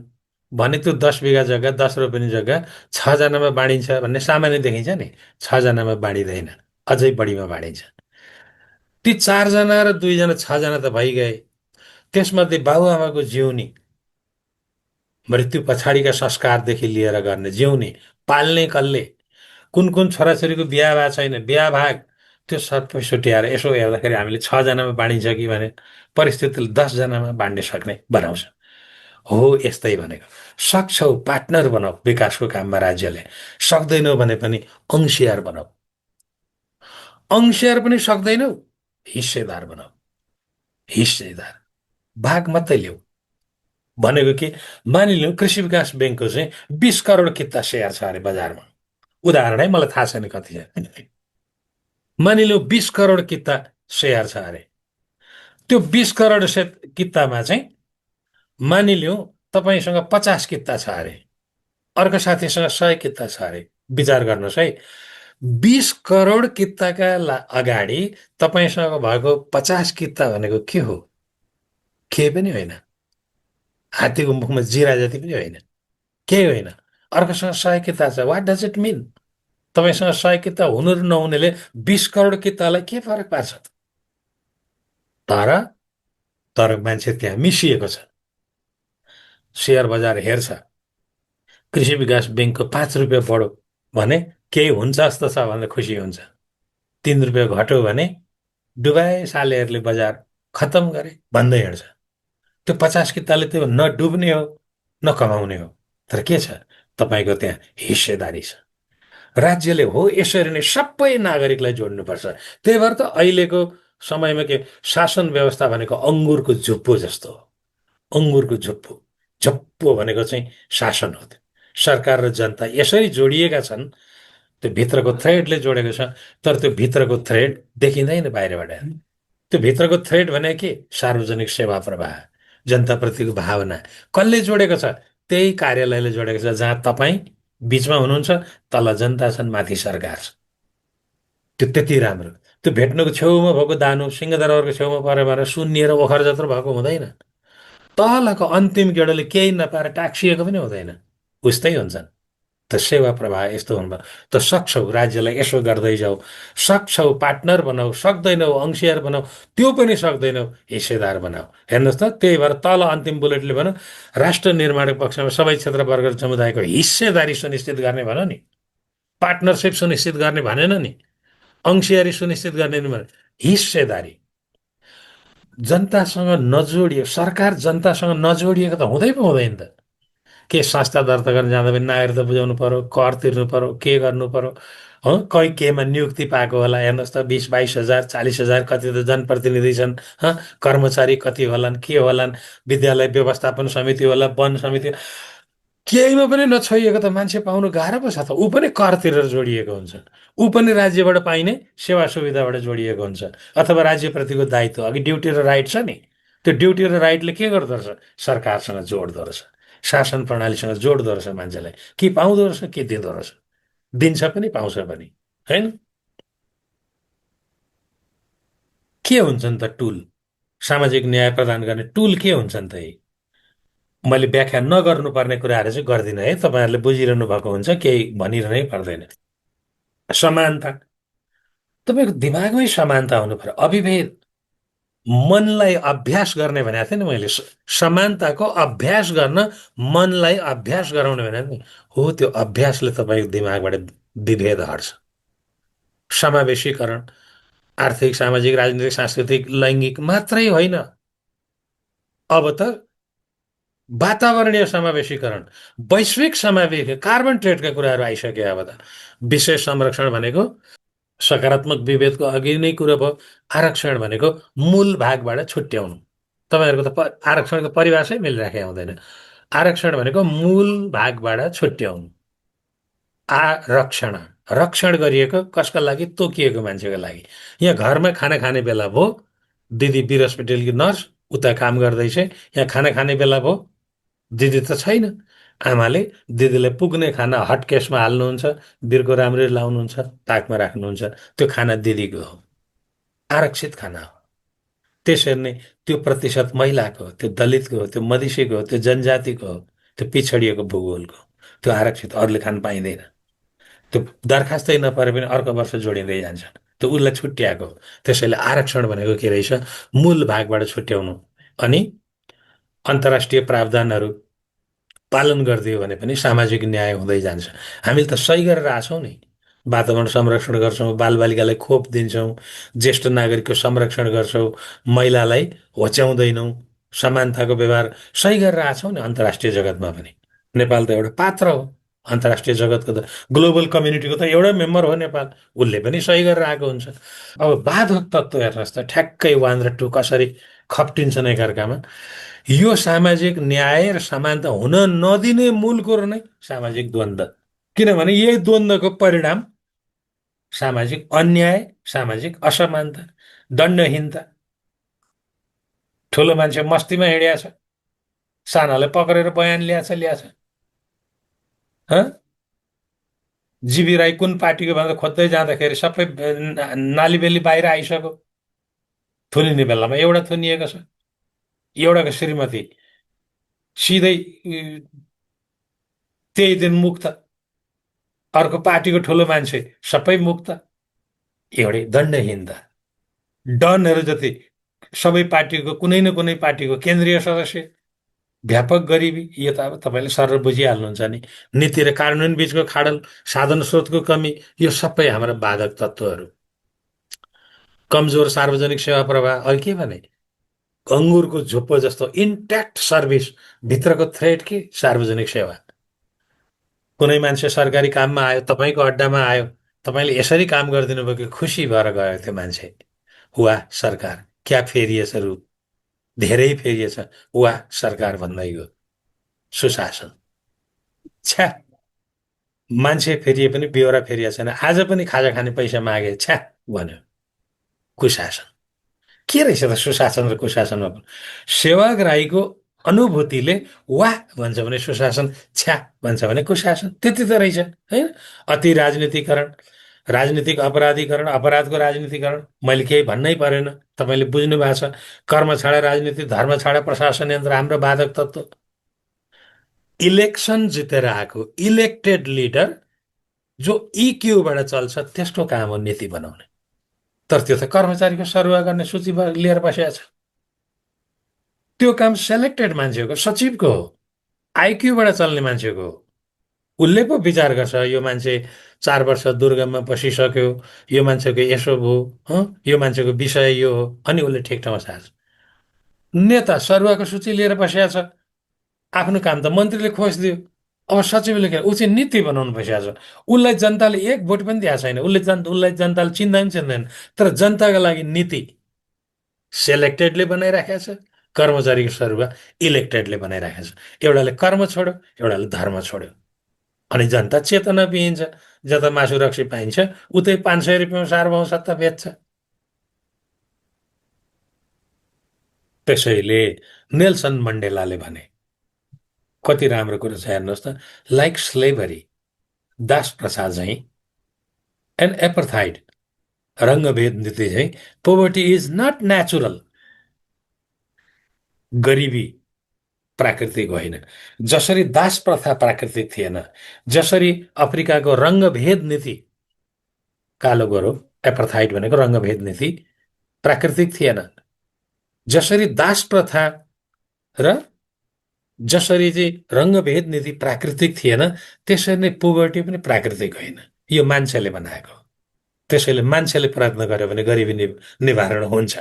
भने त्यो 10 बिघा जग्गा 10 रोपनी जग्गा 6जनामा बाँडिन्छ भन्ने सामान्य देखिन्छ नि। 6जनामा बाँडिँदैन, अझै बढीमा बाँडिन्छ। ती 4जना र 2जना 6जना त भइगए। त्यसमध्ये बाबुआमाको जिउनी, मृत्यु पछाडिका संस्कारदेखि लिएर गर्ने जिउनी, पाल्ने कसले, कुन कुन छोराछोरीको बिहा भएको छैन, बिहा भाग, त्यो सबै छुट्याएर यसो हेर्दाखेरि हामीले 6जनामा बाँडिन्छ कि भने परिस्थितिले 10जनामा बाँड्न सक्ने बनाउँछ। हो यस्तै भनेको। सक्छौ पार्टनर बनाऊ विकासको काममा राज्यले, सक्दैनौ भने पनि अंशियार बनाऊ। अंशियार पनि सक्दैनौ, हिस्सेदार बनाऊ। हिस्सेदार भाग मात्रै ल्याऊ भनेको के? मानिलिउँ कृषि विकास ब्याङ्कको चाहिँ 20 करोड किता सेयर छ अरे बजारमा। उदाहरण है, मलाई थाहा छैन कति छ। मानिलिउँ 20 करोड किता सेयर छ अरे। त्यो 20 करोड कितामा चाहिँ मानिलिउँ तपाईँसँग 50 किता छ अरे, अर्को साथीसँग 100 किता छ अरे। विचार गर्नुहोस् है, 20 करोड किताका अगाडि तपाईँसँग भएको 50 किता भनेको के हो? केही पनि होइन। हात्तीको मुखमा जिरा जति पनि होइन, केही होइन। अर्कोसँग 100 किता छ, वाट डज इट मिन? तपाईँसँग 100 किता हुनु र नहुनेले 20 करोड कितालाई के फरक पार्छ? तर तर मान्छे त्यहाँ मिसिएको छ। सेयर बजार हेर्छ, कृषि विकास ब्याङ्कको 5 रुपियाँ बढो भने केही हुन्छ जस्तो छ भनेर खुसी हुन्छ। 3 रुपियाँ घट्यो भने डुबाए सालेहरूले बजार, खत्तम गरे भन्दै हिँड्छ। त्यो 50 किताले त्यो न डुब्ने हो न कमाउने हो। तर के छ? तपाईँको त्यहाँ हिस्सेदारी छ। राज्यले हो यसरी नै सबै नागरिकलाई जोड्नुपर्छ। त्यही भएर त अहिलेको समयमा के शासन व्यवस्था भनेको अङ्गुरको झुप्पो जस्तो हो। अङ्गुरको झुप्पो, झप्पो भनेको चाहिँ शासन हो। त्यो सरकार र जनता यसरी जोडिएका छन्, त्यो भित्रको थ्रेडले जोडेको छ। तर त्यो भित्रको थ्रेड देखिँदैन बाहिरबाट। त्यो भित्रको थ्रेड भने के? सार्वजनिक सेवा प्रवाह, जनताप्रतिको भावना। कसले जोडेको छ? त्यही कार्यालयले जोडेको छ, जहाँ तपाईँ बिचमा हुनुहुन्छ, तल जनता छन्, माथि सरकार छ। त्यो त्यति राम्रो। त्यो भेट्नुको छेउमा भएको दानु सिंहदरबारको छेउमा पऱ्यो भने सुन्निएर ओखर जत्रो भएको हुँदैन। तलको अन्तिम गेडोले केही नपाएर टाक्सिएको पनि हुँदैन। उस्तै हुन्छन्। त सेवा प्रवाह यस्तो हुनुभयो। त सक्छौ राज्यलाई यसो गर्दै जाऊ, सक्छौ पार्टनर बनाऊ, सक्दैनौ अंशियार बनाऊ, त्यो पनि सक्दैनौ हिस्सेदार बनाऊ। हेर्नुहोस् त, त्यही भएर तल अन्तिम बुलेटले भनौँ राष्ट्र निर्माणको पक्षमा सबै क्षेत्र वर्ग र समुदायको हिस्सेदारी सुनिश्चित गर्ने भनौँ नि, पार्टनरसिप सुनिश्चित गर्ने भनेन नि, अंशियारी सुनिश्चित गर्ने नि भने। हिस्सेदारी जनतासँग नजोडियो, सरकार जनतासँग नजोडिएको त हुँदै पो हुँदैन त। के संस्था दर्ता गर्न जाँदा पनि नागरिकता बुझाउनु पर्यो, कर तिर्नु पर्यो, के गर्नु पर्यो, हो कोही केमा नियुक्ति पाएको होला हेर्नुहोस् त, 20-22 हजार 40 हजार, कति त जनप्रतिनिधि छन्, कर्मचारी कति होलान्, के होलान्, विद्यालय व्यवस्थापन समिति होला, वन समिति, केहीमा पनि नछोइएको त मान्छे पाउनु गाह्रो पो छ त। ऊ पनि कर तिरेर जोडिएको हुन्छ, ऊ पनि राज्यबाट पाइने सेवा सुविधाबाट जोडिएको हुन्छ, अथवा राज्यप्रतिको दायित्व, अघि ड्युटी र राइट छ नि, त्यो ड्युटी र राइटले के गर्दो रहेछ? सरकारसँग जोड्दो रहेछ, शासन प्रणालीसँग जोड्दो रहेछ मान्छेलाई। के पाउँदो रहेछ, के दिँदो रहेछ, दिन्छ पनि पाउँछ पनि, होइन? के हुन्छन् त टुल? सामाजिक न्याय प्रदान गर्ने टुल के हुन्छन् त? यी मैले व्याख्या नगर्नुपर्ने कुराहरू चाहिँ गर्दिनँ है, तपाईँहरूले बुझिरहनु भएको हुन्छ, केही भनिरहनै पर्दैन। समानता, तपाईँको दिमागमै समानता हुनु पर्यो। अभिभेद, मनलाई अभ्यास गर्ने भनेको थिएँ नि मैले, समानताको अभ्यास गर्न मनलाई अभ्यास गराउने भनेको नि हो। त्यो अभ्यासले तपाईँको दिमागबाट विभेद हट्छ। समावेशीकरण आर्थिक सामाजिक राजनीतिक सांस्कृतिक लैङ्गिक मात्रै होइन, अब त वातावरणीय समावेशीकरण, वैश्विक समावेश, कार्बन ट्रेडका कुराहरू आइसक्यो। अब त विशेष संरक्षण भनेको सकारात्मक विभेदको अघि नै कुरो भयो। आरक्षण भनेको मूल भागबाट छुट्याउनु। तपाईँहरूको त आरक्षणको परिभाषै मिलिराखेको हुँदैन। आरक्षण भनेको मूल भागबाट छुट्याउनु। आरक्षण, रक्षण गरिएको कसका लागि? तोकिएको मान्छेको लागि। यहाँ घरमा खाना खाने बेला भयो, दिदी वीर हस्पिटलकी नर्स उता काम गर्दैछ, यहाँ खाना खाने बेला भयो, दिदी त छैन, आमाले दिदीलाई पुग्ने खाना हटकेसमा हाल्नुहुन्छ, बिर्को राम्ररी लाउनुहुन्छ, ताकमा राख्नुहुन्छ। त्यो खाना दिदीको हो, आरक्षित खाना हो। त्यसरी नै त्यो प्रतिशत महिलाको हो, त्यो दलितको हो, त्यो मधेसीको हो, त्यो जनजातिको हो, त्यो पिछडिएको भूगोलको हो। त्यो आरक्षित अरूले खान पाइँदैन। त्यो दरखास्तै नपरे पनि अर्को वर्ष जोडिँदै जान्छ। त्यो उसलाई छुट्याएको हो। त्यसैले आरक्षण भनेको के रहेछ? मूल भागबाट छुट्याउनु अनि अन्तर्राष्ट्रिय प्रावधानहरू पालन गरिदियो भने पनि सामाजिक न्याय हुँदै जान्छ। हामीले त सही गरेर आछौँ नि। वातावरण संरक्षण गर्छौँ, बालबालिकालाई खोप दिन्छौँ, ज्येष्ठ नागरिकको संरक्षण गर्छौँ, महिलालाई होच्याउँदैनौँ, समानताको व्यवहार सही गरेर आछौँ नि अन्तर्राष्ट्रिय जगतमा पनि। नेपाल त एउटा पात्र हो अन्तर्राष्ट्रिय जगतको, त ग्लोबल कम्युनिटीको त एउटै मेम्बर हो नेपाल। उसले पनि सही गरेर आएको हुन्छ। अब बाधक तत्त्व हेर्नुहोस् त, ठ्याक्कै वान र टू कसरी खप्टिन्छन् एकअर्कामा। यो सामाजिक न्याय र समानता हुन नदिने मूल कुरो नै सामाजिक द्वन्द्व। किनभने यही द्वन्द्वको परिणाम सामाजिक अन्याय, सामाजिक असमानता, दण्डहीनता। ठुलो मान्छे मस्तीमा हिँडिया छ, सानालाई पक्रेर बयान ल्याछ। हँ, जीवी राई कुन पार्टीको भनेर खोज्दै जाँदाखेरि सबै नालीबेली बाहिर आइसक्यो। थुनिने बेलामा एउटा थुनिएको छ, एउटाको श्रीमती सिधै त्यही दिन मुक्त, अर्को पार्टीको ठुलो मान्छे सबै मुक्त। एउटै दण्डहीनता। डनहरू जति सबै पार्टीको कुनै न कुनै पार्टीको केन्द्रीय सदस्य, व्यापक गरिबी। यो त अब तपाईँले सर बुझिहाल्नुहुन्छ नि। नीति र कानुन बिचको खाडल, साधन स्रोतको कमी, यो सबै हाम्रा बाधक तत्त्वहरू। कमजोर सार्वजनिक सेवा प्रवाह, अहिले के भने अङ्गुरको झुप्पो जस्तो इन्ट्याक्ट सर्भिस, भित्रको थ्रेड के सार्वजनिक सेवा। कुनै मान्छे सरकारी काममा आयो, तपाईँको अड्डामा आयो, तपाईँले यसरी काम गरिदिनु भयो कि खुसी भएर गयो त्यो मान्छे। वाह सरकार, क्या फेरिएछ रु, धेरै फेरिएछ। वाह सरकार भन्दै गयो। सुशासन, छ्या, मान्छे फेरिए पनि बेहोरा फेरिया छैन। आज पनि खाजा खाने पैसा मागे, छ्या भन्यो। कुशासन के रहेछ त? सुशासन र कुशासनमा सेवाग्राहीको अनुभूतिले वाह भन्छ भने सुशासन, छ्या भन्छ भने कुशासन। त्यति त रहेछ होइन? अति राजनीतिकरण, राजनीतिक अपराधीकरण, अपराधको राजनीतिकरण, मैले केही भन्नै परेन, तपाईँले बुझ्नु भएको छ। कर्म छाडा राजनीति, धर्म छाडा प्रशासन यन्त्र हाम्रो बाधक तत्त्व। इलेक्सन जितेर आएको इलेक्टेड लिडर जो इक्यूबाट चल्छ, त्यसको काम हो नीति बनाउने। तर त्यो त कर्मचारीको सरुवा गर्ने सूची लिएर बसेको छ। त्यो काम सेलेक्टेड मान्छेको, सचिवको हो, आइक्यूबाट चल्ने मान्छेको हो। उसले पो विचार गर्छ, यो मान्छे 4 वर्ष दुर्गममा बसिसक्यो, यो मान्छेको यसो भयो, यो मान्छेको विषय यो हो, अनि उसले ठिक ठाउँमा सार्छ। नेता सरुवाको सूची लिएर बसेको छ, आफ्नो काम त मन्त्रीले खोजिदियो। अब सचिवले के, ऊ चाहिँ नीति बनाउनु बसेको छ। उसलाई जनताले एक भोट पनि दिएको छैन, उसलाई जनताले चिन्दैन चिन्दैन, तर जनताको लागि नीति सेलेक्टेडले बनाइराखेको छ, कर्मचारीको सरुवा इलेक्टेडले बनाइराखेको छ। एउटाले कर्म छोड्यो, एउटाले धर्म छोड्यो। अनि जनता चेतना पिइन्छ। जता मासु रक्सी पाइन्छ उतै 500 रुपियाँमा सार्वभौम सत्ता बेच्छ। त्यसैले नेल्सन मण्डेलाले भने, कति राम्रो कुरो छ हेर्नुहोस् त, लाइक स्लेभरी, दास प्रथा झैँ, एन्ड एपर्थाइड, रङ्गभेद नीति झैँ, पोभर्टी इज नट नेचुरल, गरिबी प्राकृतिक होइन। जसरी दास प्रथा प्राकृतिक थिएन, जसरी अफ्रिकाको रङ्गभेद नीति, कालो गोरो एपर्थाइड भनेको रङ्गभेद नीति प्राकृतिक थिएन, जसरी दास प्रथा र जसरी चाहिँ रङ्गभेद नीति प्राकृतिक थिएन, त्यसरी नै पोभर्टी पनि प्राकृतिक होइन। यो मान्छेले बनाएको हो। त्यसैले मान्छेले प्रयत्न गर्यो भने गरिबी निवारण हुन्छ।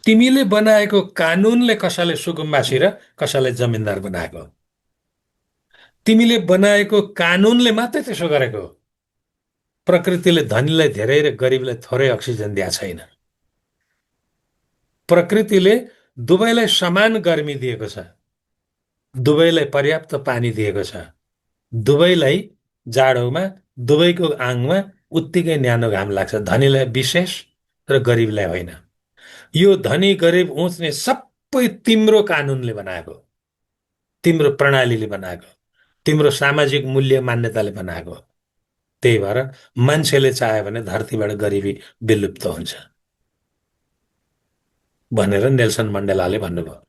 तिमीले बनाएको कानुनले कसैलाई सुकुम्बासी र कसैलाई जमिनदार बनाएको हो। तिमीले बनाएको कानुनले मात्रै त्यसो गरेको हो। प्रकृतिले धनीलाई धेरै र गरिबलाई थोरै अक्सिजन दिएको छैन। प्रकृतिले दुवैलाई समान गर्मी दिएको छ, दुवैलाई पर्याप्त पानी दिएको छ, दुवैलाई जाडोमा दुवैको आङमा उत्तिकै न्यानो घाम लाग्छ। धनीलाई विशेष र गरिबलाई होइन। यो धनी गरिब उच निच सबै तिम्रो कानुनले बनाएको। तिम्रो प्रणालीले बनाएको, तिम्रो सामाजिक मूल्य मान्यताले बनाएको। त्यही भएर मान्छेले चाह्यो भने धरतीबाट गरिबी विलुप्त हुन्छ भनेर नेल्सन मण्डेलाले भन्नुभयो।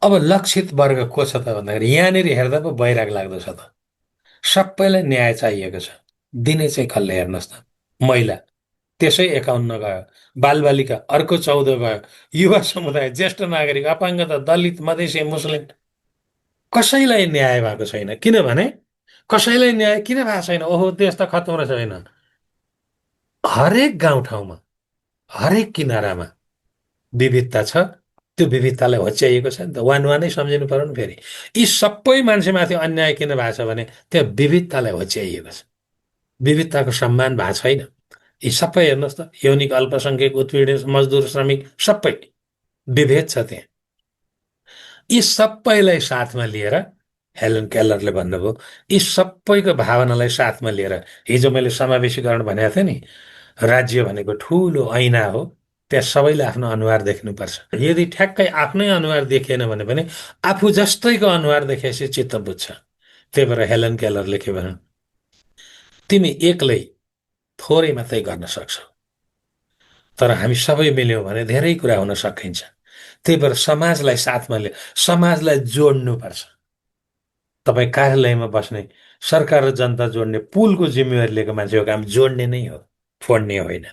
अब लक्षित वर्ग को छ त भन्दाखेरि यहाँनिर हेर्दा पो वैराग लाग्दो छ त। सबैलाई न्याय चाहिएको छ। दिने चाहिँ कसले हेर्नुहोस् त। महिला त्यसै 51 गयो, बालबालिका अर्को 14 गयो, युवा समुदाय, ज्येष्ठ नागरिक, अपाङ्गता, दलित, मधेसी, मुस्लिम, कसैलाई न्याय भएको छैन। किनभने कसैलाई न्याय किन भएको छैन? ओहो देश त खतम रहेछ। होइन, हरेक गाउँठाउँमा, हरेक किनारामा विविधता छ। त्यो विविधतालाई होच्याइएको छ नि त। वान वानै सम्झिनु पर्यो नि। फेरि यी सबै मान्छेमाथि अन्याय किन भएको छ भने त्यो विविधतालाई होच्याइएको छ। विविधताको सम्मान भएको छैन। यी सबै हेर्नुहोस् त, यौनिक अल्पसङ्ख्यक, उत्पीडित, मजदुर, श्रमिक, सबै विभेद छ त्यहाँ। यी सबैलाई साथमा लिएर हेलन केलरले भन्नुभयो, यी सबैको भावनालाई साथमा लिएर, हिजो मैले समावेशीकरण भनेको थिएँ नि, राज्य भनेको ठुलो ऐना हो। त्यहाँ सबैले आफ्नो अनुहार देख्नुपर्छ। यदि ठ्याक्कै आफ्नै अनुहार देखिएन भने पनि आफू जस्तैको अनुहार देखेपछि चित्त बुझ्छ। त्यही भएर हेलन केलरले के भन्यो, तिमी एक्लै थोरै मात्रै गर्न सक्छौ, तर हामी सबै मिल्यौँ भने धेरै कुरा हुन सकिन्छ। त्यही भएर समाजलाई साथमा लिएर समाजलाई जोड्नुपर्छ। तपाईँ कार्यालयमा बस्ने, सरकार र जनता जोड्ने पुलको जिम्मेवारी लिएको मान्छेको काम जोड्ने नै हो, फोड्ने होइन।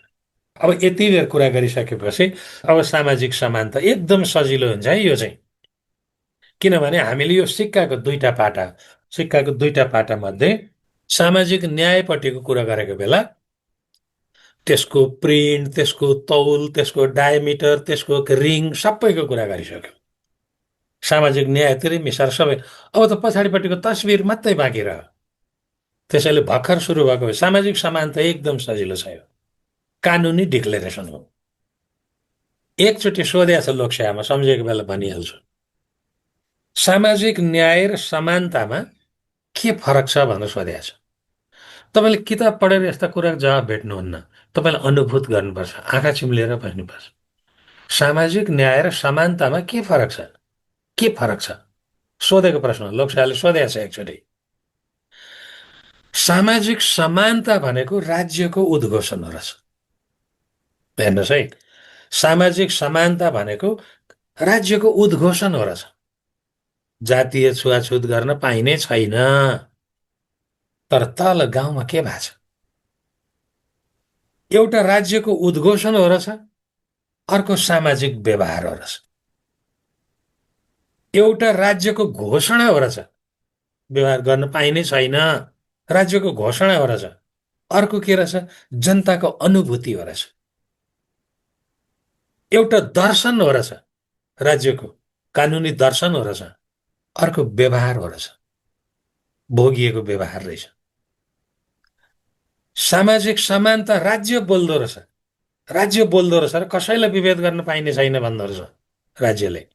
अब यति बेर कुरा गरिसकेपछि अब सामाजिक समानता एकदम सजिलो हुन्छ है यो चाहिँ। किनभने हामीले यो सिक्काको दुईटा पाटा मध्ये सामाजिक न्यायपट्टिको कुरा गरेको बेला त्यसको प्रिन्ट, त्यसको तौल, त्यसको डायमिटर, त्यसको रिङ सबैको कुरा गरिसक्यो। सामाजिक न्यायतिरै मिसार सबै। अब त पछाडिपट्टिको तस्बिर मात्रै बाँकी रह्यो। त्यसैले भर्खर सुरु भएको सामाजिक समानता एकदम सजिलो छ। यो कानुनी डिक्लेरेसन हो। एकचोटि सोधेको छ लोकसेवामा, सम्झेको बेला भनिहाल्छु। सामाजिक न्याय र समानतामा के फरक छ भनेर सोधेको छ। तपाईँले किताब पढेर यस्ता कुराको जवाब भेट्नुहुन्न। तपाईँले अनुभूत गर्नुपर्छ, आँखा चिम्लेर बस्नुपर्छ। सामाजिक न्याय र समानतामा के फरक छ? के फरक छ? सोधेको प्रश्न लोकसेवाले सोधेको छ एकचोटि। सामाजिक समानता भनेको राज्यको उद्घोषण हो रहेछ। हेर्नुहोस् है, सामाजिक समानता भनेको राज्यको उद्घोषण हो रहेछ। जातीय छुवाछुत गर्न पाइने छैन। तर तल गाउँमा के भएको छ? एउटा राज्यको उद्घोषण हो रहेछ, अर्को सामाजिक व्यवहार हो रहेछ। एउटा राज्यको घोषणा हो रहेछ, व्यवहार गर्न पाइने छैन, राज्यको घोषणा हो रहेछ। अर्को के रहेछ? जनताको अनुभूति हो रहेछ। एउटा दर्शन हो रहेछ, राज्यको कानुनी दर्शन हो रहेछ। अर्को व्यवहार हो रहेछ, भोगिएको व्यवहार रहेछ। सामाजिक समानता राज्य बोल्दो रहेछ, र कसैलाई विभेद गर्न पाइने छैन भन्दो रहेछ राज्यले।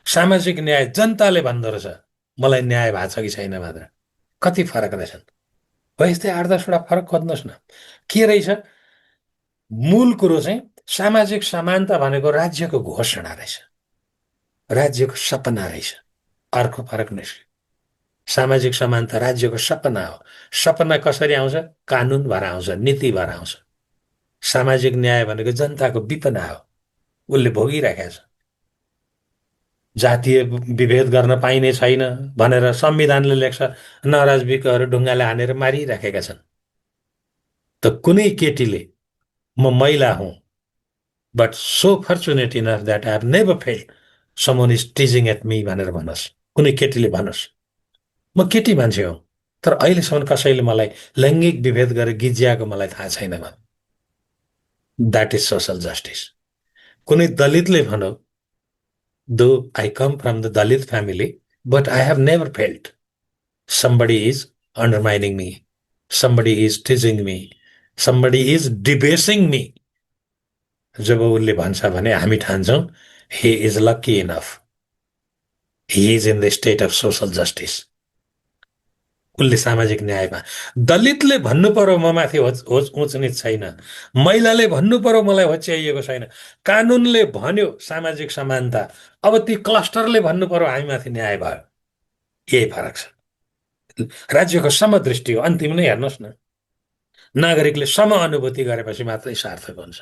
सामाजिक न्याय जनताले भन्दो रहेछ, मलाई न्याय भएको छ कि छैन मात्र। कति फरक रहेछन् हो। यस्तै 8-10वटा फरक खोज्नुहोस् न के रहेछ। मूल कुरो चाहिँ सामाजिक समानता भनेको राज्यको घोषणा रहेछ, राज्यको सपना रहेछ। अर्को फरक निस्क्यो। सामाजिक समानता राज्यको सपना हो। सपना कसरी आउँछ? कानुन भएर आउँछ, नीति भएर आउँछ। सामाजिक न्याय भनेको जनताको विपना हो, उसले भोगिराखेको छ। जातीय विभेद गर्न पाइने छैन भनेर संविधानले लेख्छ, नराजविकहरू ढुङ्गाले हानेर मारिराखेका छन्। त कुनै केटीले म महिला हुँ, but so fortunate enough that I have never felt someone is teasing at me भनेर भनोस्। कुनै केटीले भनोस्, म केटी मान्छे हुँ, तर अहिलेसम्म कसैले मलाई लैङ्गिक विभेद गरेर गिज्याएको मलाई थाहा छैन भने द्याट इज सोसल जस्टिस। कुनै दलितले भनौ, दो I come from the Dalit family, but I have never failed somebody is undermining me, somebody is teasing me, somebody is debasing me, जब उसले भन्छ भने हामी ठान्छौँ he is lucky enough, he is in the state of social justice. उसले सामाजिक न्यायमा दलितले भन्नु पर्यो म माथि उच निच छैन, महिलाले भन्नु पर्यो मलाई होच्याइएको छैन, कानुनले भन्यो सामाजिक समानता, अब ती क्लस्टरले भन्नु पर्यो हामी माथि न्याय भयो। यही फरक छ। राज्यको समदृष्टि हो, अन्तिम नै हेर्नुहोस् न, नागरिकले सम अनुभूति गरेपछि मात्रै सार्थक हुन्छ।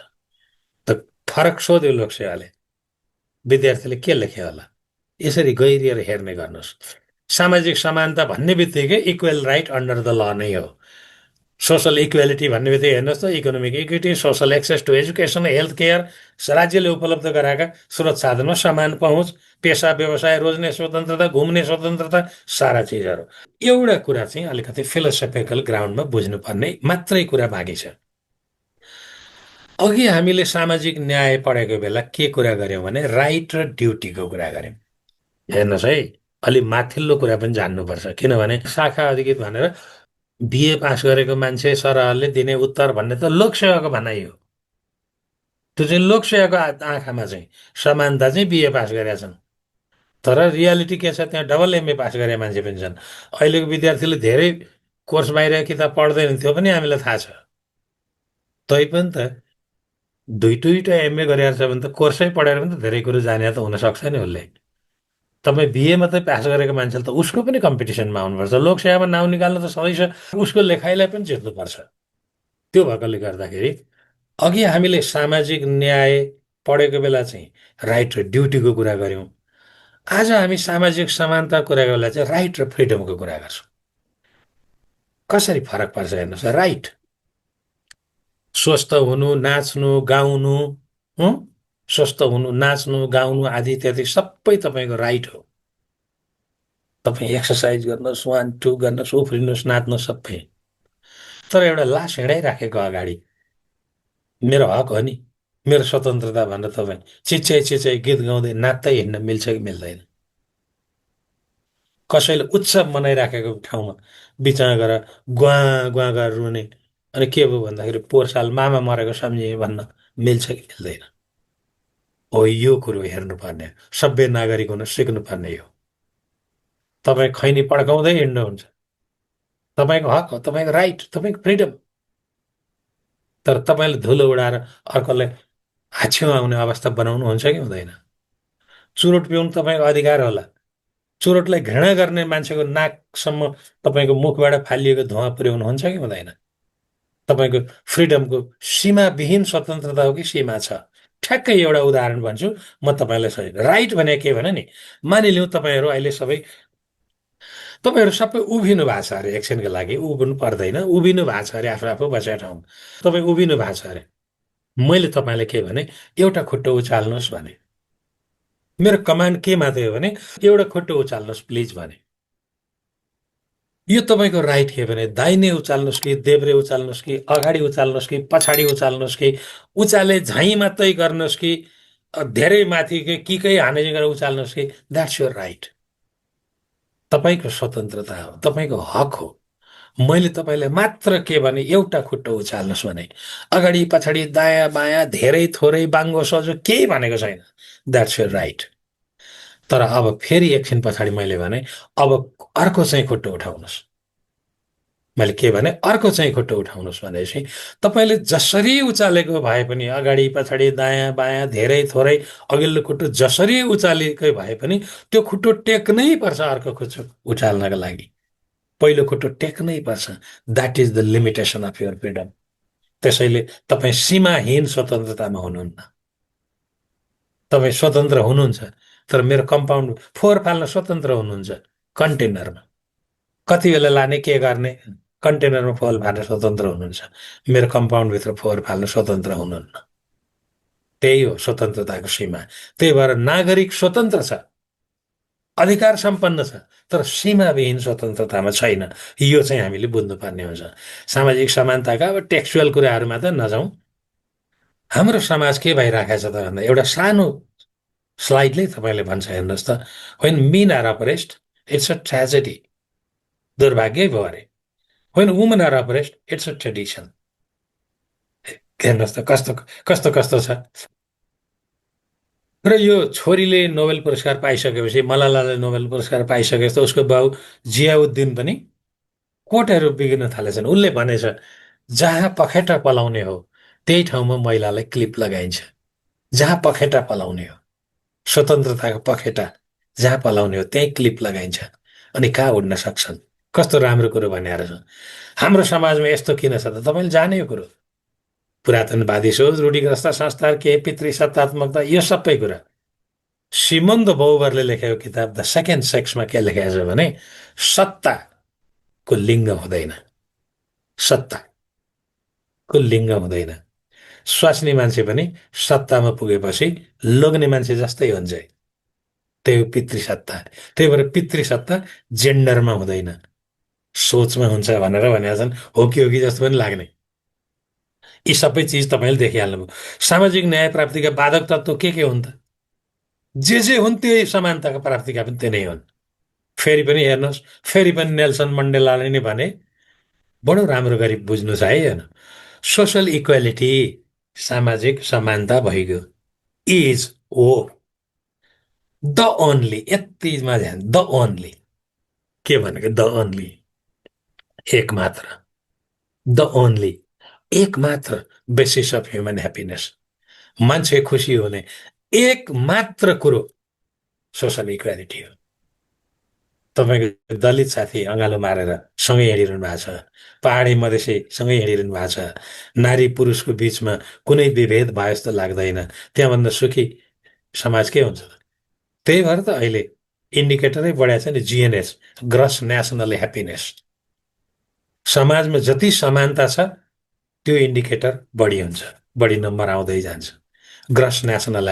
त फरक सोध्यो लोकसेवाले, विद्यार्थीले के लेख्यो होला, यसरी गहिरिएर हेर्ने गर्नुहोस्। सामाजिक समानता भन्ने बित्तिकै equal right under the law नै हो। सोसल इक्वेलिटी भन्ने बित्तिकै हेर्नुहोस् त, economic equity, social access to education, health care, राज्यले उपलब्ध गराएका स्रोत साधनमा समान पहुँच, पेसा व्यवसाय रोज्ने स्वतन्त्रता, घुम्ने स्वतन्त्रता, सारा चिजहरू। एउटा कुरा चाहिँ अलिकति फिलोसफिकल ग्राउन्डमा बुझ्नुपर्ने मात्रै कुरा बाँकी छ। अघि हामीले सामाजिक न्याय पढेको बेला के कुरा गऱ्यौँ भने राइट र ड्युटीको कुरा गऱ्यौँ। हेर्नुहोस् है, अलिक माथिल्लो कुरा पनि जान्नुपर्छ, किनभने शाखा अधिकृत भनेर बिए पास गरेको मान्छे सरहरूले दिने उत्तर भन्ने त लोकसेवाको भनाइ हो। त्यो चाहिँ लोकसेवाको आँखामा चाहिँ समानता चाहिँ बिए पास गरेका छन्, तर रियालिटी के छ, त्यहाँ डबल एमए पास गरेका मान्छे पनि छन्। अहिलेको विद्यार्थीले धेरै कोर्स बाहिर किताब पढ्दैन, त्यो पनि हामीलाई थाहा छ। तै पनि त दुईटा एमए गरेर छ भने त कोर्सै पढेर पनि त धेरै कुरो जाने त हुनसक्छ नि उसले। तपाईँ बिए मात्रै पास गरेको मान्छेले त उसको पनि कम्पिटिसनमा आउनुपर्छ, लोकसेवामा नाउँ निकाल्नु त सधैँ छ, उसको लेखाइलाई पनि जित्नुपर्छ। त्यो भएकोले गर्दाखेरि अघि हामीले सामाजिक न्याय पढेको बेला चाहिँ राइट र ड्युटीको कुरा गऱ्यौँ। आज हामी सामाजिक समानता कुरा बेला चाहिँ राइट र फ्रिडमको कुरा गर्छौँ। कसरी फरक पर्छ हेर्नुहोस्। राइट, स्वस्थ हुनु, नाच्नु, गाउनु, हँ, स्वस्थ हुनु, नाच्नु, गाउनु आदि इत्यादि सबै तपाईँको राइट हो। तपाईँ एक्सर्साइज गर्नुहोस्, 1 2 गर्नुहोस्, उफ्रिनुहोस्, नाच्नुहोस्, सबै। तर एउटा लास हिँडाइराखेको अगाडि मेरो हक हो नि, मेरो स्वतन्त्रता भनेर तपाईँ चिच्याइ चिच्याइ गीत गाउँदै नाच्दै हिँड्न मिल्छ कि मिल्दैन? कसैले उत्सव मनाइराखेको ठाउँमा बिचमा गएर ग्वा ग्वा गरेर रुने, अनि के भयो भन्दाखेरि पोहोर साल मामा मरेको सम्झिएँ भन्न मिल्छ कि मिल्दैन? हो, यो कुरो हेर्नुपर्ने, सभ्य नागरिक हुन सिक्नुपर्ने हो। तपाईँ खैनी पड्काउँदै हिँड्नुहुन्छ, तपाईँको हक हो, तपाईँको राइट, तपाईँको फ्रिडम। तर तपाईँले धुलो उडाएर अर्कोलाई हाछ्यो आउने अवस्था बनाउनुहुन्छ कि हुँदैन? चुरोट पिउनु तपाईँको अधिकार होला, चुरोटलाई घृणा गर्ने मान्छेको नाकसम्म तपाईँको मुखबाट फालिएको धुवा पुर्याउनुहुन्छ कि हुँदैन? तपाईँको फ्रिडमको सीमाविहीन स्वतन्त्रता हो कि सीमा छ? ठ्याक्कै एउटा उदाहरण भन्छु म तपाईँलाई। सही राइट भने के भने नि, मानिलिउँ तपाईँहरू सबै उभिनु भएको छ अरे, एकछिनको लागि उभिनु पर्दैन, उभिनु भएको छ अरे, आफू आफू बसेको ठाउँमा तपाईँ उभिनु भएको छ अरे। मैले तपाईँलाई के भने, एउटा खुट्टो उचाल्नुहोस् भने, मेरो कमान्ड के मात्रै हो भने एउटा खुट्टो उचाल्नुहोस् प्लिज भने। यो तपाईँको राइट के भने दाहिने उचाल्नुहोस् कि देब्रे उचाल्नुहोस् कि अगाडि उचाल्नुहोस् कि पछाडि उचाल्नुहोस् कि उचाले झाइ मात्रै गर्नुहोस् कि धेरै माथि कि हाने गरेर उचाल्नुहोस् कि, द्याट्स योर राइट। तपाईँको स्वतन्त्रता हो, तपाईँको हक हो। मैले तपाईँलाई मात्र के भने एउटा खुट्टो उचाल्नुहोस् भने, अगाडि पछाडि दायाँ बायाँ धेरै थोरै बाङ्गो सजो केही भनेको छैन। That's your right. तर अब फेरि एकछिन पछाडि मैले भने अब अर्को चाहिँ खुट्टो उठाउनुहोस्। मैले के भने अर्को चाहिँ खुट्टो उठाउनुहोस् भनेपछि तपाईँले जसरी उचालेको भए पनि, अगाडि पछाडि दायाँ बायाँ धेरै थोरै अघिल्लो खुट्टो जसरी उचालेकै भए पनि त्यो खुट्टो टेक्नै पर्छ अर्को खुट्टो उचाल्नका लागि। पहिलो खुट्टो टेक्नै पर्छ। That is the limitation of your freedom. त्यसैले तपाईँ सीमाहीन स्वतन्त्रतामा हुनुहुन्न। तपाईँ स्वतन्त्र हुनुहुन्छ, तर मेरो कम्पाउन्ड फोहोर फाल्न स्वतन्त्र हुनुहुन्छ। कन्टेनरमा कति बेला लाने, के गर्ने, कन्टेनरमा फोहोर फाल्न स्वतन्त्र हुनुहुन्छ। मेरो कम्पाउन्डभित्र फोहोर फाल्न स्वतन्त्र हुनुहुन्न। त्यही हो स्वतन्त्रताको सीमा। त्यही भएर नागरिक स्वतन्त्र छ, अधिकार सम्पन्न छ, तर सीमाविहीन स्वतन्त्रतामा छैन। यो चाहिँ हामीले बुझ्नुपर्ने हुन्छ। सामाजिक समानताका अब टेक्सुअल कुराहरूमा त नजाउँ। हाम्रो समाज के भइरहेको छ त भन्दा एउटा सानो स्लाइडले तपाईँले भन्छ, हेर्नुहोस् त, when men are oppressed it's a tragedy, दुर्भाग्यै भयो अरे। When women are oppressed it's a tradition. हेर्नुहोस् त कस्तो कस्तो कस्तो छ। र यो छोरीले नोबेल पुरस्कार पाइसकेपछि, मलालाले नोबेल पुरस्कार पाइसकेपछि त उसको बाउ जियाउद्दिन पनि कोटहरू बिग्रिन थालेछन्। उसले भनेछ जहाँ पखेटा पलाउने हो त्यही ठाउँमा महिलालाई क्लिप लगाइन्छ। जहाँ पखेटा पलाउने हो, स्वतन्त्रताको पखेटा जहाँ पलाउने हो त्यहीँ क्लिप लगाइन्छ। अनि कहाँ उड्न सक्छन्? कस्तो राम्रो कुरो भनेर छ। हाम्रो समाजमा यस्तो किन छ त तपाईँले जाने यो कुरो? पुरातनवादी सोच, रूढिग्रस्त संस्कार, के पितृ सत्तात्मकता, यो सबै कुरा। सिमोन द बोभरले लेखेको किताब द सेकेन्ड सेक्समा के लेखेको छ भने सत्ताको लिङ्ग हुँदैन। सत्ताको लिङ्ग हुँदैन। स्वास्नी मान्छे पनि सत्तामा पुगेपछि लोग्ने मान्छे जस्तै हुन्छ। त्यही हो पितृसत्ता। त्यही भएर पितृसत्ता जेन्डरमा हुँदैन, सोचमा हुन्छ भनेर भनेका छन्। हो कि जस्तो पनि लाग्ने। यी सबै चिज तपाईँले देखिहाल्नुभयो। सामाजिक न्याय प्राप्तिका बाधक तत्त्व के हुन् त? जे हुन् त्यही समानताका प्राप्तिका पनि त्यही नै हुन्। फेरि पनि हेर्नुहोस्, फेरि पनि नेल्सन मण्डेलाले नै भने, बडो राम्रो गरी बुझ्नु छ है। हेर्नु, सोसल इक्वालिटी, सामाजिक समानता भइगयो, इज हो द ओन्ली, यतिमा ध्यान, द ओन्ली, के भनेको द ओन्ली, एक मात्र, द ओन्ली, एक मात्र बेसिस अफ ह्युमन ह्याप्पिनेस, मान्छे खुसी हुने एक मात्र कुरो सोसल इक्वालिटी हो। तपाईँको दलित साथी अँगालो मारेर सँगै हिँडिरहनु भएको छ, पहाडी मधेसी सँगै हिँडिरहनु भएको छ, नारी पुरुषको बिचमा कुनै विभेद भयो जस्तो लाग्दैन। त्यहाँभन्दा सुखी समाज के हुन्छ त? त्यही भएर त अहिले इन्डिकेटरै बढाएको छ नि, जिएनएस, ग्रस नेसनल ह्याप्पिनेस। समाजमा जति समानता छ त्यो इन्डिकेटर बढी हुन्छ, बढी नम्बर आउँदै जान्छ। ग्रस नेसनल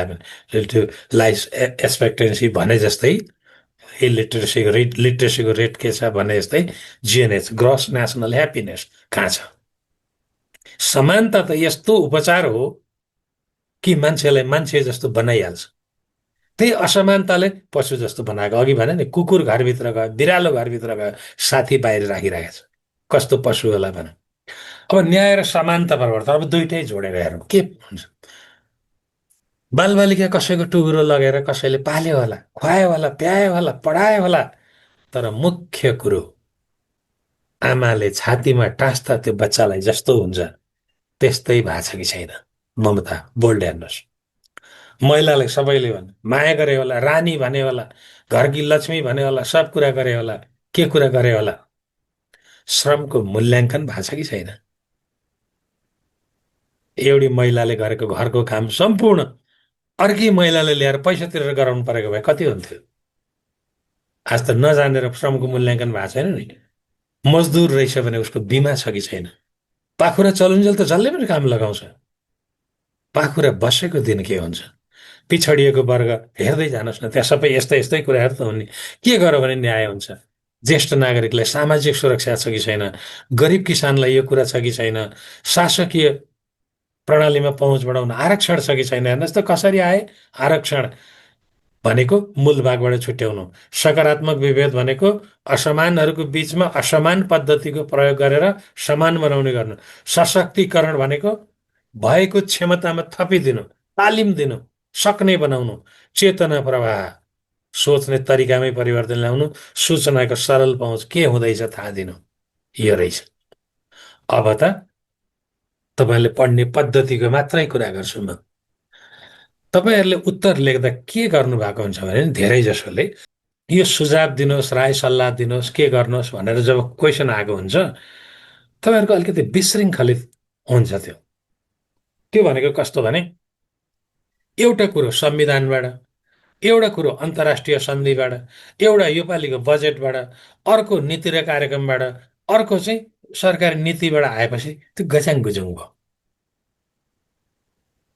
लाइफ एक्सपेक्टेन्सी भने जस्तै, लिट्रेसीको रेट के छ भने जस्तै, जिएनएच, ग्रस नेसनल ह्याप्पिनेस कहाँ छ? समानता त यस्तो उपचार हो कि मान्छेलाई मान्छे जस्तो बनाइहाल्छ। त्यही असमानताले पशु जस्तो बनाएको। अघि भने नि, कुकुर घरभित्र गयो, बिरालो घरभित्र गयो, साथी बाहिर राखिरहेको छ, कस्तो पशु होला भन। अब न्याय र समानता प्रवर्तन, अब दुइटै जोडेर हेरौँ के हुन्छ। बालबालिका कसैको टुहुरो लगेर कसैले पाल्यो होला, खुवायो होला, प्यायो होला, पढायो होला, तर मुख्य कुरो आमाले छातीमा टाँस्दा त्यो बच्चालाई जस्तो हुन्छ त्यस्तै भएको छ कि छैन? ममता बोल्ड हेर्नुहोस्। महिलालाई सबैले भने माया गरे होला, रानी भने होला, घरकी लक्ष्मी भने होला, सब कुरा गरे होला, के कुरा गरे होला? श्रमको मूल्याङ्कन भएको छ कि छैन? एउटी महिलाले गरेको घरको काम सम्पूर्ण अर्की महिलाले ल्याएर पैसा तिरेर गराउनु परेको भए कति हुन्थ्यो? आज त नजानेर श्रमको मूल्याङ्कन भएको छैन नि। मजदुर रहेछ भने उसको बिमा छ कि छैन? पाखुरा चलुन्जेल त जसले पनि काम लगाउँछ। पाखुरा बसेको दिन के हुन्छ? पिछडिएको वर्ग हेर्दै जानुहोस् न, त्यहाँ सबै यस्तै यस्तै कुराहरू त हुन् नि। के गर्यो भने न्याय हुन्छ? ज्येष्ठ नागरिकलाई सामाजिक सुरक्षा छ कि छैन? गरिब किसानलाई यो कुरा छ कि छैन? शासकीय प्रणालीमा पहुँच बढाउन आरक्षण छ कि छैन? हेर्नुहोस् त कसरी आए आरक्षण भनेको मूल भागबाट छुट्याउनु। सकारात्मक विभेद भनेको असमानहरूको बिचमा असमान पद्धतिको प्रयोग गरेर समान बनाउने गर्नु। सशक्तिकरण भनेको भएको क्षमतामा थपिदिनु, तालिम दिनु, सक्ने बनाउनु, चेतना प्रवाह, सोच्ने तरिकामै परिवर्तन ल्याउनु, सूचनाको सरल पहुँच के हुँदैछ थाहा दिनु। यो रहेछ। अब त तपाईँले पढ्ने पद्धतिको मात्रै कुरा गर्छु म। तपाईँहरूले उत्तर लेख्दा के गर्नुभएको हुन्छ भने धेरै जसोले यो सुझाव दिनुहोस्, राय सल्लाह दिनुहोस्, के गर्नुहोस् भनेर जब क्वेसन आएको हुन्छ, तपाईँहरूको अलिकति विशृङ्खलित हुन्छ त्यो। त्यो भनेको कस्तो भने, एउटा कुरो संविधानबाट, एउटा कुरो अन्तर्राष्ट्रिय सन्धिबाट, एउटा योपालिको बजेटबाट, अर्को नीति र कार्यक्रमबाट, अर्को चाहिँ सरकारी नीतिबाट आएपछि त्यो गच्याङ गुजुङ भयो।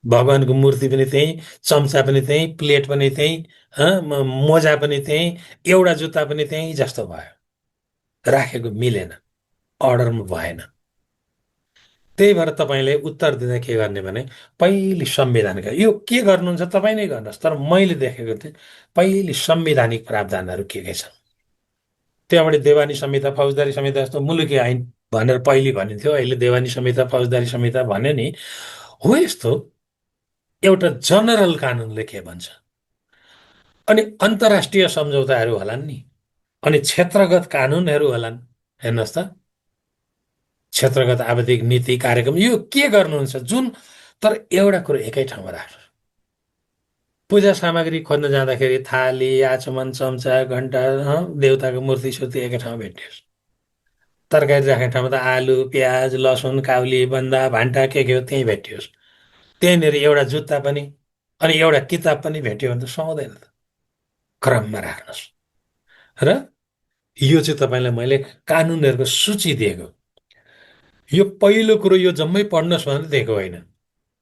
भगवानको मूर्ति पनि त्यहीँ, चम्चा पनि त्यहीँ, प्लेट पनि त्यहीँ, मोजा पनि त्यहीँ, एउटा जुत्ता पनि त्यहीँ जस्तो भयो। राखेको मिलेन, अर्डरमा भएन। त्यही भएर तपाईँले उत्तर दिँदा के गर्ने भने पहिले संविधानका यो के गर्नुहुन्छ तपाईँ नै गर्नुहोस्, तर मैले देखेको थिएँ पहिले संवैधानिक प्रावधानहरू के छन्। त्यहाँबाट देवानी संहिता, फौजदारी संहिता जस्तो मुलुकी ऐन भनेर पहिले भनिन्थ्यो, अहिले देवानी संहिता, फौजदारी संहिता भन्यो नि। हो यस्तो एउटा जनरल कानुनले के भन्छ, अनि अन्तर्राष्ट्रिय सम्झौताहरू होलान् नि, अनि क्षेत्रगत कानुनहरू होलान्। हेर्नुहोस् त, क्षेत्रगत आवधिक नीति कार्यक्रम यो के गर्नुहुन्छ जुन, तर एउटा कुरो एकै ठाउँमा राख्नु। पूजा सामग्री खोज्न जाँदाखेरि थाली, आचमन, चम्चा, घन्टा, देवताको मूर्ति सुर्ति एकै ठाउँमा भेटियोस्। तरकारी राख्ने ठाउँमा त आलु, प्याज, लसुन, काउली, बन्दा, भान्टा के हो त्यहीँ भेटियोस्। त्यहीँनिर एउटा जुत्ता पनि अनि एउटा किताब पनि भेट्यो भने त सुहाउँदैन त। क्रममा राख्नुहोस्। र यो चाहिँ तपाईँलाई मैले कानुनहरूको सूची दिएको। यो पहिलो कुरो यो जम्मै पढ्नुहोस् भनेर दिएको होइन।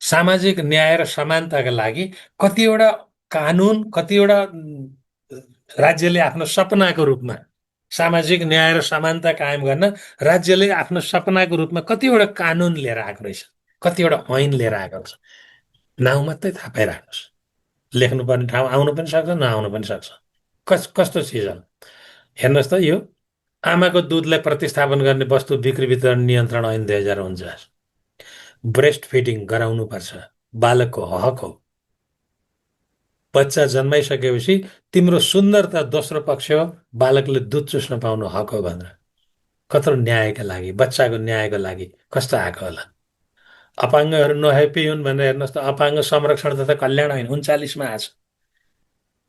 सामाजिक न्याय र समानताका लागि कतिवटा कानुन, कतिवटा राज्यले आफ्नो सपनाको रूपमा सामाजिक न्याय र समानता कायम गर्न राज्यले आफ्नो सपनाको रूपमा कतिवटा कानुन लिएर आएको रहेछ, कतिवटा ऐन लिएर आएको रहेछ। नाउँ मात्रै थाहा पाइराख्नुहोस्। लेख्नुपर्ने ठाउँ आउनु पनि सक्छ, नआउनु पनि सक्छ। कस्तो चिज हो हेर्नुहोस् त, यो आमाको दुधलाई प्रतिस्थापन गर्ने वस्तु बिक्री वितरण नियन्त्रण ऐन 2049। ब्रेस्ट फिडिङ गराउनुपर्छ, बालकको हक हो। बच्चा जन्माइसकेपछि तिम्रो सुन्दरता दोस्रो पक्ष हो, बालकले दुध चुस्न पाउनु हक हो भनेर कत्रो न्यायका लागि, बच्चाको न्यायको लागि कस्तो आएको होला। अपाङ्गहरू नह्याप्पी हुन् भनेर हेर्नुहोस् त, अपाङ्ग संरक्षण तथा कल्याण ऐन 39मा आछ।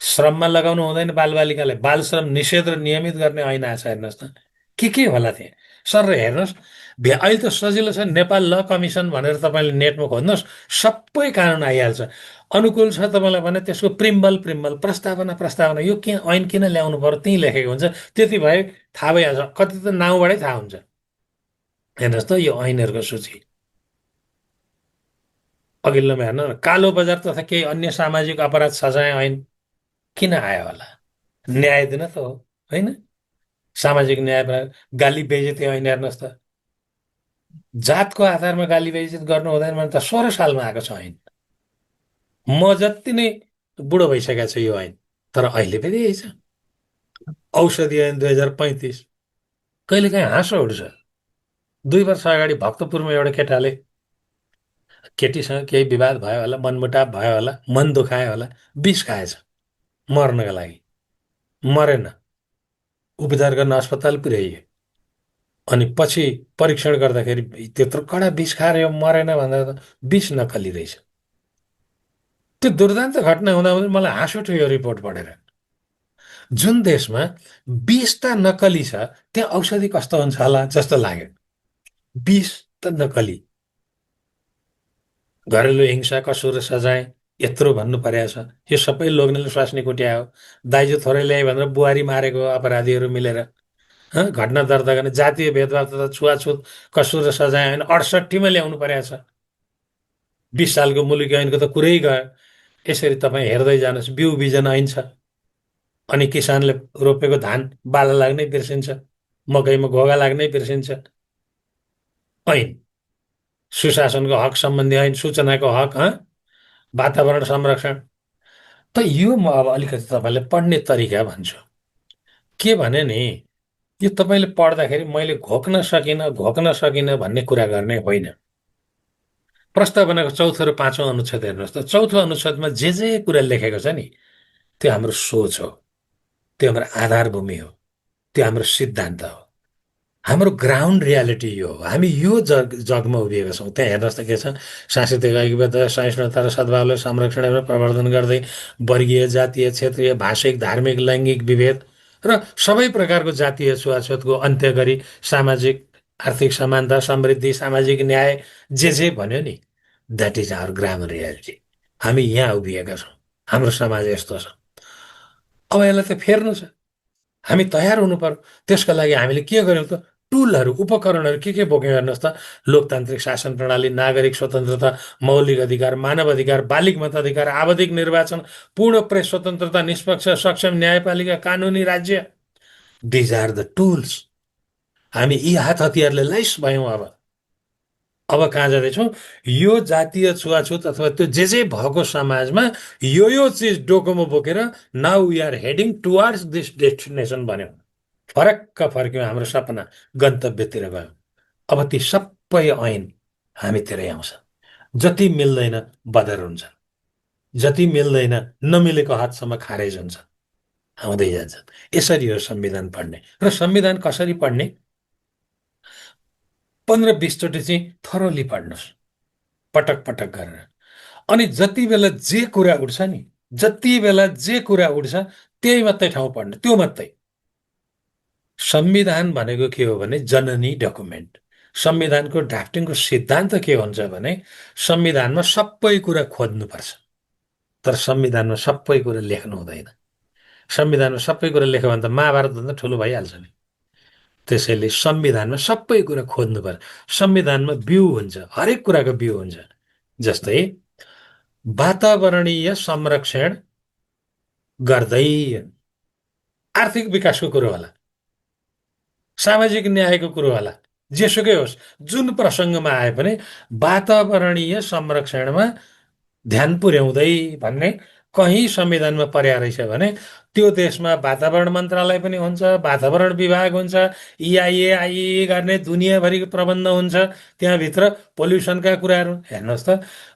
श्रममा लगाउनु हुँदैन बालबालिकालाई, बाल श्रम निषेध र नियमित गर्ने ऐन आछ। हेर्नुहोस् त के होला त्यहाँ सर हेर्नुहोस्। अहिले त सजिलो छ, नेपाल ल कमिसन भनेर तपाईँले नेटमा खोज्नुहोस्, सबै कानुन आइहाल्छ। अनुकूल छ तपाईँलाई भने त्यसको प्रिम्बल प्रस्तावना यो के ऐन किन ल्याउनु पर्यो त्यहीँ लेखेको हुन्छ। त्यति भए थाहा भइहाल्छ, कति त नाउँबाटै थाहा हुन्छ। हेर्नुहोस् त यो ऐनहरूको सूची। अघिल्लोमा हेर्नु न, कालो बजार तथा केही अन्य सामाजिक अपराध सजाय ऐन किन आयो होला? न्याय दिन त हो, होइन? सामाजिक न्याय, गाली बेइज्जती ऐन हेर्नुहोस् त। जातको आधारमा गाली बेइज्जत गर्नु हुँदैन भने त 16 सालमा आएको छ ऐन। म जति नै बुढो भइसकेको छु यो ऐन, तर अहिले पनि यही छ। औषधि ऐन 2035। कहिलेकाहीँ हाँसो उठ्छ। 2 वर्ष अगाडि भक्तपुरमा एउटा केटाले, केटीसँग केही विवाद भयो होला, मनमुटाव भयो होला, मन दुखायो होला, विष खाएछ मर्नका लागि। मरेन, उपचार गर्न अस्पताल पुर्याइयो। अनि पछि परीक्षण गर्दाखेरि त्यत्रो कडा विष खाएर यो मरेन भन्दा त विष नकली रहेछ। त्यो दुर्दान्त घटना हुँदा मलाई हाँस उठ्यो यो रिपोर्ट पढेर। जुन देशमा 20टा नकली छ त्यहाँ औषधि कस्तो हुन्छ होला जस्तो लाग्यो। 20 त नकली। घरेलु हिंसा, कसुर र सजाय यत्रो भन्नु परेको छ। यो सबै लोग्नेले स्वास्नी कुट्या हो। दाइजो थोरै ल्याए भनेर बुहारी मारेको अपराधीहरू मिलेर घटना दर्ता गर्ने। जातीय भेदभाव तथा छुवाछुत कसुर र सजाय ऐन 68मा ल्याउनु परेको छ। 20 सालको मुलुकी ऐनको त कुरै गयो। यसरी तपाईँ हेर्दै जानुहोस्। बिउ बिजन ऐन छ, अनि किसानले रोपेको धान बाला लाग्नै बिर्सिन्छ, मकैमा घोगा लाग्नै बिर्सिन्छ। ऐन सुशासनको हक सम्बन्धी ऐन, सूचनाको हक, वातावरण संरक्षण। त यो म अब अलिकति तपाईँलाई पढ्ने तरिका भन्छु। के भने नि, यो तपाईँले पढ्दाखेरि मैले घोक्न सकिनँ भन्ने कुरा गर्ने होइन। प्रस्तावनाको चौथो र पाँचौँ अनुच्छेद हेर्नुहोस् त। चौथो अनुच्छेदमा जे कुरा लेखेको छ नि त्यो हाम्रो सोच हो, त्यो हाम्रो आधारभूमि हो, त्यो हाम्रो सिद्धान्त हो, हाम्रो ग्राउन्ड रियालिटी यो हो। हामी यो जगमा उभिएका छौँ। त्यहाँ हेर्नुहोस् त के छ, सांस्कृतिक ऐक्यबद्धता, सहिष्णुता र सद्भावलाई संरक्षण र प्रवर्धन गर्दै वर्गीय, जातीय, क्षेत्रीय, भाषिक, धार्मिक, लैङ्गिक विभेद र सबै प्रकारको जातीय छुवाछुतको अन्त्य गरी सामाजिक आर्थिक समानता, समृद्धि, सामाजिक न्याय जे भन्यो नि, that is our ground reality. हामी यहाँ उभिएका छौँ। हाम्रो समाज यस्तो छ। अब यसलाई त फेर्नु छ, हामी तयार हुनु पर्यो। त्यसको लागि हामीले के गर्यौँ त? टुलहरू, उपकरणहरू के बोक्यौँ हेर्नुहोस् त। लोकतान्त्रिक शासन प्रणाली, नागरिक स्वतन्त्रता, मौलिक अधिकार, मानव अधिकार, बालिक मताधिकार, आवधिक निर्वाचन, पूर्ण प्रेस स्वतन्त्रता, निष्पक्ष सक्षम न्यायपालिका, कानुनी राज्य। These are the tools. हामी यी हात हतियारले लैस भयौँ। अब कहाँ जाँदैछौँ? यो जातीय छुवाछुत अथवा त्यो जे भएको समाजमा यो चिज डोकोमा बोकेर now we are heading towards this destination भन्यो। फरक्क फर्क्यौँ, हाम्रो सपना गन्तव्यतिर गयो। अब ती सबै ऐन हामीतिरै आउँछ। जति मिल्दैन बदर हुन्छ, जति मिल्दैन नमिलेको हातसम्म खारेज हुन्छ, आउँदै जान्छ। यसरी हो संविधान पढ्ने। र संविधान कसरी पढ्ने? 15-20 चोटि चाहिँ थरोली पढ्नुहोस्, पटक पटक गरेर। अनि जति बेला जे कुरा उठ्छ नि, जति बेला जे कुरा उठ्छ त्यही मात्रै ठाउँ पढ्नु, त्यो मात्रै। संविधान भनेको के हो भने जननी डकुमेन्ट। संविधानको ड्राफ्टिङको सिद्धान्त के हुन्छ भने संविधानमा सबै कुरा खोज्नुपर्छ, तर संविधानमा सबै कुरा लेख्नु हुँदैन। संविधानमा सबै कुरा लेख्यो भने त महाभारतभन्दा ठुलो भइहाल्छ नि। त्यसैले संविधानमा सबै कुरा खोज्नुपर्छ। संविधानमा बिउ हुन्छ, हरेक कुराको बिउ हुन्छ। जस्तै वातावरणीय संरक्षण गर्दै आर्थिक विकासको कुरो होला, सामाजिक न्यायको कुरो होला, जेसुकै होस्, जुन प्रसङ्गमा आए पनि वातावरणीय संरक्षणमा ध्यान पुर्याउँदै भन्ने कहीँ संविधानमा पर्या रहेछ भने त्यो देशमा वातावरण मन्त्रालय पनि हुन्छ, वातावरण विभाग हुन्छ, इआइए आइए गर्ने दुनियाँभरिको प्रबन्ध हुन्छ। त्यहाँभित्र पोल्युसनका कुराहरू हेर्नुहोस् त,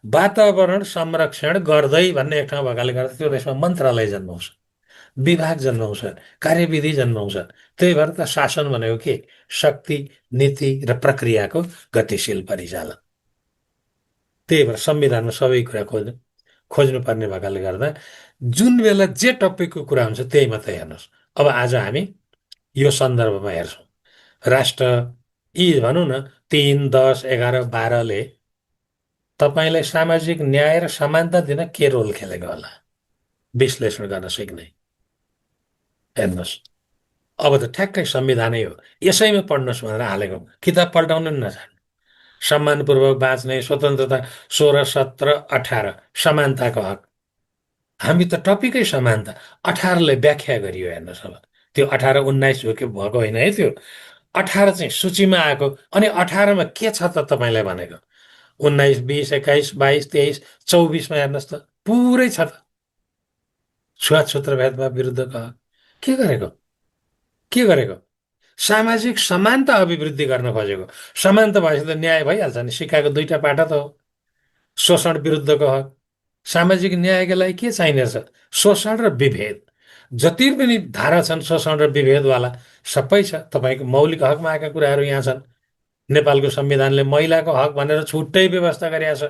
वातावरण संरक्षण गर्दै भन्ने एक ठाउँ भएकाले गर्दा त्यो देशमा मन्त्रालय जन्माउँछ, विभाग जन्माउँछ, कार्यविधि जन्माउँछ। त्यही भएर त शासन भनेको के? शक्ति, नीति र प्रक्रियाको गतिशील परिचालन। त्यही भएर संविधानमा सबै कुरा खोज्नुपर्ने भएकाले गर्दा जुन बेला जे टपिकको कुरा हुन्छ त्यही मात्रै हेर्नुहोस्। अब आज हामी यो सन्दर्भमा हेर्छौँ, राष्ट्र यी भनौँ न 3, 10, 11, 12ले तपाईँलाई सामाजिक न्याय र समानता दिन के रोल खेलेको होला विश्लेषण गर्न सिक्ने। हेर्नुहोस्, अब त ठ्याक्कै संविधानै हो, यसैमा पढ्नुहोस् भनेर हालेको। किताब पल्टाउनु नि नजानु। सम्मानपूर्वक बाँच्ने, स्वतन्त्रता 16, 17, 18 समानताको हक। हामी त टपिकै समानता। 18ले व्याख्या गरियो, हेर्नुहोस्। अब त्यो 18, 19 हो कि भएको होइन है, त्यो 18 चाहिँ सूचीमा आएको। अनि 18मा के छ त तपाईँलाई भनेको? 19, 20, 21, 22, 23, 24मा हेर्नुहोस् त, पुरै छ त। छुवाछुत र भेदभाव विरुद्धको हक के गरेको? के गरेको? सामाजिक समानता अभिवृद्धि गर्न खोजेको। समानता भएपछि त न्याय भइहाल्छ नि, सिक्काको दुईटा पाटा त हो। शोषण विरुद्धको हक, सामाजिक न्यायका लागि के चाहिने छ? शोषण र विभेद, जति पनि धारा छन् शोषण र विभेदवाला सबै छ। तपाईँको मौलिक हकमा आएका कुराहरू यहाँ छन्। नेपालको संविधानले महिलाको हक भनेर छुट्टै व्यवस्था गरेका छ।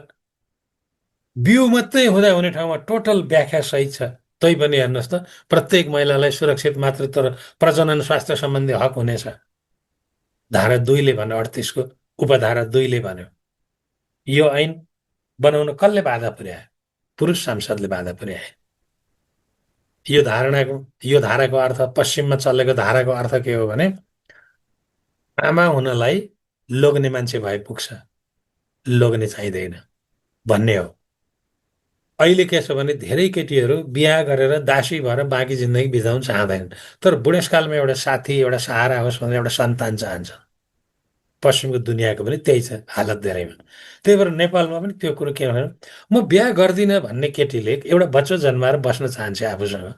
बिउ मात्रै हुँदा हुने ठाउँमा टोटल व्याख्या सहित छ। तैपनि हेर्नुहोस् त, प्रत्येक महिलालाई सुरक्षित मातृत्व र प्रजनन स्वास्थ्य सम्बन्धी हक हुनेछ। धारा 2ले भन्यो, 38को उपधारा 2ले भन्यो। यो ऐन बनाउन कसले बाधा पुर्यायो? पुरुष सांसदले बाधा पुर्याए। यो धाराको अर्थ, पश्चिममा चलेको धाराको अर्थ के हो भने आमा हुनलाई लोग्ने मान्छे भए पुग्छ, लोग्ने चाहिँदैन भन्ने हो। अहिले के छ भने धेरै केटीहरू बिहा गरेर दासी भएर बाँकी जिन्दगी बिताउन चाहँदैनन्, तर बुढेसकालमा एउटा साथी, एउटा सहारा होस् भनेर एउटा सन्तान चाहन्छ। पश्चिमको दुनियाँको पनि त्यही छ हालत धेरैमा। त्यही भएर नेपालमा पनि त्यो कुरो के भने म बिहा गर्दिनँ भन्ने केटीले एउटा बच्चा जन्माएर बस्न चाहन्छ आफूसँग,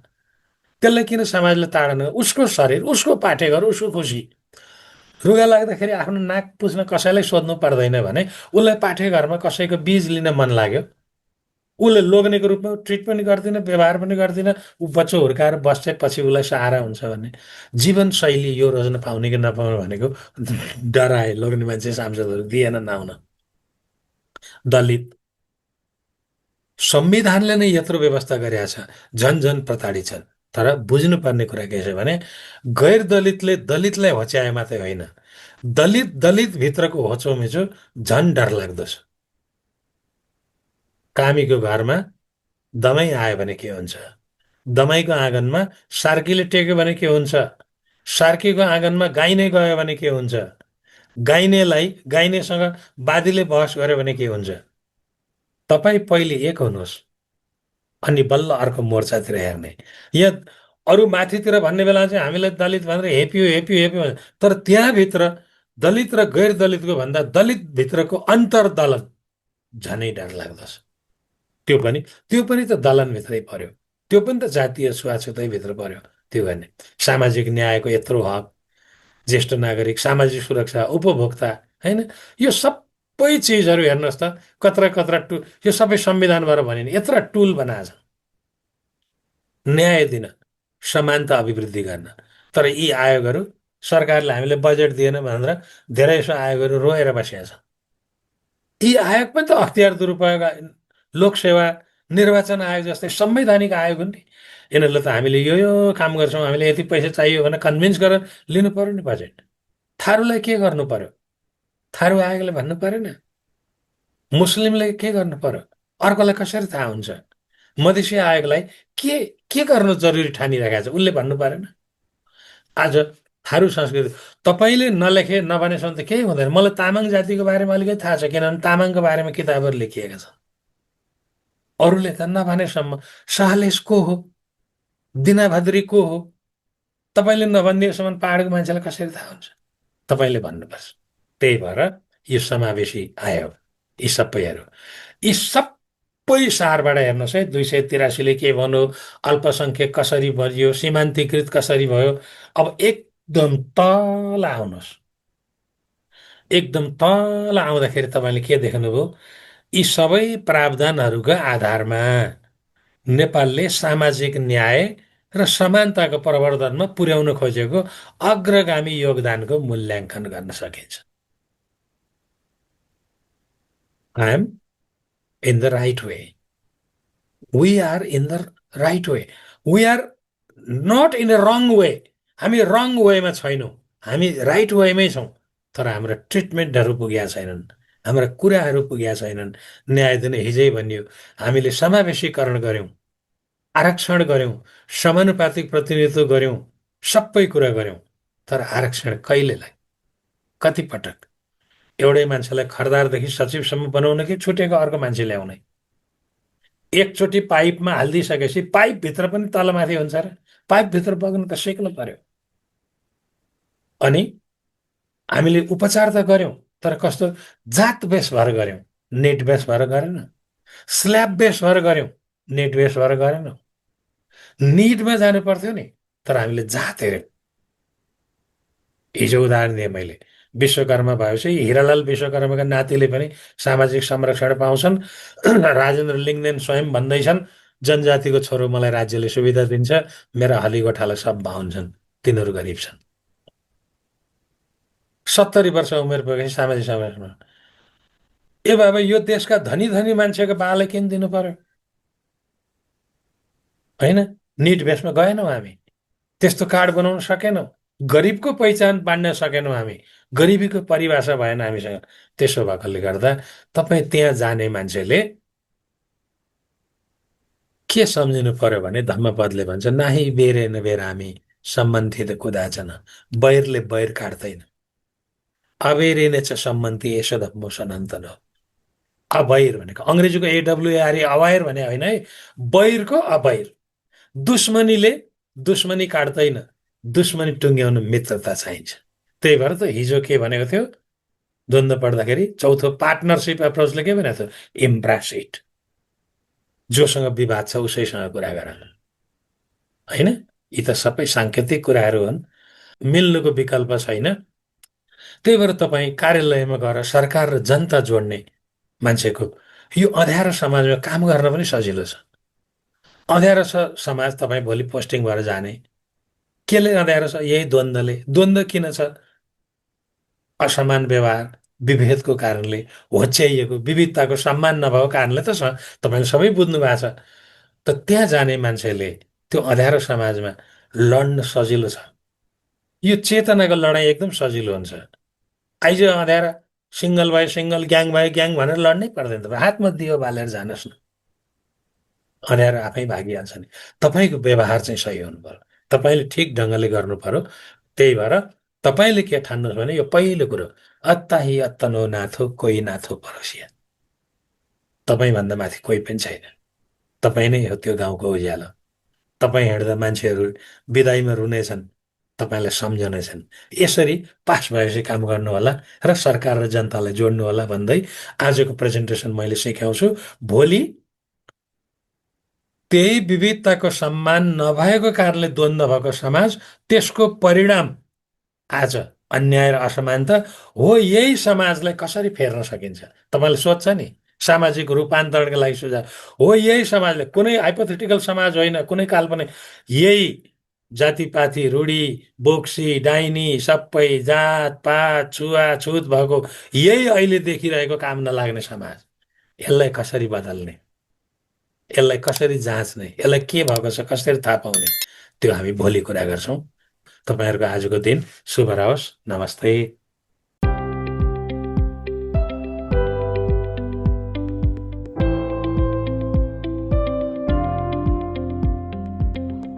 त्यसलाई किन समाजले ताडन? उसको शरीर, उसको पाठेघर, उसको खुसी। रुगा लाग्दाखेरि आफ्नो नाक पुछ्न कसैलाई सोध्नु पर्दैन भने उसलाई पाठेघरमा कसैको बीज लिन मन लाग्यो, उसले लोग्नेको रूपमा ट्रिट पनि गर्दिन, व्यवहार पनि गर्दिन, ऊ बच्चो हुर्काएर बस्छ, पछि उसलाई सहारा हुन्छ भन्ने जीवनशैली यो रोज्न पाउने कि नपाउने भनेको डराए लोग्ने मान्छे सांसदहरू दिएन नआउन। दलित संविधानले नै यत्रो व्यवस्था गरेका छ, झन झन प्रताडित छन्। तर बुझ्नुपर्ने कुरा के छ भने गैर दलितले दलितलाई होच्याए मात्रै होइन, दलित दलित भित्रको होचोमेचो झन डरलाग्दो छ। कामीको घरमा दमाई आयो भने के हुन्छ? दमाईको आँगनमा सार्कीले टेक्यो भने के हुन्छ? सार्कीको आँगनमा गाइने गयो भने के हुन्छ? गाइनेसँग बादीले बहस गर्यो भने के हुन्छ? तपाईँ पहिले एक हुनुहोस्, अनि बल्ल अर्को मोर्चातिर हेर्ने। यहाँ अरू माथितिर भन्ने बेला चाहिँ हामीलाई दलित भनेर हेप्यो हेप्यो हेप्यो, तर त्यहाँभित्र दलित र गैर दलितको भन्दा दलित भित्रको अन्तर्दलन झनै डर लाग्दछ। त्यो पनि त दलनभित्रै पर्यो, त्यो पनि त जातीय छुवाछुतै भित्र पर्यो। त्यो गर्ने सामाजिक न्यायको यत्रो हक, ज्येष्ठ नागरिक, सामाजिक सुरक्षा, उपभोक्ता, होइन, यो सबै चिजहरू हेर्नुहोस् त, कत्रा कत्रा टुल, यो सबै संविधानबाट भनिने यत्र टुल बनाएछ न्याय दिन, समानता अभिवृद्धि गर्न। तर यी आयोगहरू सरकारले हामीले बजेट दिएन भनेर धेरै जसो आयोगहरू रोएर बसेका छन्। यी आयोग पनि त अख्तियार दुरुपयोग, लोकसेवा निर्वाचन आयोग जस्तै संवैधानिक आयोग हुन् नि। यिनीहरूले त हामीले यो काम गर्छौँ, हामीले यति पैसा चाहियो भने कन्भिन्स गरेर लिनु पर्यो नि बजेट। थारूलाई के गर्नु पर्यो? थारू आयोगले भन्नु परेन? मुस्लिमले के गर्नु पर्यो? अर्कोलाई कसरी थाहा हुन्छ? मधेसी आयोगलाई के के गर्नु जरुरी ठानिरहेको छ उसले भन्नु परेन? आज थारू संस्कृति तपाईँले नलेखे नभनेसम्म त केही हुँदैन। मलाई तामाङ जातिको बारेमा अलिकति थाहा छ, किनभने तामाङको बारेमा किताबहरू लेखिएका छन्। अरूले त नभनेसम्म शाहलेस को हो, दिनाभद्री को हो, तपाईँले नभनिदिएसम्म पहाडको मान्छेलाई कसरी थाहा हुन्छ? तपाईँले भन्नुपर्छ। त्यही भएर यो समावेशी आयोग, यी सबैहरू, यी सबै सारबाट हेर्नुहोस् है। 283ले के भन्यो, अल्पसङ्ख्यक कसरी बढियो, सीमान्तीकृत कसरी भयो। अब एकदम तल आउनुहोस्, एकदम तल आउँदाखेरि तपाईँले के देख्नुभयो? यी सबै प्रावधानहरूका आधारमा नेपालले सामाजिक न्याय र समानताको प्रवर्धनमा पुर्याउन खोजेको अग्रगामी योगदानको मूल्याङ्कन गर्न सकिन्छ। I am in the right way, we are in the right way, we are not in a wrong way. हामी रङ वेमा छैनौँ, हामी राइट वेमै छौँ। तर हाम्रा ट्रिटमेन्टहरू पुगेका छैनन्, हाम्रा कुराहरू पुगेका छैनन्। न्याय दिन हिजै भनियो, हामीले समावेशीकरण गऱ्यौँ, आरक्षण गऱ्यौँ, समानुपातिक प्रतिनिधित्व गऱ्यौँ, सबै कुरा गऱ्यौँ। तर आरक्षण कहिलेलाई, कति पटक? एउटै मान्छेलाई खरदारदेखि सचिवसम्म बनाउन कि छुटेको अर्को मान्छे ल्याउने? एकचोटि पाइपमा हालिदिइसकेपछि पाइपभित्र पनि तलमाथि हुन्छ र? पाइपभित्र बग्न त सिक्नु पर्यो। अनि हामीले उपचार त गऱ्यौँ, तर कस्तो जात बेस भएर गऱ्यौँ, नेट बेस भएर गरेन। स्ल्याब बेस भएर गऱ्यौँ, नेट बेस भएर गरेनौँ। निडमा जानु पर्थ्यो नि, तर हामीले जात हेऱ्यौँ। हिजो उदाहरण दिएँ मैले, विश्वकर्मा भएपछि हिरालाल विश्वकर्माका नातिले पनि सामाजिक संरक्षण पाउँछन्। राजेन्द्र लिङ्गदेन स्वयं भन्दैछन्, जनजातिको छोरो मलाई राज्यले सुविधा दिन्छ, मेरा हलीगोठाला सब बाहुन छन्, तिनीहरू गरिब छन्। 70 वर्ष उमेर पुगेपछि सामाजिक संरक्षण। ए बाबा, यो देशका धनी धनी मान्छेको बालाई किन दिनु पर्यो? होइन, निट बेसमा गएनौँ हामी, त्यस्तो कार्ड बनाउन सकेनौँ, गरिबको पहिचान बाँड्न सकेनौँ हामी, गरिबीको परिभाषा भएन हामीसँग। त्यसो भएकोले गर्दा तपाईँ त्यहाँ जाने मान्छेले के सम्झिनु पर्यो भने, धम्मपदले भन्छ, नाही बेरे न बेरामी सम्बन्धी त कुदाचन, बैरले बैर काट्दैन, अबेरे नै छ सम्बन्धी यसो धम्मो सनान्तन हो। अबैर भनेको अङ्ग्रेजीको AWARE, अवायर भने होइन है, बैरको अबैर। दुश्मनीले दुश्मनी काट्दैन, दुश्मनी टुङ्ग्याउन मित्रता चाहिन्छ। त्यही भएर त हिजो के भनेको थियो द्वन्द्व पर्दाखेरि, चौथो पार्टनरसिप एप्रोचले के भनेको थियो? इम्ब्रास इट। जोसँग विवाद छ उसैसँग कुरा गर, होइन? यी त सबै साङ्केतिक कुराहरू हुन्, मिल्नुको विकल्प छैन। त्यही भएर तपाईँ कार्यालयमा गएर सरकार र जनता जोड्ने मान्छेको यो अँध्यारो समाजमा काम गर्न पनि सजिलो छ। अँध्यारो छ समाज, तपाईँ भोलि पोस्टिङ भएर जाने। केले अँध्यारो छ? यही द्वन्द्वले। द्वन्द्व किन छ? असमान व्यवहार, विभेदको कारणले, होच्याइएको, विविधताको सम्मान नभएको कारणले त छ। तपाईँले सबै बुझ्नु भएको छ। त त्यहाँ जाने मान्छेले त्यो अँध्यारो समाजमा लड्न सजिलो छ। यो चेतनाको लडाइँ एकदम सजिलो हुन्छ। आइज अँध्यारा, सिङ्गल भयो सिङ्गल, ग्याङ भयो ग्याङ भनेर लड्नै पर्दैन। तपाईँ हातमा दियो बालेर जानुहोस् न, अँध्यारो आफै भागिहाल्छ नि। तपाईँको व्यवहार चाहिँ सही हुनु पर्यो, तपाईँले ठिक ढङ्गले गर्नु पर्यो। त्यही भएर तपाईँले के ठान्नुहोस् भने, यो पहिलो कुरो, अत्ताही अत्तनो नाथो कोही नाथो परोसिया। तपाईँभन्दा माथि कोही पनि छैन, तपाईँ नै हो त्यो गाउँको उज्यालो। तपाईँ हिँड्दा मान्छेहरू बिदाईमा रुनेछन्, तपाईँलाई सम्झनेछन्। यसरी पास भएपछि काम गर्नु होला र सरकार र जनतालाई जोड्नु होला भन्दै आजको प्रेजेन्टेसन मैले सिकाउँछु। भोलि त्यही विविधताको सम्मान नभएको कारणले द्वन्द्व भएको समाज, त्यसको परिणाम आज अन्याय र असमानता हो। यही समाजलाई कसरी फेर्न सकिन्छ? तपाईँले सोध्छ नि, सामाजिक रूपान्तरणका लागि सुझाव हो। यही समाजले, कुनै हाइपोथेटिकल समाज होइन, कुनै काल्पनिक, यही जातिपाती रूढी बोक्सी डाइनी सबै जात पात छुवाछुत भएको यही अहिले देखिरहेको काम नलाग्ने समाज, यसलाई कसरी बदल्ने, यसलाई कसरी जाँच्ने, यसलाई के भएको छ कसरी थाहा पाउने, त्यो हामी भोलि कुरा गर्छौँ। तपाईँहरूको आजको दिन शुभ रहोस्। नमस्ते।